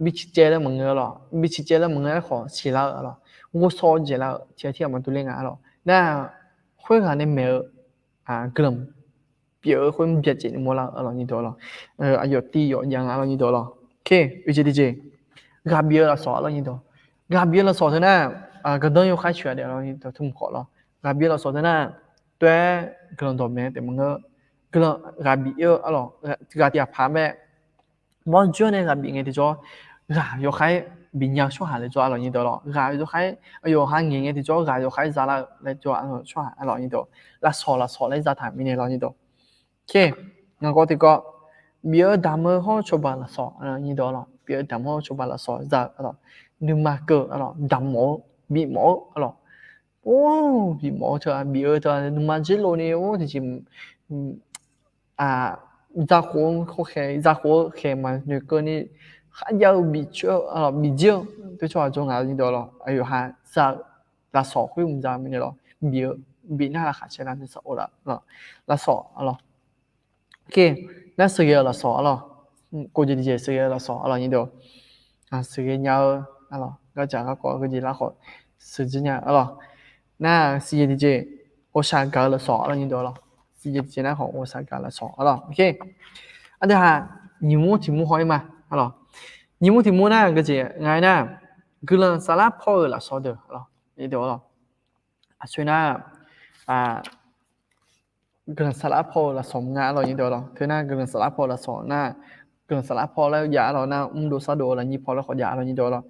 bi ciqcaev laer maqngeur-a lawq, bi ciqcaev laer maqngeur-aer khawf siqlar-eu-a lawq, ghovshaw-awr dzaeqlar-eu tiq ghaq tirghaq maqdur ler nga-a lawq. Nar khoerghaq nae maeq-eu guiqlanq pyeuf-eu khoer mr byacaevni mawrlar-eu-a lawq nyir dawq lawq. Aqyawf tiv yawf jav nga-a lawq nyir dawq lawq. Oe, oejeq tiqjeq, ghaq bif-eu lafsawq-a lawq nyir dawq. Ghaq bif-eu lafsawq teu nar, gardanr yawkhaer coeq-a daef-a lawq nyir dawq, tmr khawf lawq. Ghaq bif-eu lafsawq teu nar, toer guiqlanq dawqmaeq taef maqngeur. Guiqlanq ghaq bif-eu-a lawq, ghaq tiq ghaq paq mae. Mawr jawr nae ghaq bif ngae tiqjawr, ghaq yawkhaer bifnya-eu tsawrhaq laer jawr-a lawq nyir dawq lawq. Ghaq yawkhaer yawqha ngaeq ngae tiqjawr, ghaq yawkhaer zalar-eu laer jawr-a lawq, tsawrhaq-a lawq nyir dawq. Lafsawq lafsawq laer zataq mirnae lawq nyir dawq. Oke, ngaq gawr tiqgawr, bif-eu damq-eu hawr cawba lafsawq nyir dawq lawq. Bif-eu damq-eu hawr cawba lafsawq za-eu-a lawq. Nuima keuv-a lawq, damq mawf-eu, bif mawf-eu-a lawq. Or, bif mawf-eu teu-aq, bif-eu teu-aq nuima dzer lov ni or tiqjeq zakhof-eu hawkhaeq, zakhof-eu khaeq maqnoeq keuvni, kharjav-eu bif coer-eu, bif jir-eu, teu tsawrhaq jawr ngaq nyir dawq lawq. Aqyawf ha za-eu lafsawq khoer mqza mirnae lawq. Bif-eu, bif nar laqkhaq caev lar nuisar of laf, lafsawq-a lawq. Oke, nar sheuqghae-eu lafsawq-a lawq. Kov jeq tiqjeq sheuqghae-eu lafsawq-a lawq nyir dawq. Sheuqghae nya-eu-a lawq, gardzaq garkawv geujeq lar khawf sheuqdzir nya-a lawq. Nar sheuqghae tiqjeq, ghawqshaq gaq-eu lafsawq-a lawq nyir dawq lawq. Sheuqghae tiqjeq nar khawf ghawqshaq gaq lafsawq-a lawq. Oke, aqdui ha nyiq mur tiq mur haw-ir ma-a lawq. Nyiq mur tiq mur nar geujeq nga-aer nar, guiqlanq saflar paw-euq lafsawq deuq-a lawq. Aqsur nar guiqlanq saflar paw-eu lafsawq nga-a lawq nyir dawq lawq. Teu nar guiqlanq saflar paw-eu lafsawq nar, guiqlanq saflar paw laer jav-a lawq nar, mrdov sardov-eu lafnyir paw laer khawf jav-a lawq nyir dawq lawq.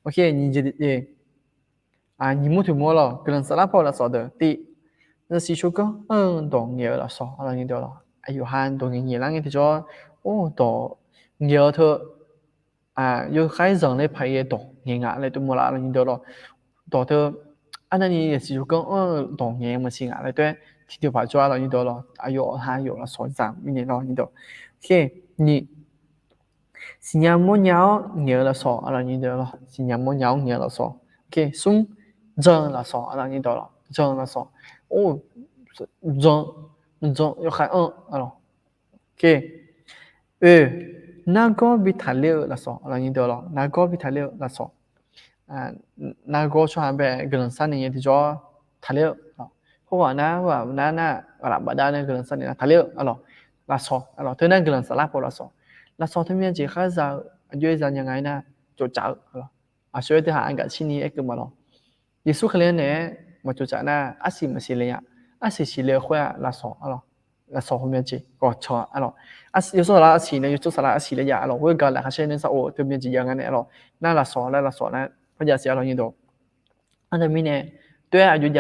Oke, nyiq jeq, nyiq mur tiq mur-a lawq, guiqlanq saflar paw-eu lafsawq deuq tiv, zaqsiq tsawrganr anr-eu dawq ngaeq-eu lafsawq-a lawq nyir dawq lawq. Aqyawf ha dawq ngaeq ngaeq lar ngae tiqjawr, or dawq ngaeq-eu teu yawkhaer zanqler paq-aer dawq ngaeq nga laer tov mawrlar-a lawq nyir dawq lawq. Dawq teu arnavni zaqsiq tsawrganr anr-eu dawq ngaeq maqsiq nga laer tov-aer tiqdeuq paq jawr-a lawq nyir dawq lawq. Aqyawf ha yawf lafsawq zaq mirnae lawq nyir dawq. Oke, nyiq, siqnya mawrnya-awr ngaeq-eu lafsawq-a lawq nyir dawq lawq. Siqnya mawrnya-awr ngaeq-eu lafsawq. Oke, smr, jan-eu lafsawq-a lawq nyir dawq lawq. Jan-eu lafsawq. Or, jan, jan yawkhaer anr-a lawq. Oke, oe, nargawr bi taqler-eu lafsawq-a lawq nyir dawq lawq. Nargawr bi taqler-eu lafsawq. Nargawr tsawrhaq bae guiqlanq sharni ngae tiqjawr taqler-eu lawq. Khoerghaq nar, khoerghaq nar nar, ghaqlaf bafdav nae guiqlanq sharni nar taqler-eu-a lawq. Lafsawq-a lawq. Teu nar guiqlanq saflar paw lafsawq. Lafsawq teu myav jeq khar za-eu aqjox-aer za nya nga-aer nar, tsoftsaf-eu-a lawq. Aqsur-aer teuhaq aqgaf shirni aerkeuv ma lawq. Yeqsur Kali-anr naeq-aer maqtsov tsaf nar, arsiq maqsiq le nya. Arsiq siqle-eu khoer-aq lafsawq-a lawq. Lafsawq heumyav jeq gawqcawq-a lawq. Yawshawr saflar arsiq nae yawshawr saflar arsiq laer jav-a lawq. Ghoer gaq laqkhaq shaer nuisar of-eu teu myav jeq jav nga nae-a lawq. Nar lafsawq laer lafsawq nar parjav siq-a lawq nyir dawq. Arnavni mirnae, toer aqjox,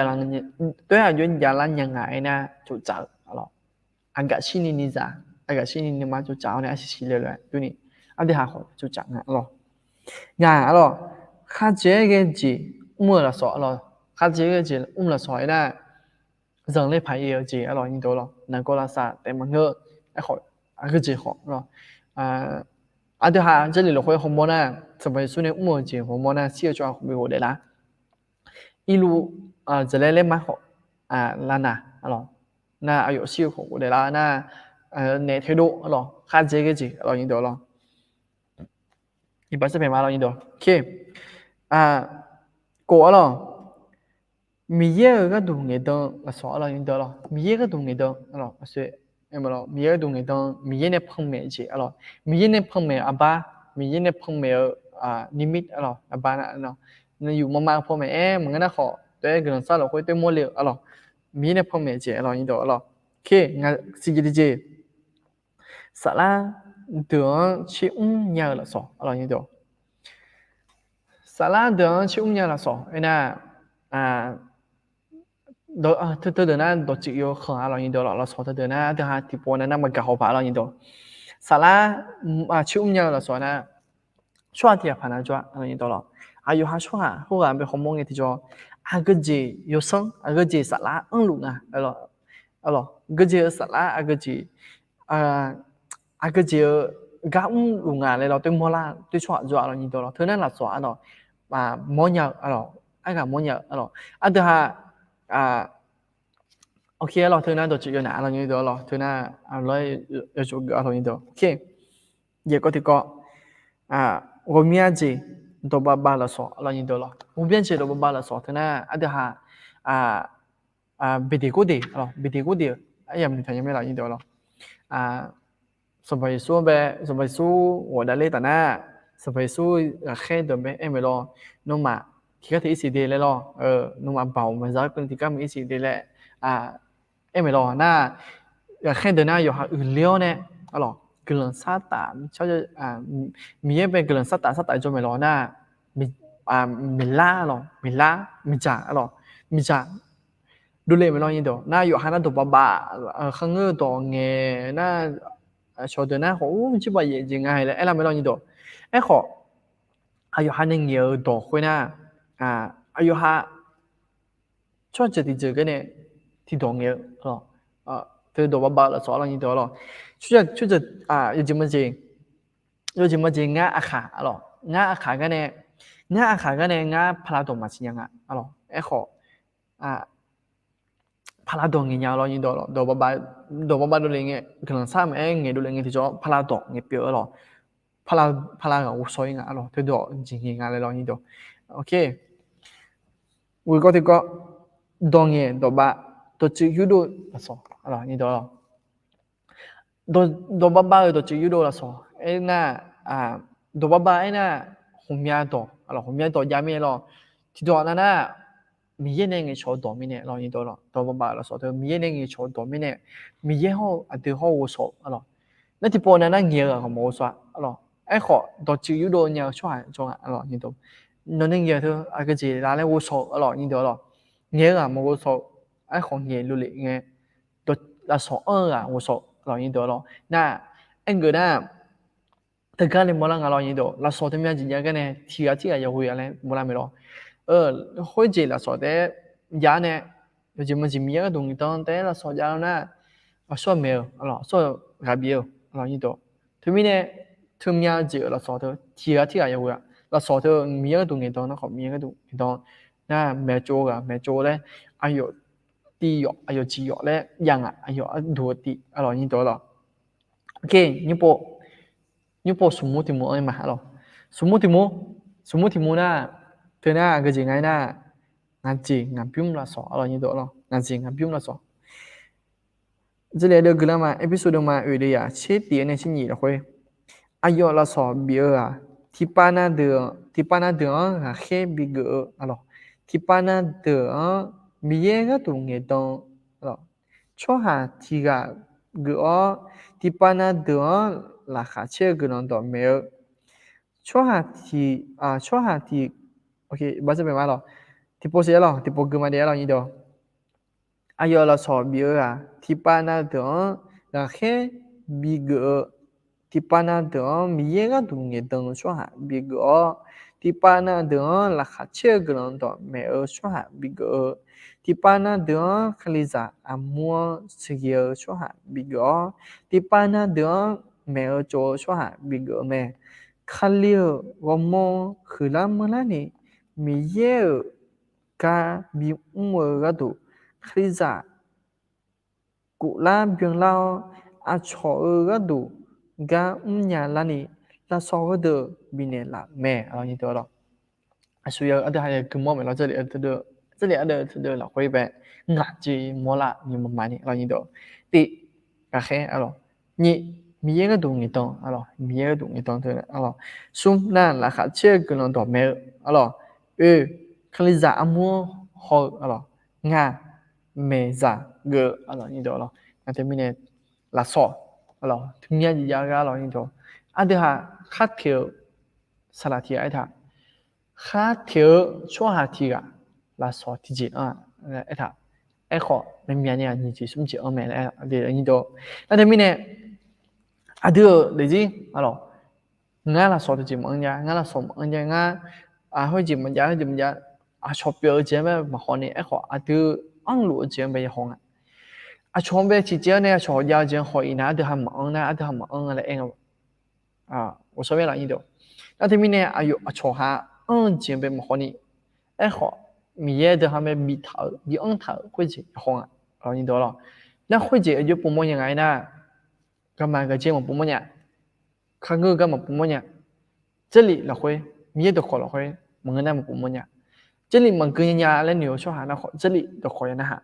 toer aqjox javlar nya nga-aer nar tsoftsaf-eu-a lawq. Aqgaf shirni ni zaq, aqgaf shirni nuima tsoftsaf-awr nae arsiq siqle lof-aer durni, aqdui ha khawf tsoftsaf nga-a lawq. Ngaq-a lawq, khardzae-aer ghae jeq mr-eu lafsawq-a lawq. Khardzae-aer ghae jeq mr-eu lafsawq aernar, zanqler paq-ir-eu jeq-a lawq nyir dawq lawq. Nargawr lavsav taef maqngeur-eu, aerkhawf, aqgeu jeq khawf lawq. Aqdui ha Jarlif lafkhoer hawmawr nar, Sanqpaq Yeqsur nae mr-eu jeq hawmawr nar, shir-eu tsawrhaq khawf bi ghofdaef lar. Irluv, zaqlaer laer mar khawf, lavnaq-a lawq. Nar aqyawf shir-eu khawf ghofdaef lar nar, naef toerdov-a lawq, khardzae-aer ghae jeq-a lawq nyir dawq lawq. Iqbax sarpaeq ma lawq nyir dawq. Kof-a lawq. Miqyaer-euq gharduq ngaeqdan-eu lafsawq-a lawq nyir dawq lawq. Miqyaer gharduq ngaeqdan-eu lawq. Miqyaer gharduq ngaeqdan, Miqyaer nae panmaeq jeq-a lawq. Miqyaer nae panmaeq-eu aqbar, Miqyaer nae panmaeq-eu นิมิต-a lawq, aqbar nar, yuf mama paw maeq-aer maqngeur nar khawf, toer guiqlanq sharluf khoer toer mawrle-eu-a lawq. Miqyaer nae panmaeq jeq-a lawq nyir dawq-a lawq. Oke, ngaq siqjeq tiqjeq, saflar deuq-anr tsermr nya-eu lafsawq-a lawq nyir dawq. Saflar deuq-anr tsermr nya lafsawq aernar, Teu, teudeuq nar dawqtsuif yawkhanq-a lawq nyi deuq lawq. Lafsawq teudeuq nar aqdui ha tiqpov nar nar maqgaq haw paq lawq nyi deuq. Saflar coer mr nya-eu lafsawq nar tsawrhaq tiq ghaq paq nar jawr-a lawq nyi deuq lawq. Aqyawf ha tsawrhaq khoerghaq bae hawmawr ngae tiqjawr, aqgeujeq yawsanr aqgeujeq saflar anrluf nga, geujeq-eu saflar aqgeujeq, aqgeujeq-eu gar mrluf nga laer lawq, toer mawrlar toer tsawrhaq jawr-a lawq nyi deuq lawq. Teu nar lafsawq-a lawq, mawrnya-eu lawq, arghaq mawrnya-eu lawq. Aqdui ha Okay, arlawq teu nar dawqtsuif yawnaeq arlawq nyi deuq arlawq, teu nar arlawq yawtsov geuf arlawq nyi deuq. Okay, jeq kawv tiqkawv, ghawqmya jeq dawqbav bav lafsawq arlawq nyi deuq arlawq. Ghawqmya jeq dawqbav bav lafsawq teu nar aqdui ha, beqdeq gordeq arlawq, beqdeq gordeq-eu aryamq noeqtaq nya mae lawq nyi deuq arlawq. Sanqpaq Yeqsur bae, Sanqpaq Yeqsur ghawq davler taf nar, Sanqpaq Yeqsur ghaqkhaer deuq bae aer maeq lawr, nawmaf tiqgar teu irsiq de laer lawr, nawmaf baoq maqza keuvni tiqgar maqir siq de laer aer maeq lawr nar, ghaqkhaer deuq nar yawqha uiqler-awr nae, arlawq guiqlanq sar taf, Miqyaer bae guiqlanq sar taf sar taf jawr maeq lawr nar, miqlar lawq, miqlar miqdzaq arlawq, miqdzaq dovle maeq lawr nyi deuq nar, yawqha nar dawqbav bav, kharngeur-eu dawq ngaeq nar, cawqdeuq nar khawf ur jir bav yaef jeq nga laer aerlar maeq lawr nyi deuq. Aerkhawf, aqyawf ha nae ngaeq-eu dawq khoer nar, aqyawf ha tsawrjeuq tiqjeuq gar nae tiqdawq ngaeq-eu, teu dawqbav bav-eu lafsawq arlawq nyi deuq arlawq. Tsawrjeuq, yawjeq majeq, yawjeq majeq ngar aqkhaq arlawq, ngar aqkhaq gar nae, ngar aqkhaq gar nae ngar paqlav dawq maqsiq nya nga arlawq. Aerkhawf, paqlav dawq ngaeq nya lawr nyi deuq arlawq. Dawqbav bav dovle ngae, guiqlanq sar maqaer ngaeq dovle ngae tiqjawr paqlav dawq ngaeq pyeuf-eu lawq. Paqlav ghaq ghovshaw-ir nga arlawq, teu dawq jeq ngaeq nga laer lawr nyi deuq. Okay, ghoe kawv tiqkawv, dawq ngaeq dawqbav, dawqtsuif yurdov lafsawq arlawq nyi deuq arlawq. Dawqbav bav-euq dawqtsuif yurdov lafsawq aernar, dawqbav bav aernar, ghawqmya dawq arlawq, ghawqmya dawq jav mirnae lawr. Tiqdawq nav nar, Miqyaer nae ngaeqcawq-eu dawq mirnae lawr nyi dawq arlawq. Dawqbav bav-eu lafsawq teu Miqyaer nae ngaeqcawq-eu dawq mirnae, Miqyaer hawr-eu aqdui hawr ghovshaw-eu arlawq. Nar tiqpov nav nar ngaeq-eu ghaq maqghovshaw arlawq. Aerkhawf dawqtsuif yurdov nya-eu tsawrhaq jawr nga arlawq nyi deuq. Nawq nae ngaeq-eu teu aqgeujeq lavlaer ghovshaw-eu arlawq nyi deuq arlawq. Ngaeq-eu ghaq maqghovshaw-eu, aerkhawf ngaeq luf lef ngae, lafsawq anr-eu ghaq ghovshaw-eu arlawq nyi deuq arlawq. Nar, aergeuf nar, teugar nae mawrlar nga lawr nyi deuq. Lafsawq teumya jeq jav gar nae tiqghaq tirghaq yaghoe-a laer mawrlar maeq lawr. Khoerjeq lafsawq taef-aer jav-awr nae, yawjeq majeq Miqyaer gharduq ngaeqdan taef-aer lafsawq jav-awr nar, aqsur-aq maeq-eu arlawq, aqsur-aq ghaq bif-eu arlawq nyi deuq. Teumirnae, teumya jeq-euq lafsawq teu tiqghaq tirghaq yaghoe-a. Lafsawq teu Miqyaer gharduq ngaeqdan nar khawf Miqyaer gharduq ngaeqdan nar, maeqtsov-eu ghaq maeqtsov laer, aqyawf tiv yawf aqyawf jeq yawf laer jav ngaq, aqyawf arduq-eu tiv arlawq nyi deuq arlawq. Okay, nymrpov smq mur tiq mur-anr ma arlawq. Smq mur tiq mur, smq mur tiq mur nar, teu nar aqgeujeq nga-aer nar, ngaq jeq ngaq bymr lafsawq arlawq nyi deuq arlawq, ngaq jeq ngaq bymr lafsawq. 这里的 gui lar ma, episode 的嘛，有的呀，切底 nae 切底 lafkhoer, aqyawf lafsawq bif-eu-aq, tiqpav nav deuq, tiqpav nav deuq-anr ghaqkhaer bigeuf-eu arlawq. Tiqpav nav deuq-anr Miqyaer gharduq ngaeqdan-eu tsawrhaq tiq ghaq geuf-awr, tiqpav nav deuq-anr laqkhaq caer-eu guiqlanq dawqmaeq-eu tsawrhaq tiq, tsawrhaq tiq, tiqpov siq arlawq, tiqpov gui ma de arlawq nyi deuq. Aqyawf lafsawq bif-eu-aq, tiqpav nav deuq-anr ghaqkhaer bigeuf-eu, tiqpav nav deuq-anr Miqyaer gharduq ngaeqdan-eu tsawrhaq bigeuf-awr, tiqpav nav deuq-anr laqkhaq caer-eu guiqlanq dawqmaeq-eu tsawrhaq bigeuf-eu, tiqpav nav deuq-anr Kalizaq armur-anr sheuqghae-eu tsawrhaq bigeuf-awr, tiqpav nav deuq-anr maeq-eu tsov-eu tsawrhaq bigeuf-eu mae. Kali-euq ghawrmawr huiqlar manrlar ni, Miqyaer-euq gar bimr-eu gharduq, Kalizaq goflar byanlar-awr, aqcawq-eu gharduq gar mrnya larni, lafsawq heudeuq bifnaeq laf-euq mae. Aqsur ya ardeuv ha ya guimawr maeq lawr, 这里 ardeuv lafkhoer bae ngaq jeq mawrlar ni maqmaq ni lawr nyi deuq. Tiq, ghaqkhaer arlawq. Nyiq, Miqyaer gharduq ngaeqdan arlawq, Miqyaer gharduq ngaeqdan teu arlawq. Smr nar, laqkhaq caer-eu guiqlanq dawqmaeq-eu arlawq. Oe, Kalizaq armur-anr haw-eu arlawq. Ngaq, maeqzaq geuf-eu arlawq nyi deuq arlawq. Nar teumirnae lafsawq arlawq, teumirnae jeq jav-eu gar arlawq nyi deuq. Ardeuv ha khar teq-eu saqlaq tiq ghaq aertaq, khar teq-eu tsawrhaq tiq ghaq lafsawq tiqjeq-anr aertaq, Aerkhawf, maqmyaq ni-aq nyiq jeq smr jeq anr mae laer aqdui aqnyir deuq. Nar teumirnae, aqdui-euq daefzir, arlawq, ngar lafsawq deuq jeq maqanr nya, ngar lafsawq maqanr nya, ngar khoerjeq maqjav, khoerjeq maqjav, aqcawq pyeuf-eu jeq-anr bae maqhaw ni, aerkhawf aqdui anrluf-eu jeq-anr bae ya haw nga. Aqcawq-anr bae ciqcaev-awr nae aqcawq jav-eu jeq-anr haw-iq nar, aqdui ha maqanr nar, aqdui ha maqanr nga laer aer nga. Nar teumirnae aqyawf aqcawq ha anr-eu jeq-anr bae maqhaw ni, aerkhawf Miqyaer deuq ha bae biftaq-euq, bi anrtaq-euq khoerjeq ya haw nga, aqnyir deuq-awr lawr. Nar khoerjeq aqjox pov mawr nya nga aernar, garma gaqjer maqpov mawr nya, kageur gar maqpov mawr nya, Jarlif lafkhoer, Miqyaer dawqkawq lafkhoer maqngeur nar maqpov mawr nya. Jarlif maqgui nya nya laer noeq-eu tsawrhaq nar khawf, Jarlif dawqkawq ya narhaq,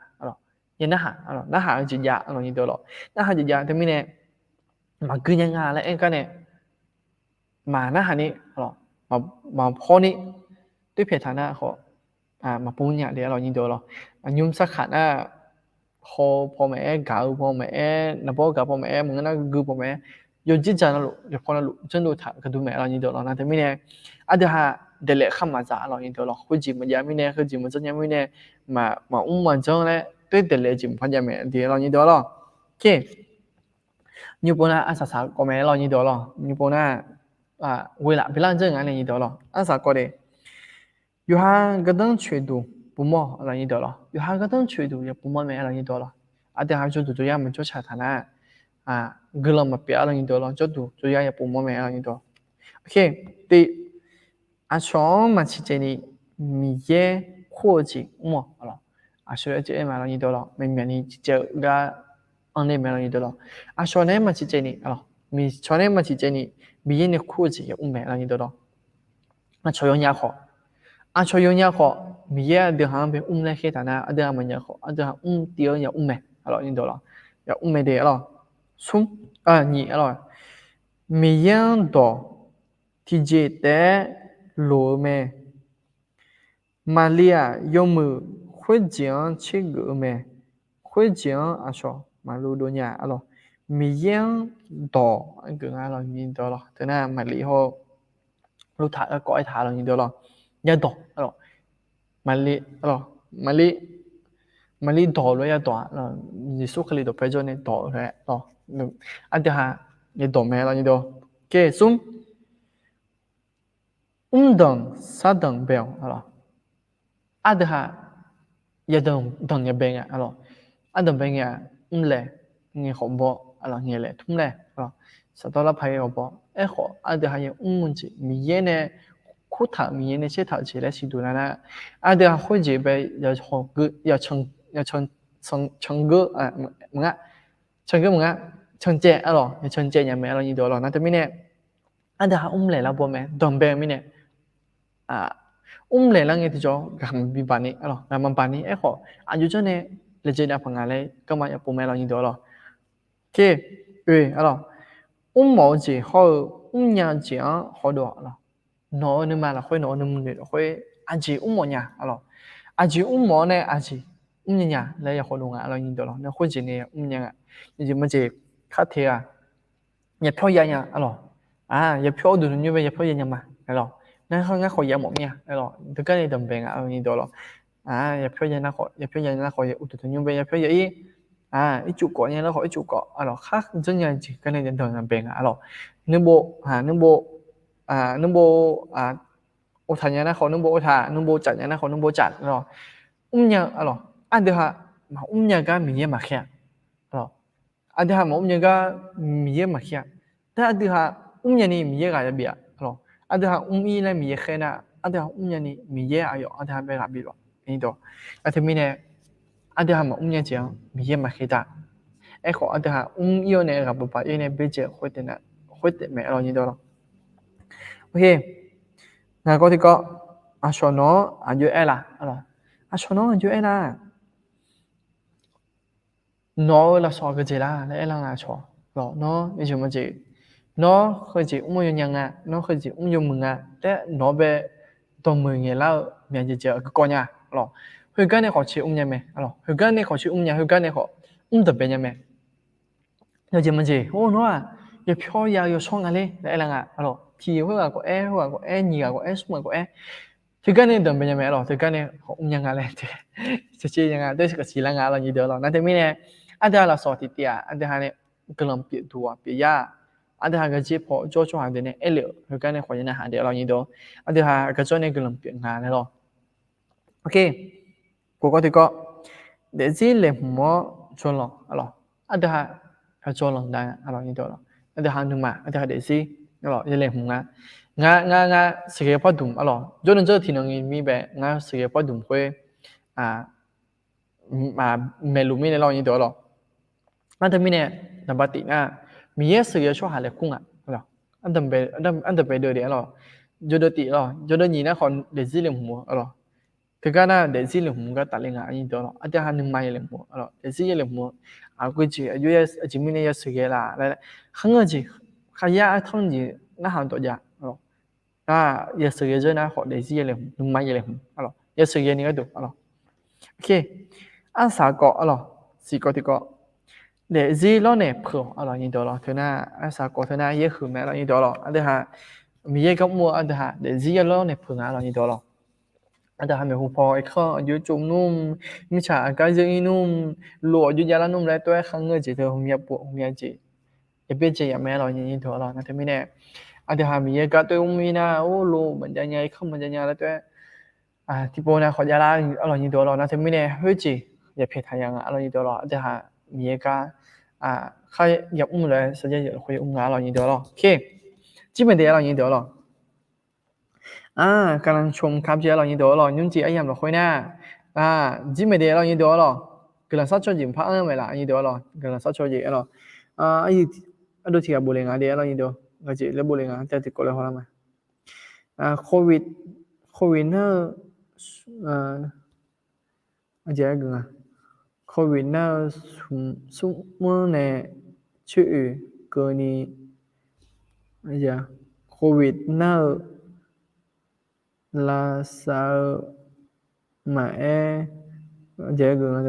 ya narhaq, narhaq-eu jeq jav, aqnyir deuq-awr lawr. Narhaq jeq jav teumirnae, maqgui nya nga laer aer gar nae, maqnarhaq ni, maqhaw ni, toerpyaeq taq nar khawf, maqpov nya le, aqnyir deuq-awr lawr. Aqnymr sarkaq nar, haw-eu paw maqaer, gaq-eu paw maqaer, naqbawr gaq paw maqaer, maqngeur nar gui paw maqaer, yawjir dzaq navluf, yawqpaw navluf janrdov taq gaqdui mae, aqnyir deuq-awr lawr. Nar teumirnae, aqdui ha daeqlaef khar maqdzaq, aqnyir deuq-awr lawr. Khoerjeq maqjav mirnae, khoerjeq maqdzanr nya mirnae, maqmr maqdzanr laer toer daeqlaef-eu jeq maqpar jav mae, aqnyir deuq-awr lawr. Nymr pov nar arsaq saq kawv mae, aqnyir deuq-awr lawr. Nymr pov nar, ghoe laf bi lar dzeur nga, aqnyir deuq-awr lawr. Arsaq kawv de, yawqha gardanr coeqduq pov mawr, aqnyir deuq-awr lawr. Yawqha gardanr coeqduq ya pov mawr mae, aqnyir deuq-awr lawr. Aqdui ha jawrduq jawryar maqjawr shaq taq nar, guiqlanq maqpyeuf, aqnyir deuq-awr lawr. Jawrduq jawryar ya pov mawr mae, aqnyir deuq-awr. Oke, tiq, aqcawq-anr maqciq caev ni Miqyaer kur-eu jeq mr-awq, aqlawq. Aqcawq-anr maqciq caev ni, aqcawq nae maqciq caev ni, aqcawq nae maqciq caev ni Miqyaer nae kur-eu jeq ya mr mae, aqnyir deuq-awr lawr. Aqcawq yawnya khawf, aqcawq yawnya khawf, Miqyaer aqdui ha-anr bae mr laer khaer taq nar, aqdui ha maqnya khawf, aqdui ha mr tiv-anr ya mr mae, aqlawq, aqnyir deuq-awr lawr. Ya mr mae de, aqlawq. Smr, nyiq, aqlawq. Miqyaer-anr dawq tiqjeq taef-aer loq-eu mae. Maqli-aq, yawmuiq khoerjeq-anr tsergeuf-eu mae. Khoerjeq-anr aqcawq maqlu dov nya, aqlawq. Miqyaer-anr dawq geuf nga, aqlawq, aqnyir deuq-awr lawr. Teunar maqli hawr-eu lutaq garkawv aertaq, aqlawq, aqnyir deuq-awr lawr. Yadawq, aqlawq. Maqli, aqlawq, maqli, maqli dawq lof-aer yadawq-a, Yeqsur Kali dawqpae jawr nae dawq-eu lof-aer, aqdui ha yadawq mae, aqnyir deuq-awr. Oke, smr, mrdanq sardanq bae-awq, aqlawq. Aqdui ha yadanq danq ya bae nga, aqlawq. Ardanq bae ngae-aq, mrlaeq ngae khawf baw, aqlawq, ngaeqlaeq tmrlaeq, aqlawq, saqdawr larpaq-aer ghawq baw. Aerkhawf, aqdui ha ya mr-eu jeq Miqyaer nae kurtaq-euq, Miqyaer nae caertaq-euq jeq laer siqduq nar nar, aqdui ha khoerjeq bae ya, canqgeur, maqnga, canqgeur maqnga, cancaev, aqlawq, ya cancaev nya mae, aqlawq, aqnyir deuq-awr lawr. Nar teumirnae, aqdui ha mrlaeq lar baw mae, danqbae-eu mirnae, mrlaeq lar ngae tiqjawr ghaq maqbi baq ni, aqlawq, ghaq maqbaq ni. Aerkhawf, aqjox janr nae laejae dav paq nga laer garma ya pov mae, aqlawq, aqnyir deuq-awr lawr. Oke, oe, aqlawq. Mrmawf-eu jeq hawr-eu mrnya-eu jeq-anr hawdov, aqlawq. Nawq-eu nuima lafkhoer, nawq-eu nuinoeq lafkhoer aqjeq mrmawf nya, aqlawq. Aqjeq mrmawf-awr nae aqjeq mrnya nya laer ya hawdov nga, aqlawq, aqnyir deuq-awr lawr. Nar khoerjeq nae mrnya nga. Jeq maqjeq kharteq-aq, yapyawr ya nya, aqlawq. Yapyawr uqduq tanqnymr bae yapyawr ya nya ma, aqlawq. Nar ngar khawf ya mawf mir-a, aqlawq. Deuq gar nae danqbae nga, aqlawq, aqnyir deuq-awr lawr. Yapyawr ya nar khawf, yapyawr ya nar khawf, uqduq tanqnymr bae yapyawr ya-ir. Ircuf kawv nya nar khawf ircuf kawv, aqlawq, khar janr nya jeq gar nae danqbae nga, aqlawq. Nuibov, nuibov, nuibov, ovtaq nya nar khawf nuibov ovtaq, nuibov caf nya nar khawf nuibov caf, aqlawq. Mrnya, aqlawq, aqdui ha maqmr nya gar Miqyaer maqkhaer-a, aqlawq. Aqdui ha maqmr nya gar Miqyaer maqkhaer-a. Nar aqdui ha mrnya ni Miqyaer ghaq ya bif-a, aqlawq. Aqdui ha mr-ir laer Miqyaer khaer nar, aqdui ha mrnya ni Miqyaer aqyawf aqdui ha bae ghaq bif lawq, aqnyir deuq-awr. Nar teumirnae, aqdui ha maqmr nya jeq-anr Miqyaer maqkhaer ta. Aerkhawf, aqdui ha mr-ir-awr nae ghaq baqbaq-ir nae baerjae khoertaef mae, aqlawq, aqnyir deuq-awr lawr. Oke, ngaq kawv tiqkawv, aqcawq nawq-anr aqjox aer la, aqlawq. Aqcawq nawq-anr aqjox aer la. Nawq-eu lafsawq aqgeujeq la laer aer lar nga, aqcawq. Lawq, nawr yawjeq maqjeq, nawr heujeq mr-eu yawnya nga, nawr heujeq mr yawmuiq nga laer nawq-anr bae dawqmuiq ngaeqlar-eu myaq jeq jeq aqgeu kawv nya, lawq. Khoergar nae khawf cae mr nya mae, lawq. Khoergar nae khawf cae mr nya, khoergar nae khawf mr danqbae nya mae. Yawjeq maqjeq, or, nawr-aq, yapyawr ya-eu yawshawr nga ler laer aer lar nga, lawq. Tiq khoerghaq khawf aer, khoerghaq khawf aer, nyiq ghaq khawf aer, smr ghaq khawf aer, Teugar nae danqbae nya mae lawq, teugar nae khawf mrnya nga laer, teugar siqlar nga lawq nyir deuq lawq. Nar teumirnae, aqdui-aq lafsawq tiqtiv-aq aqdui-aq nae guiqlanq pyeuf duq-aq pyeuf yar-aq, aqdui-aq gaqjir paw jawr tsawrhaq deuq nae aerlef-euq heugar nae khawf ya narhaq daef lawq nyir deuq. Aqdui-aq gaqjawr nae guiqlanq pyeuf nga laer lawq. Ok, kofkawv tiqkawv, daefzir laeqhmq-awr jawrlanq arlawq. Aqdui-aq, aqjawr lanq da arlawq nyir deuq lawq. Aqdui-aq nuima, aqdui-aq daefzir arlawq ya laeqhmq nga. Nga nga nga, sheuqghae pardmq arlawq. Jawrnan jawr tiqnan ni mir bae ngar sheuqghae pardmq khoer maeqluf mirnae lawq nyir deuq lawq. Nar teumirnae, naqba tif nar, Miqyaer sheuqghae tsawrhaq laeqhmq nga. Ardanqbae deuv daef arlawq. Jawrdeuv tif lawq, jawrdeuv nyiq nar khawf daefzir laeqhmq-eu arlawq. Teugar nar daefzir laeqhmq gar tafle nga nyir deuq lawq. Aqdui-aq nuima ya laeqhmq-eu arlawq, daefzir ya laeqhmq-eu. Aqgeu jeq aqjox-aer aqjeq mirnae ya sheuqghae laf laer kharngeur jeq, kharyar artanr jeq narhaq dawq jav-a. Nar ya sheuqghae zeur nar khawf daefzir ya laeqhmq, nuima ya laeqhmq arlawq, ya sheuqghae ni gharduq arlawq. Ok, arsaq kawv arlawq, siqkawv tiqkawv, daefzir lawrnaeq peuq-awq arlawq nyir deuq lawq. Teunar arsaq kawv teunar yaerhuiq mae arlawq nyir deuq lawq. Aqdui-aq Miqyaer gar mr-eu aqdui-aq daefzir ya lawrnaeq peuq nga arlawq nyir deuq lawq. Aqdui-aq maeqhu paw irkanr aqjox tsov nmr, mirtsaq aqgar zeur ir nmr, lof aqjox javlar nmr laer tov-aer kharngeur jeq teu hmqmya pov hmqmya jeq, yabyaer jae yaf mae arlawq nyir deuq lawq. Nar teumirnae, aqdui-aq Miqyaer gar tov-aer mr ir nar, or lof maqjav nya, irkanr maqjav nya laer tov-aer tiqpov nav khawf javlar arlawq nyir deuq lawq. Nar teumirnae khoerjeq yapyaeq taq ya nga arlawq nyir deuq lawq. Aqdui-aq Miqyaer gar khar yamr lof-aer sarjax yaf lafkhoer yamr nga arlawq nyir deuq lawq. Ok, jirmaeq daef arlawq nyir deuq lawq. Aqkaqlanq cmq kaq byae arlawq nyir deuq lawq. Nymrjeq aryamq lafkhoer nar, jirmaeq daef arlawq nyir deuq lawq. Guiqlanq sharcaw jeq maqpar anr-eu mae laf nyir deuq lawq. Guiqlanq sharcaw jeq arlawq. Ardov tiq ghaq bofle nga daef arlawq nyir deuq. Ngaq jeq laer bofle nga tae tiqkawv laer haw lar ma. Covid, covid nar-eu, aqjeq aer geuf nga. Covid nar-eu smr-anr nae coer-oeq keuvni, covid nar-eu lavsav-eu maqaer, aqjeq aer geuf nga.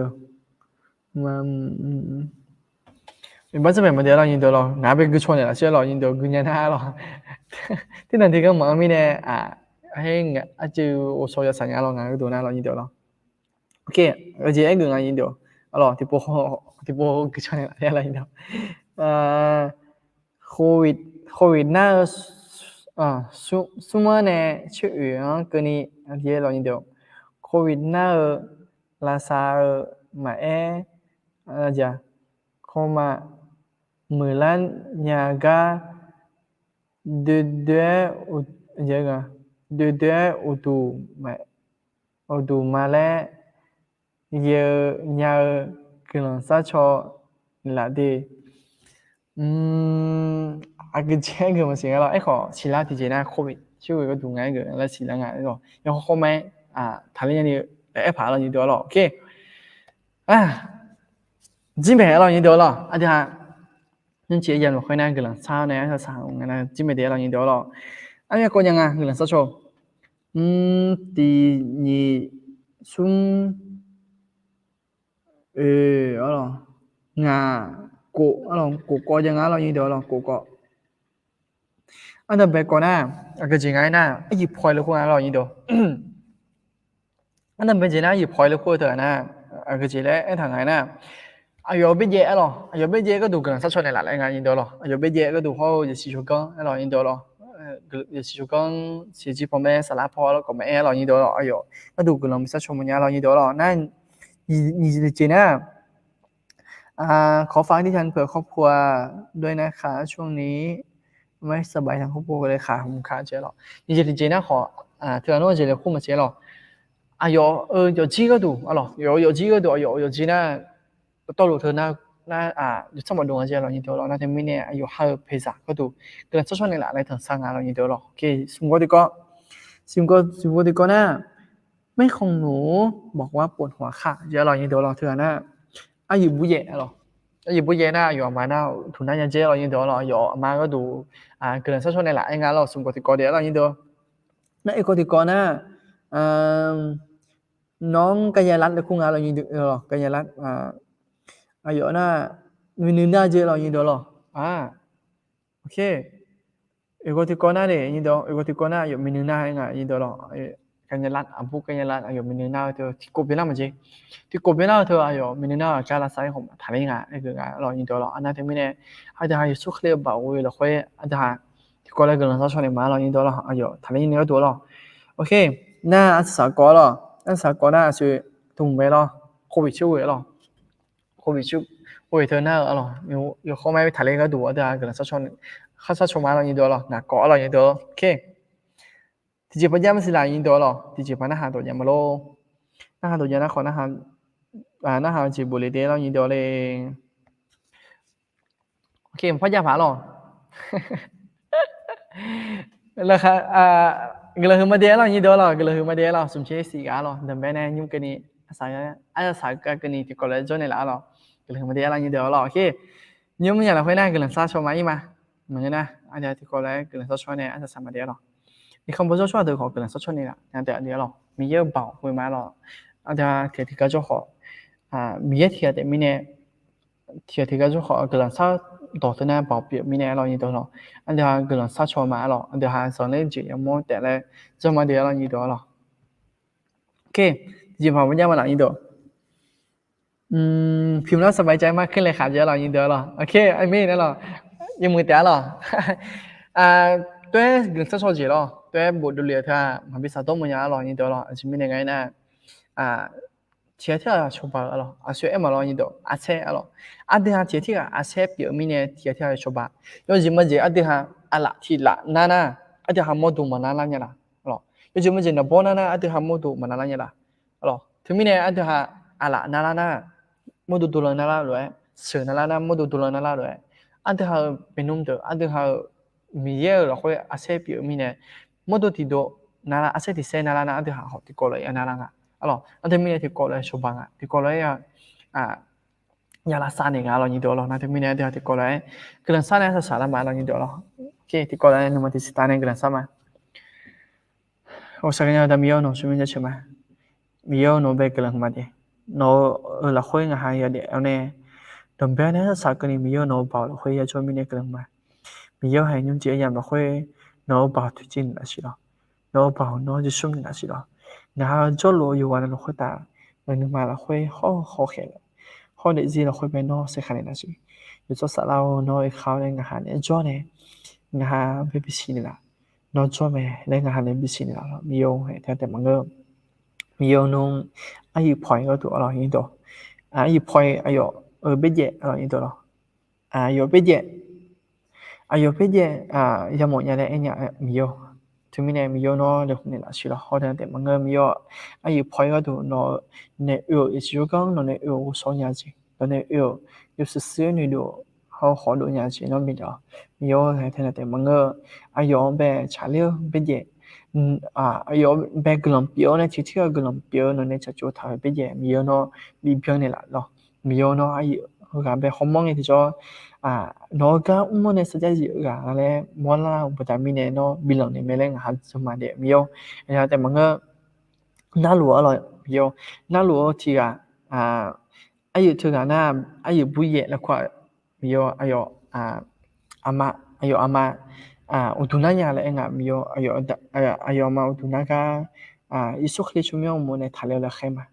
Iqbax zeur maeq maqdaef arlawq nyir deuq lawq. Ngaq-anr bae gui caw naeq laf shir arlawq nyir deuq gui nya nar arlawq. Tirnanq tiqgar maqanr mirnae, arcuiv ghovshaw yawsaq nya arlawq ngaq-anr gardov nar arlawq nyir deuq lawq. Ok, aqjeq aer geuf nga nyir deuq arlawq. Tiqpov gui caw naeq laf arlawq nyir deuq. Covid nar-eu smr-anr nae coer-oeq-anr keuvni, arlawq nyir deuq. Covid nar-eu lavsav-eu maqaer, aqjeq, kawma muiqlar nya gar doe-aer, doe-aer uqduq, uqduq ma laer ghae-eu nya-eu guiqlanq sharcaw naeqlaf de. Aqgeu jeq aer geuf maqsiq nga lawq. Aerkhawf siqlar tiqjeq nar covid coer-oeq gharduq nga aer geuf laer siqlar nga. Yawkhawr khawr ma-aer taqler nyani-eu aer paq arlawq nyir deuq arlawq. Ok, jirmaeq arlawq nyir deuq arlawq. Aqdui-aq nymrcif aryamq lafkhoer nar guiqlanq shar nae arsaq saq nga nar jirmaeq daef arlawq nyir deuq arlawq. Armyav kawv nya nga guiqlanq sharcaw. Mr tiq nyiq smr oe arlawq, ngaq kof arlawq, kof kawv jav nga arlawq nyir deuq arlawq, kof kawv. Ardanqbae kawv nar, aqgeu jeq nga aernar, aryiq paw-eu lafkhoer nga arlawq nyir deuq. Ardanqbae jeq nar aryiq paw-eu lafkhoer teu-aq nar, aqgeu jeq laer aertaq nga aernar, aqyawf byaerdzae arlawq, aqyawf byaerdzae gharduq guiqlanq sharcaw naeqlaf laer nga nyir deuq arlawq. Aqyawf byaerdzae gharduq hawr-eu yasiq shawrganr arlawq nyir deuq arlawq. Yasiq shawrganr siqjir pawmaer saflar paw arlawq kawqmaer aer arlawq nyir deuq arlawq. Aqyawf gharduq guiqlanq bi sharcaw mawrnya arlawq nyir deuq arlawq. Nar nyiq jeq nar ขอฝากให้ดิฉันเผื่อครอบครัวด้วยนะคะ ช่วงนี้ไม่สบายทั้งครอบครัวเลยค่ะ ขอบคุณค่ะ jeq arlawq. Nyiq jeq tiqjeq nar khawf, teughaq nawr jeq laeqhmq maqsiq arlawq. Aqyawf-euq yawfjir gharduq arlawq, yawf yawfjir gharduq aqyawf yawfjir nar dawqtawvluf teu nar, nar yawtsar maqdov nga jeq arlawq nyir deuq arlawq. Nar teumirnae aqyawf ha-eu paeqzaq gharduq guiqlanq sharcaw naeqlaf laer tanqsar nga arlawq nyir deuq arlawq. Ok, smq gawr tiqkawv, smq gawr tiqkawv nar, แม่ของหนูบอกว่าปวดหัวค่ะ jeq arlawq nyir deuq arlawq. Teughaq nar, aryiq buryaev arlawq. Aryiq buryaev nar aqyawf aqma nar tuq nar nya jeq arlawq nyir deuq arlawq. Aqyawf aqma gharduq guiqlanq sharcaw naeqlaf aer nga arlawq. Smq gawr tiqkawv daef arlawq nyir deuq. Nar oekawv tiqkawv nar, น้องกัญญารัตน์ laer kur nga arlawq nyir deuq arlawq. กัญญารัตน์ aqyawf nar, nuinui nar jeq arlawq nyir deuq arlawq. Ok, oekawv tiqkawv nar de nyir deuq, oekawv tiqkawv nar aqyawf nuinui nar nga nyir deuq arlawq. aqbur kanya lar aqyawf myavnuiv nar-eu teu tiqkawv byanlar maqjeq. Tiqkawv byanlar-eu teu aqyawf myavnuiv nar-eu gar lavsav-ir khawf taqler nga aer geu nga lawq nyiq deuq lawq. Aqnav teumirnae aqdui-aq Yeqsur Kali-eu baoq ghoe lafkhoer aqdui-aq tiqkawv laer guiqlanq sharcaw naeq ma lawq nyiq deuq lawq. Aqyawf taqler ni gharduq lawq. Ok, nar arsaq kawv lawq. Arsaq kawv nar aqsur tmq bae lawq. Khof biq coer ghoe lawq. Khof biq coer ghoe teu nar-eu arlawq, yawkhawr ma taqler gharduq aqdui-aq guiqlanq sharcaw, khar sharcaw ma lawq nyiq deuq lawq. Ngaq kawv arlawq nyiq deuq. Ok, tiqjeq paq jav maqsiq laf nyiq deuq lawq. Tiqjeq paq narhaq dawq jav ma lor. Narhaq dawq jav nar khawf narhaq, narhaq jeq bof le de lawq nyiq deuq le. Ok, maqpar jav paq lawq. Guiqlanq huiq ma de lawq nyiq deuq lawq. Guiqlanq huiq ma de lawq. Smq caer siq gaq lawq. Danqbae nae nymr keuvni arsaq, arsaq keuvni tiqkawv laer jawr naeq laf arlawq. Guiqlanq huiq ma de lawq nyiq deuq lawq. Ok, nymr yaq lafkhoer nar guiqlanq sharcaw ma-ir ma. Maqngeur nar aqdui tiqkawv laer guiqlanq sharcaw nae arsaq saq ma de lawq. Irkanr bawrzawr tsawrhaq deuq khawf guiqlanq sharcaw naeq laf nya taef-a de lawq. Miqyaer-eu baoq ghoe ma lawq. Aqdui tiq ghaq tiq gar jawr khawf, Miqyaer tiq ghaq taef mirnae tiq ghaq tiq gar jawr khawf guiqlanq shardawq teu nar baoq pyeuf mirnae lawq nyiq deuq lawq. Aqdui-aq guiqlanq sharcaw ma arlawq. Aqdui-aq zanqler jeq yamawr taef laer janr ma de lawq nyiq deuq lawq. Ok, tiqjeq paq maqjav ma laf nyiq deuq. พิมพ์แล้วสบายใจมากขึ้นเลยครับ jeq arlawq nyiq deuq lawq. Ok, aqmir nar lawq, yawmuiq taef arlawq. Tov-aer guiqlanq sharcaw jeq lawq. Tov-aer bofdov le-eu teu-aq maqbi saqdawr mawf nya arlawq nyiq deuq lawq. Aqjeq mirnae nga aernar, tiq ghaq tirghaq cawba-eu arlawq. Aqsur aer ma lawq nyiq deuq, arsaer arlawq. Aqdui-aq tiq ghaq tirghaq arsaer pyeuf-eu mirnae tiq ghaq tirghaq cawba. Yawjeq majeq aqdui-aq aqlaf tiq laf nar nar, aqdui-aq mawrdo maqnar lar nya laf arlawq. Yawjeq majeq naqbawr nar nar aqdui-aq mawrdo maqnar lar nya laf arlawq. Teumirnae aqdui-aq aqlaf nar lar nar, mawrdo dovlanq nar lar lof-aer, sheuq nar lar nar mawrdo dovlanq nar lar lof-aer, aqdui-aq-euq baenmr deuq aqdui-aq-euq Miqyaer-euq lafkhoer arsaer pyeuf-eu mirnae, mawrdo tiqdov nar lar, arsaer tiqsaer nar lar nar aqdui-aq hawq tiqkawv lof-aer ya nar lar nga arlawq. Nar teumirnae tiqkawv lof-aer cawba nga, tiqkawv lof-aer ya lavsav naeq nga lawq nyiq deuq lawq. Nar teumirnae aqdui-aq tiqkawv lof-aer guiqlanq shar nae arsaq saq lar ma lawq nyiq deuq lawq. Tiqkawv lof-aer nuima tiqsiq taf nae guiqlanq shar ma. Ghawqshaq gaqnya-eu Aqda Miqyaer-or, nawq-eu tsawrmyanr jaceuq ma. Miqyaer-or, nawq-eu bae guiqlanq huiqma de. Nawq-euq lafkhoer ngaqha yadaef-awr nae, danqbae nae arsaq keuvni Miqyaer-or, nawq-eu baoq lafkhoer yajawr mirnae guiqlanq huiqma. Miqyaer-or, haiq nymrjeq aryamq lafkhoer nawq-eu baoq toeqciv naeq laf siq lawq. Nawq-eu baoq nawr jeqsur naeq laf siq lawq. Ngaqha jawrluf-eu yawqghaq navluf khoertav, nawq-eu nuima lafkhoer hawr-eu hawkhaeq, hawr daefzir lafkhoer bae nawr saeqkhaq naeq laf siq. Yawtsawr Saflar-or, nawr oekhav-awr nae ngaqha naeq-aer jawr nae, ngaqha-anr bae bisiq naeq laf. Nawr jawr mae laer ngaqha nae bisiq naeq laf lawq. Miqyaer-or, haeq teu taef maqngeur. Miqyaer-or, nawr aryuif paw-iq gharduq arlawq nyiq dawq, aryuif paw-iq aqyawf-euq baerjaev arlawq nyiq dawq lawq. Aqyawf baerjaev, aqyawf baerjaev yamawf nya laer aernya Miqyaer-or. Teumirnae Miqyaer-or, nawr laeqhmq naeq laf siq lawq. Haw teu taef maqngeur Miqyaer-or, aryuif paw-iq gharduq nawq-eu nae oe-euq yasiq yawganr, nawq nae oe-euq ghovshaw nya jeq, nawq nae oe-euq yawshuif shuir noeqdov, haw khawf dov nya jeq nawr bidawq. Miqyaer-or, haeq teu taef maqngeur. Aqyawf-anr bae tsaqler-eu baerjaev, aqyawf bae guiqlanq pyeuf-awr nae tiqtir-eu guiqlanq pyeuf-eu nawq nae tsaqtsov taq-euq baerjaev Miqyaer-or, nawr bibyan naeq laf lawq. Miqyaer-or, nawr aryuif heughaq bae hawmawr ngae tiqjawr, nawq-eu gar mr-awr nae sarjax zif-eu ghaq nga laer mawrlar-eu baqda mirnae nawr bilanq naeq mae laer ngaqha jeq ma daef Miqyaer-or, aqyawf taef maqngeur. Narluf arlawq Miqyaer-or, narluf-eu tiq ghaq, aryuif teughaq nar, aryuif buryaev lafkhoer-aq Miqyaer-or, aqyawf aqma, aqyawf aqma uqduq nar nya laer aer nga Miqyaer-or, aqyawf aqma uqduq nar gar Yeqsur Kali tsawrmyanr uqmov nae taqler-eu laer khaer ma.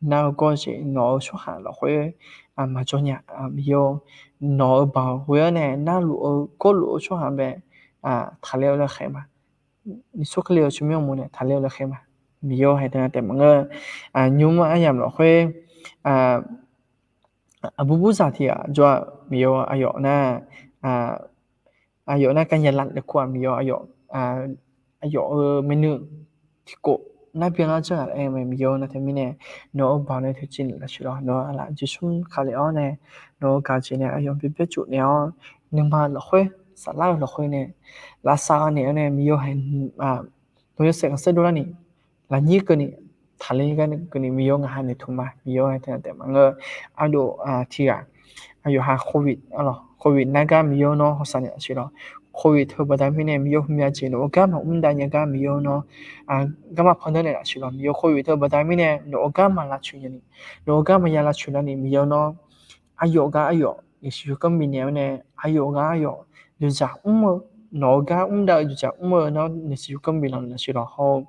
Nar-eu gawr jeq nawq-eu tsawrhaq lafkhoer maqjawr nya Miqyaer-or, nawq-eu baoq ghoe-awr nae narluf-eu gawrluf-eu tsawrhaq bae taqler-eu laer khaer ma. Yeqsur Kali-euq tsawrmyanr uqmov nae taqler-eu laer khaer ma. Miqyaer-or, haeq teu taef maqngeur. Nymr aryamq lafkhoer aqbur burzaq tiq ghaq jawr-a Miqyaer-or, aqyawf nar, aqyawf nar garnya lar lafkhoer-aq Miqyaer-or, aqyawf-euq maeqnan tiqkawv nar byanlar janr-aq laer aer mae Miqyaer-or, nar teumirnae nawq-eu baoq nae toeqciv naeq laf siq lawq. Nawq-eu aqlaf jeqsur kale-awr nae nawq-eu gaq jeq nae aqyawf-anr bibyan tsuf naeq-awr, nuima lafkhoer, saflar-eu lafkhoer nae lavsav naeq-awr nae Miqyaer-or, haeq nawq-eu yawshaef khanqsaer dovlar ni, lafnyir keuvni, taqler gar keuvni Miqyaer-or, ngaqha noeqtmq ma. Miqyaer-or, haeq teu taef maqngeur. Ardov tiq ghaq, aqyawf ha Covid, Covid nar gar Miqyaer-or, nawr hawsav naeq laf siq lawq. Covid teu baqda mirnae Miqyaer-or, hmya jeq nawq-eu gar maqmr dav nya gar Miqyaer-or, nawr garma pandanr naeq laf siq lawq. Miqyaer-or, Covid teu baqda mirnae nawq-eu gar maq lavtsoeq nya ni, nawq-eu gar maqya lavtsoeq lar ni Miqyaer-or, nawr aqyawf gar aqyawf yasiq yawkanr bifnaeq-awr nae, aqyawf gar aqyawf yawqjaq mr-eu, nawq-eu gar mr dav-eu yawqjaq mr-eu nawr yasiq yawkanr biflanq naeq laf siq lawq. Hawr-eu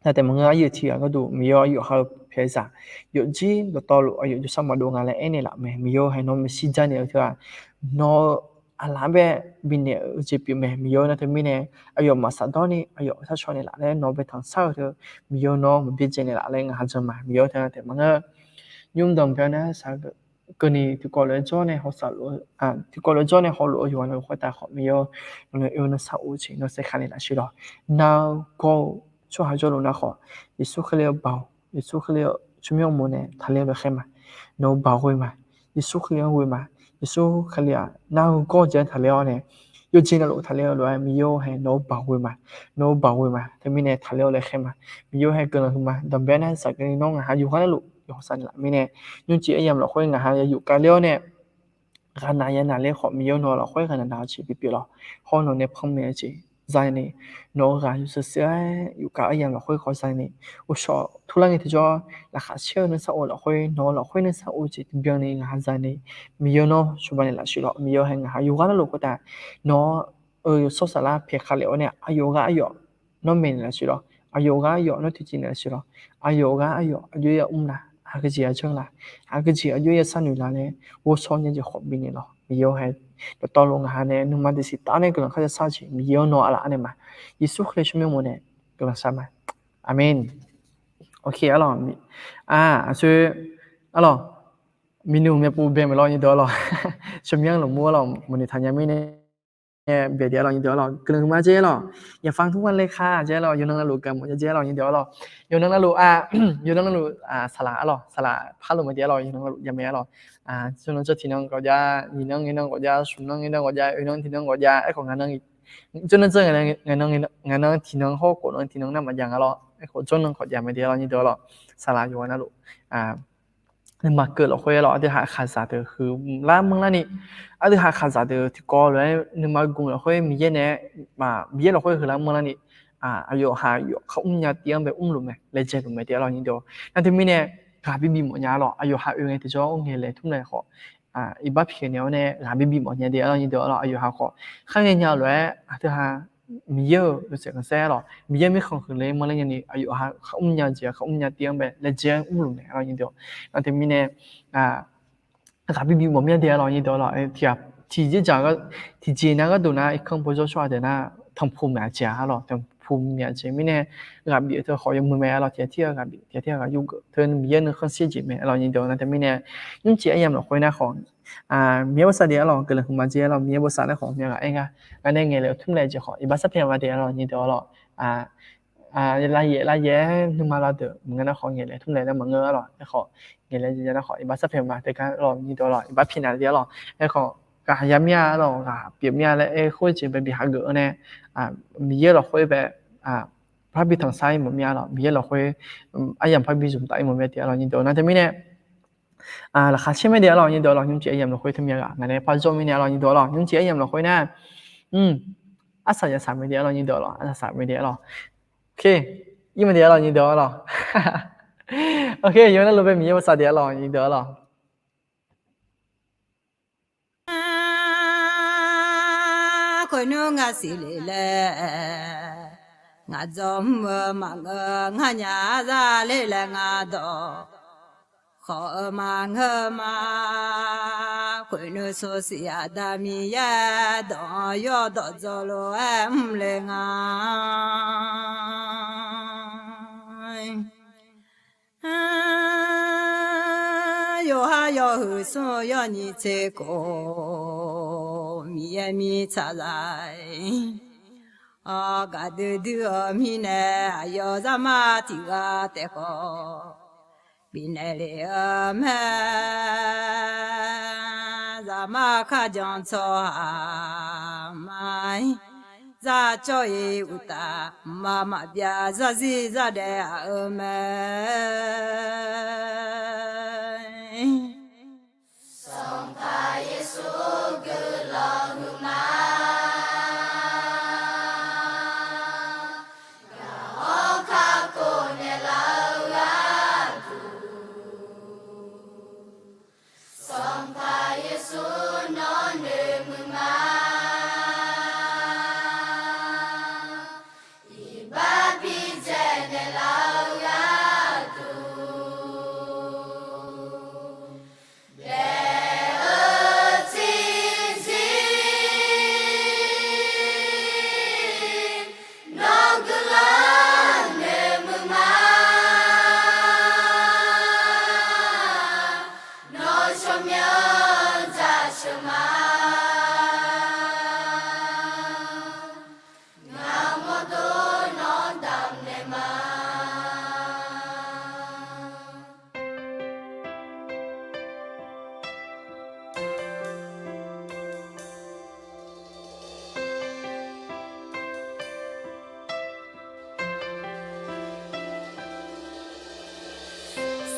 Nar taef maqngeur, aryuif tiq ghaq gharduq Miqyaer-awr, aqyawf ha-eu paeqzaq yawfjir dawqtawvluf aqyawf jawrshar maqdov nga laer aernaeq laf-euq mae. Miqyaer-awr hae nawr maeqshi jar naeq-eu teu-aq, nawr-eu aqlaf-anr bae bifnaeq-eu jeq pyeuf mae. Miqyaer-awr, nar teumirnae aqyawf maqsaf dawr ni aqyawf sharcaw naeqlaf laer nawq-anr bae tanqshar-eu teu, Miqyaer-awr nawr maqbyaerdzae naeq laf laer ngaq ha jan ma. Miqyaer-awr, teu nar taef maqngeur, nymr danqbae nar saqgeu keuvni tiqkawv lof-aer jawr nae hawsaq lof-eu, tiqkawv lof-aer jawr nae hawluf-eu yawqghaq navluf khoertav khawf, Miqyaer-awr, nawr-anr oe-eu nuisar of-eu jeq nawr saerkhav naeq laf sher lawq. Nar-eu gawr-eu tsawrhaq jawrluf nar khawf, Yeqsur Kali-anr baoq, Yeqsur Kali-anr tsawrmyanr uqmov nae taqler-awr bae khaer ma. Nawq-eu baoq ghoe ma. Yeqsur Kali-anr ghoe ma. Yeqsur Kali-aq nar-eu gawr-eu jeq-anr taqler-awr nae, yawqjeq navluf taqler-awr lof-aer Miqyaer-awr hae nawq-eu baoq ghoe ma. Nawq-eu baoq ghoe ma. Teumirnae taqler-awr laer khaer ma. Miqyaer-awr hae guiqlanq huiqma. Danqbae nar saqgeu ni nawr ngaq ha yawqghaq navluf yawqha saq naeqlaf mirnae, nymrcif aryamq lafkhoer ngaq ha ya yufkav ler-awr nae, ghaqnaq yanaq ler khawf, Miqyaer-awr nawq-eu lafkhoer ghaqnaq naq-eu jeq pyeufpyeuf lawq. Hawr nawq nae panmaeq-eu jeq za ni, nawq-eu ghaq yawshuif shuif-aer yufkav aryamq lafkhoer khawf za ni, uqshawq turlar ngae tiqjawr laqkhaq caer-eu nuisar of lafkhoer, nawq-eu lafkhoer nuisar of jeq tiqbyan ni ngaq ha za ni, Miqyaer-awr nawr cawba naeq laf sher lawq. Miqyaer-awr hae ngaq ha yawqghaq navluf khoertav nawq-eu yawshawr saflar paeqkhav lef-awr nae aqyawf ghaq aryawf nawr maeqnaeq laf sher lawq. Aqyawf ghaq aryawf nawr toeqciv naeq laf sher lawq. Aqyawf ghaq aryawf aqjox-aer ya mr la? Aqgeu jeq aqjawr la? Aqgeu jeq aqjox-aer ya sharnoeq la laer ghovshaw nya jeq khawf bifnaeq lawq. Miqyaer-awr hae dawqtawvluf ngaq ha nae nuima daefsiq taf-awr nae guiqlanq kharja shar-eu jeq Miqyaer-awr nawq-eu aqlaf-anr nae ma. Yeqsur Kali tsawrmyanr uqmov nae guiqlanq shar ma. Aqmeq. Aqsur, arlawq, miqnuiq myavpov bae maeq lawr nyir deuq arlawq. Tsawrmyanr lmqmr arlawq maqnoeq taq nya mirnae bae daef arlawq nyir deuq arlawq. Guiqlanq huiqma jeq arlawq. Yaqfar tmr gar laer kar jeq arlawq. Yawqnan navluf gaq mawf nya jeq arlawq nyir deuq arlawq. Yawqnan navluf, yawqnan navluf saqlaq arlawq, saqlaq par luf mae daef arlawq. Yawqnan navluf jav mae arlawq. Tsawrnan tsawr tiqnan gawqjav, nyiqnan ngaeqnan gawqjav, smqnan ngaeqnan gawqjav, oeqnan tiqnan gawqjav. Aerkhawf ngaq nan, tsawrnan tsawr ngaeqnan tiqnan hawr khofnan tiqnan nar maqjav nga lawr. Aerkhawf tsawrnan khawf jav mae daef arlawq nyir deuq arlawq. Saqlaq yawqnan navluf nuima keuv lafkhoer arlawq, aqdui ha khaqzaq deuq huiqlar manrlar ni, aqdui ha khaqzaq deuq tiqkawv lof-aer nuima gmq lafkhoer Miqyaer nae, Miqyaer lafkhoer huiqlar manrlar ni, aqyawf ha yawf khar mrnya tiv-anr bae mrluf mae, laejae luf mae daef arlawq nyir deuq. Nar teumirnae ghaq bi bif mawf nya arlawq. Aqyawf ha oe ngae tiqjawr ngaeqlaeq tmr laeq khawf, iqbax pyaeqnaeq-awr nae ghaq bi bif mawf nya daef arlawq nyir deuq arlawq. Aqyawf ha khawf khar ngae nya-eu lof-aer aqdui ha Miqyaer-euq yawshaef khanqsaer arlawq, Miqyaer mirkhanq huiq le manrlar nya ni aqyawf ha khar mrnya jeq khar mrnya tiv-anr bae laejae mrluf mae arlawq nyir deuq. Nar teumirnae ghaq bi bif mawf mya daef arlawq nyir deuq arlawq. Tiqjeq dzaq, tiqjeq nar gharduq nar irkanr bawjawr tsawrhaq deuq nar tanqpuq myaq jeq arlawq, tanqpuq myaq jeq mirnae ghaq bif-eu teu khawf yawmuiq mae arlawq. Tiqghaq tirghaq ghaq bif, tiqghaq tirghaq ghaq yur geuf teu Miqyaer nuikhanr sher jeq mae arlawq nyir deuq. Nar teumirnae nymrcif aryamq lafkhoer nar khawf, Miqyaer bosav daef arlawq, guiqlanq huiqma jeq arlawq, Miqyaer bosav nar khawf myav ghaq aer nga. Ngar nae ngaeqlaeq-eu tmr laeq jeq khawf iqbax sarpaeq ma daef arlawq nyir deuq arlawq. Lafyaef lafyaef-aer nuima lavdeuq maqngeur nar khawf ngaeqlaeq tmr laeq nar maqngeur arlawq. Aerkhawf ngaeqlaeq jeq nar khawf iqbax sarpaeq ma daef gar arlawq nyir deuq arlawq. Iqbax pyaeqnaeq daef arlawq. Aerkhawf ghaq ya mya arlawq, ghaq pyeuf mya laer aer khoer jeq bae bi hageuf-eu nae, Miqyaer lafkhoer bae parbi tanqsar-ir mawf mya arlawq. Miqyaer lafkhoer aryamq parbi zmq taf-ir mawf mya daef arlawq nyir deuq. Nar teumirnae laqkhaq caer mae daef arlawq nyir deuq arlawq. Nymrcif aryamq lafkhoer teu myav ghaq ngaq nae par jawr mirnae arlawq nyir deuq arlawq. Nymrcif aryamq lafkhoer nar, arsaq yasaq mae daef arlawq nyir deuq arlawq. Arsaq saq mae daef arlawq. Ir mae daef arlawq nyir deuq arlawq. Yawqnan luf bae Miqyaer bosav daef arlawq nyir deuq arlawq. Khoernmr ngaq siqle laer, ngaq dzawr mr-eu maqngeur, nganyaf zale laer ngaq dawq khawf-eu maqngeur ma. Khoernmr sawr siq Aqda Miqyaer dawq-anr yawdawq dzawr lof-aer mrle nga. Yawqha yawhuiq smr-eu yawnyiq tser khof, Miqyaer mirtsaq zaq-aer gaqdui dui-eu mirnae, aqyawf zaqmar tiq ghaq taef khawf bifnaeq lef-eu mae. Zaqmar kharjan tsawrhaq ma-ir, zar cawv-ir uqtaf, mqmaq maqbyav zarzir zardaef aq-eu mae. Sanqpaq Yeqsur guiqlanq huiqma. Gaq-awr kakhof naeqlaf-eu gharduq, Sanqpaq Yeqsur nawr noeqmuiq ma. Iqbax bidzae naeqlaf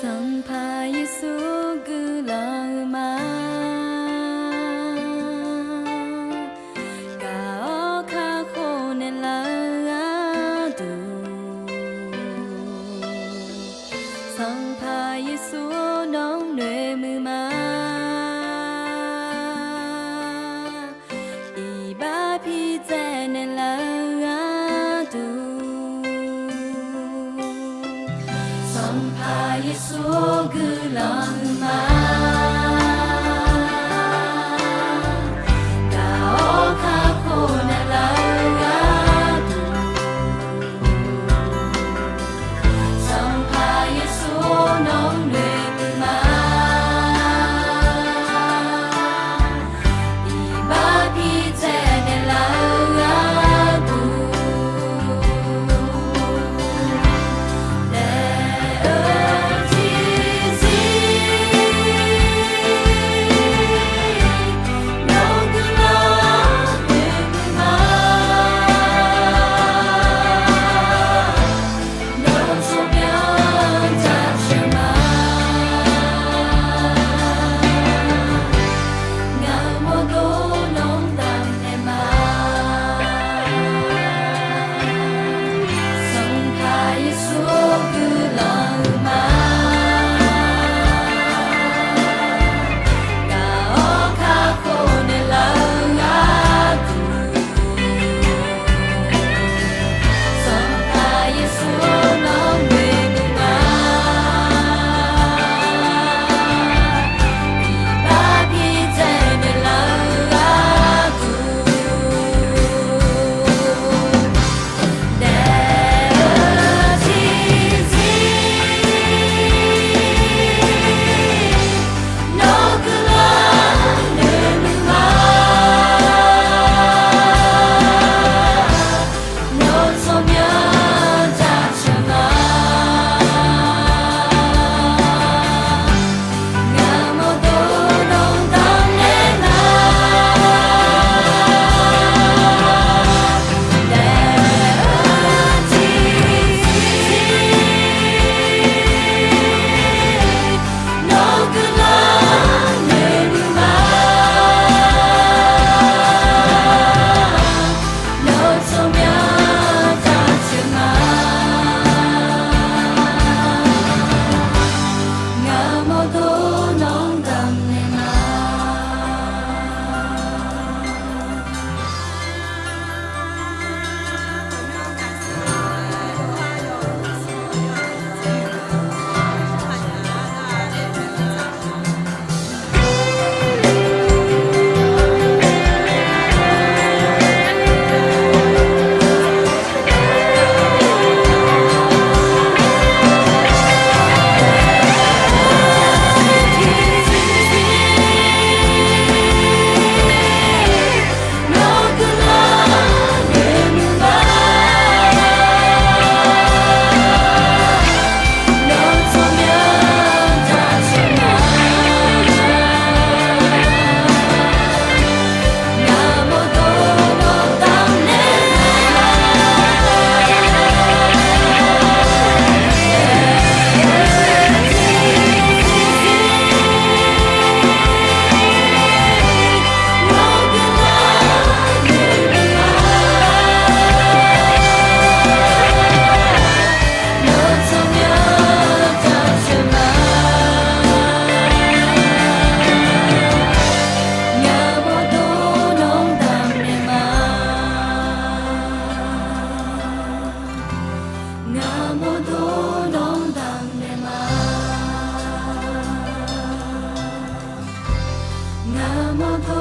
Sanqpaq Yeqsur guiqlanq-eu ma. Gaq-awr kakhof naeqlaf-eu gharduq, Sanqpaq Yeqsur nawq-anr noeqmuiq ma. Iqbax pi tsaev naeqlaf-eu gharduq, Sanqpaq Yeqsur guiqlanq-eu ma. Gaq-awr kakhof naeqlaf-eu gharduq, Sanqpaq Yeqsur nawq-anr noeqmuiq ma. Iqbax pi tsaev naeqlaf-eu gharduq, daef-eu tiqzir nawr guiqlanq-anr noeqmuiq ma. Nawr tsawrmyanr jaceuq ma. Ngaq mawrdo nawq-anr damq naeq ma. Sanqpaq Yeqsur guiqlanq-eu ma. Gaq-awr kakhof naeqlaf-eu gharduq, Sanqpaq Yeqsur nawq-anr noeqmuiq ma. Iqbax pi tsaev naeqlaf-eu gharduq, daef-eu tiqzir nawr guiqlanq-anr noeqmuiq ma. Nawr tsawrmyanr jaceuq ma. Ngaq mawrdo nawq-anr damq naeq ma. Daef-eu tiqzir nawr guiqlanq-anr noeqmuiq ma. Nawr tsawrmyanr jaceuq ma. Ngaq mawrdo nawq-anr damq naeq ma. Ngaq mawrdo nawq-anr damq naeq ma. Ngaq mawrdo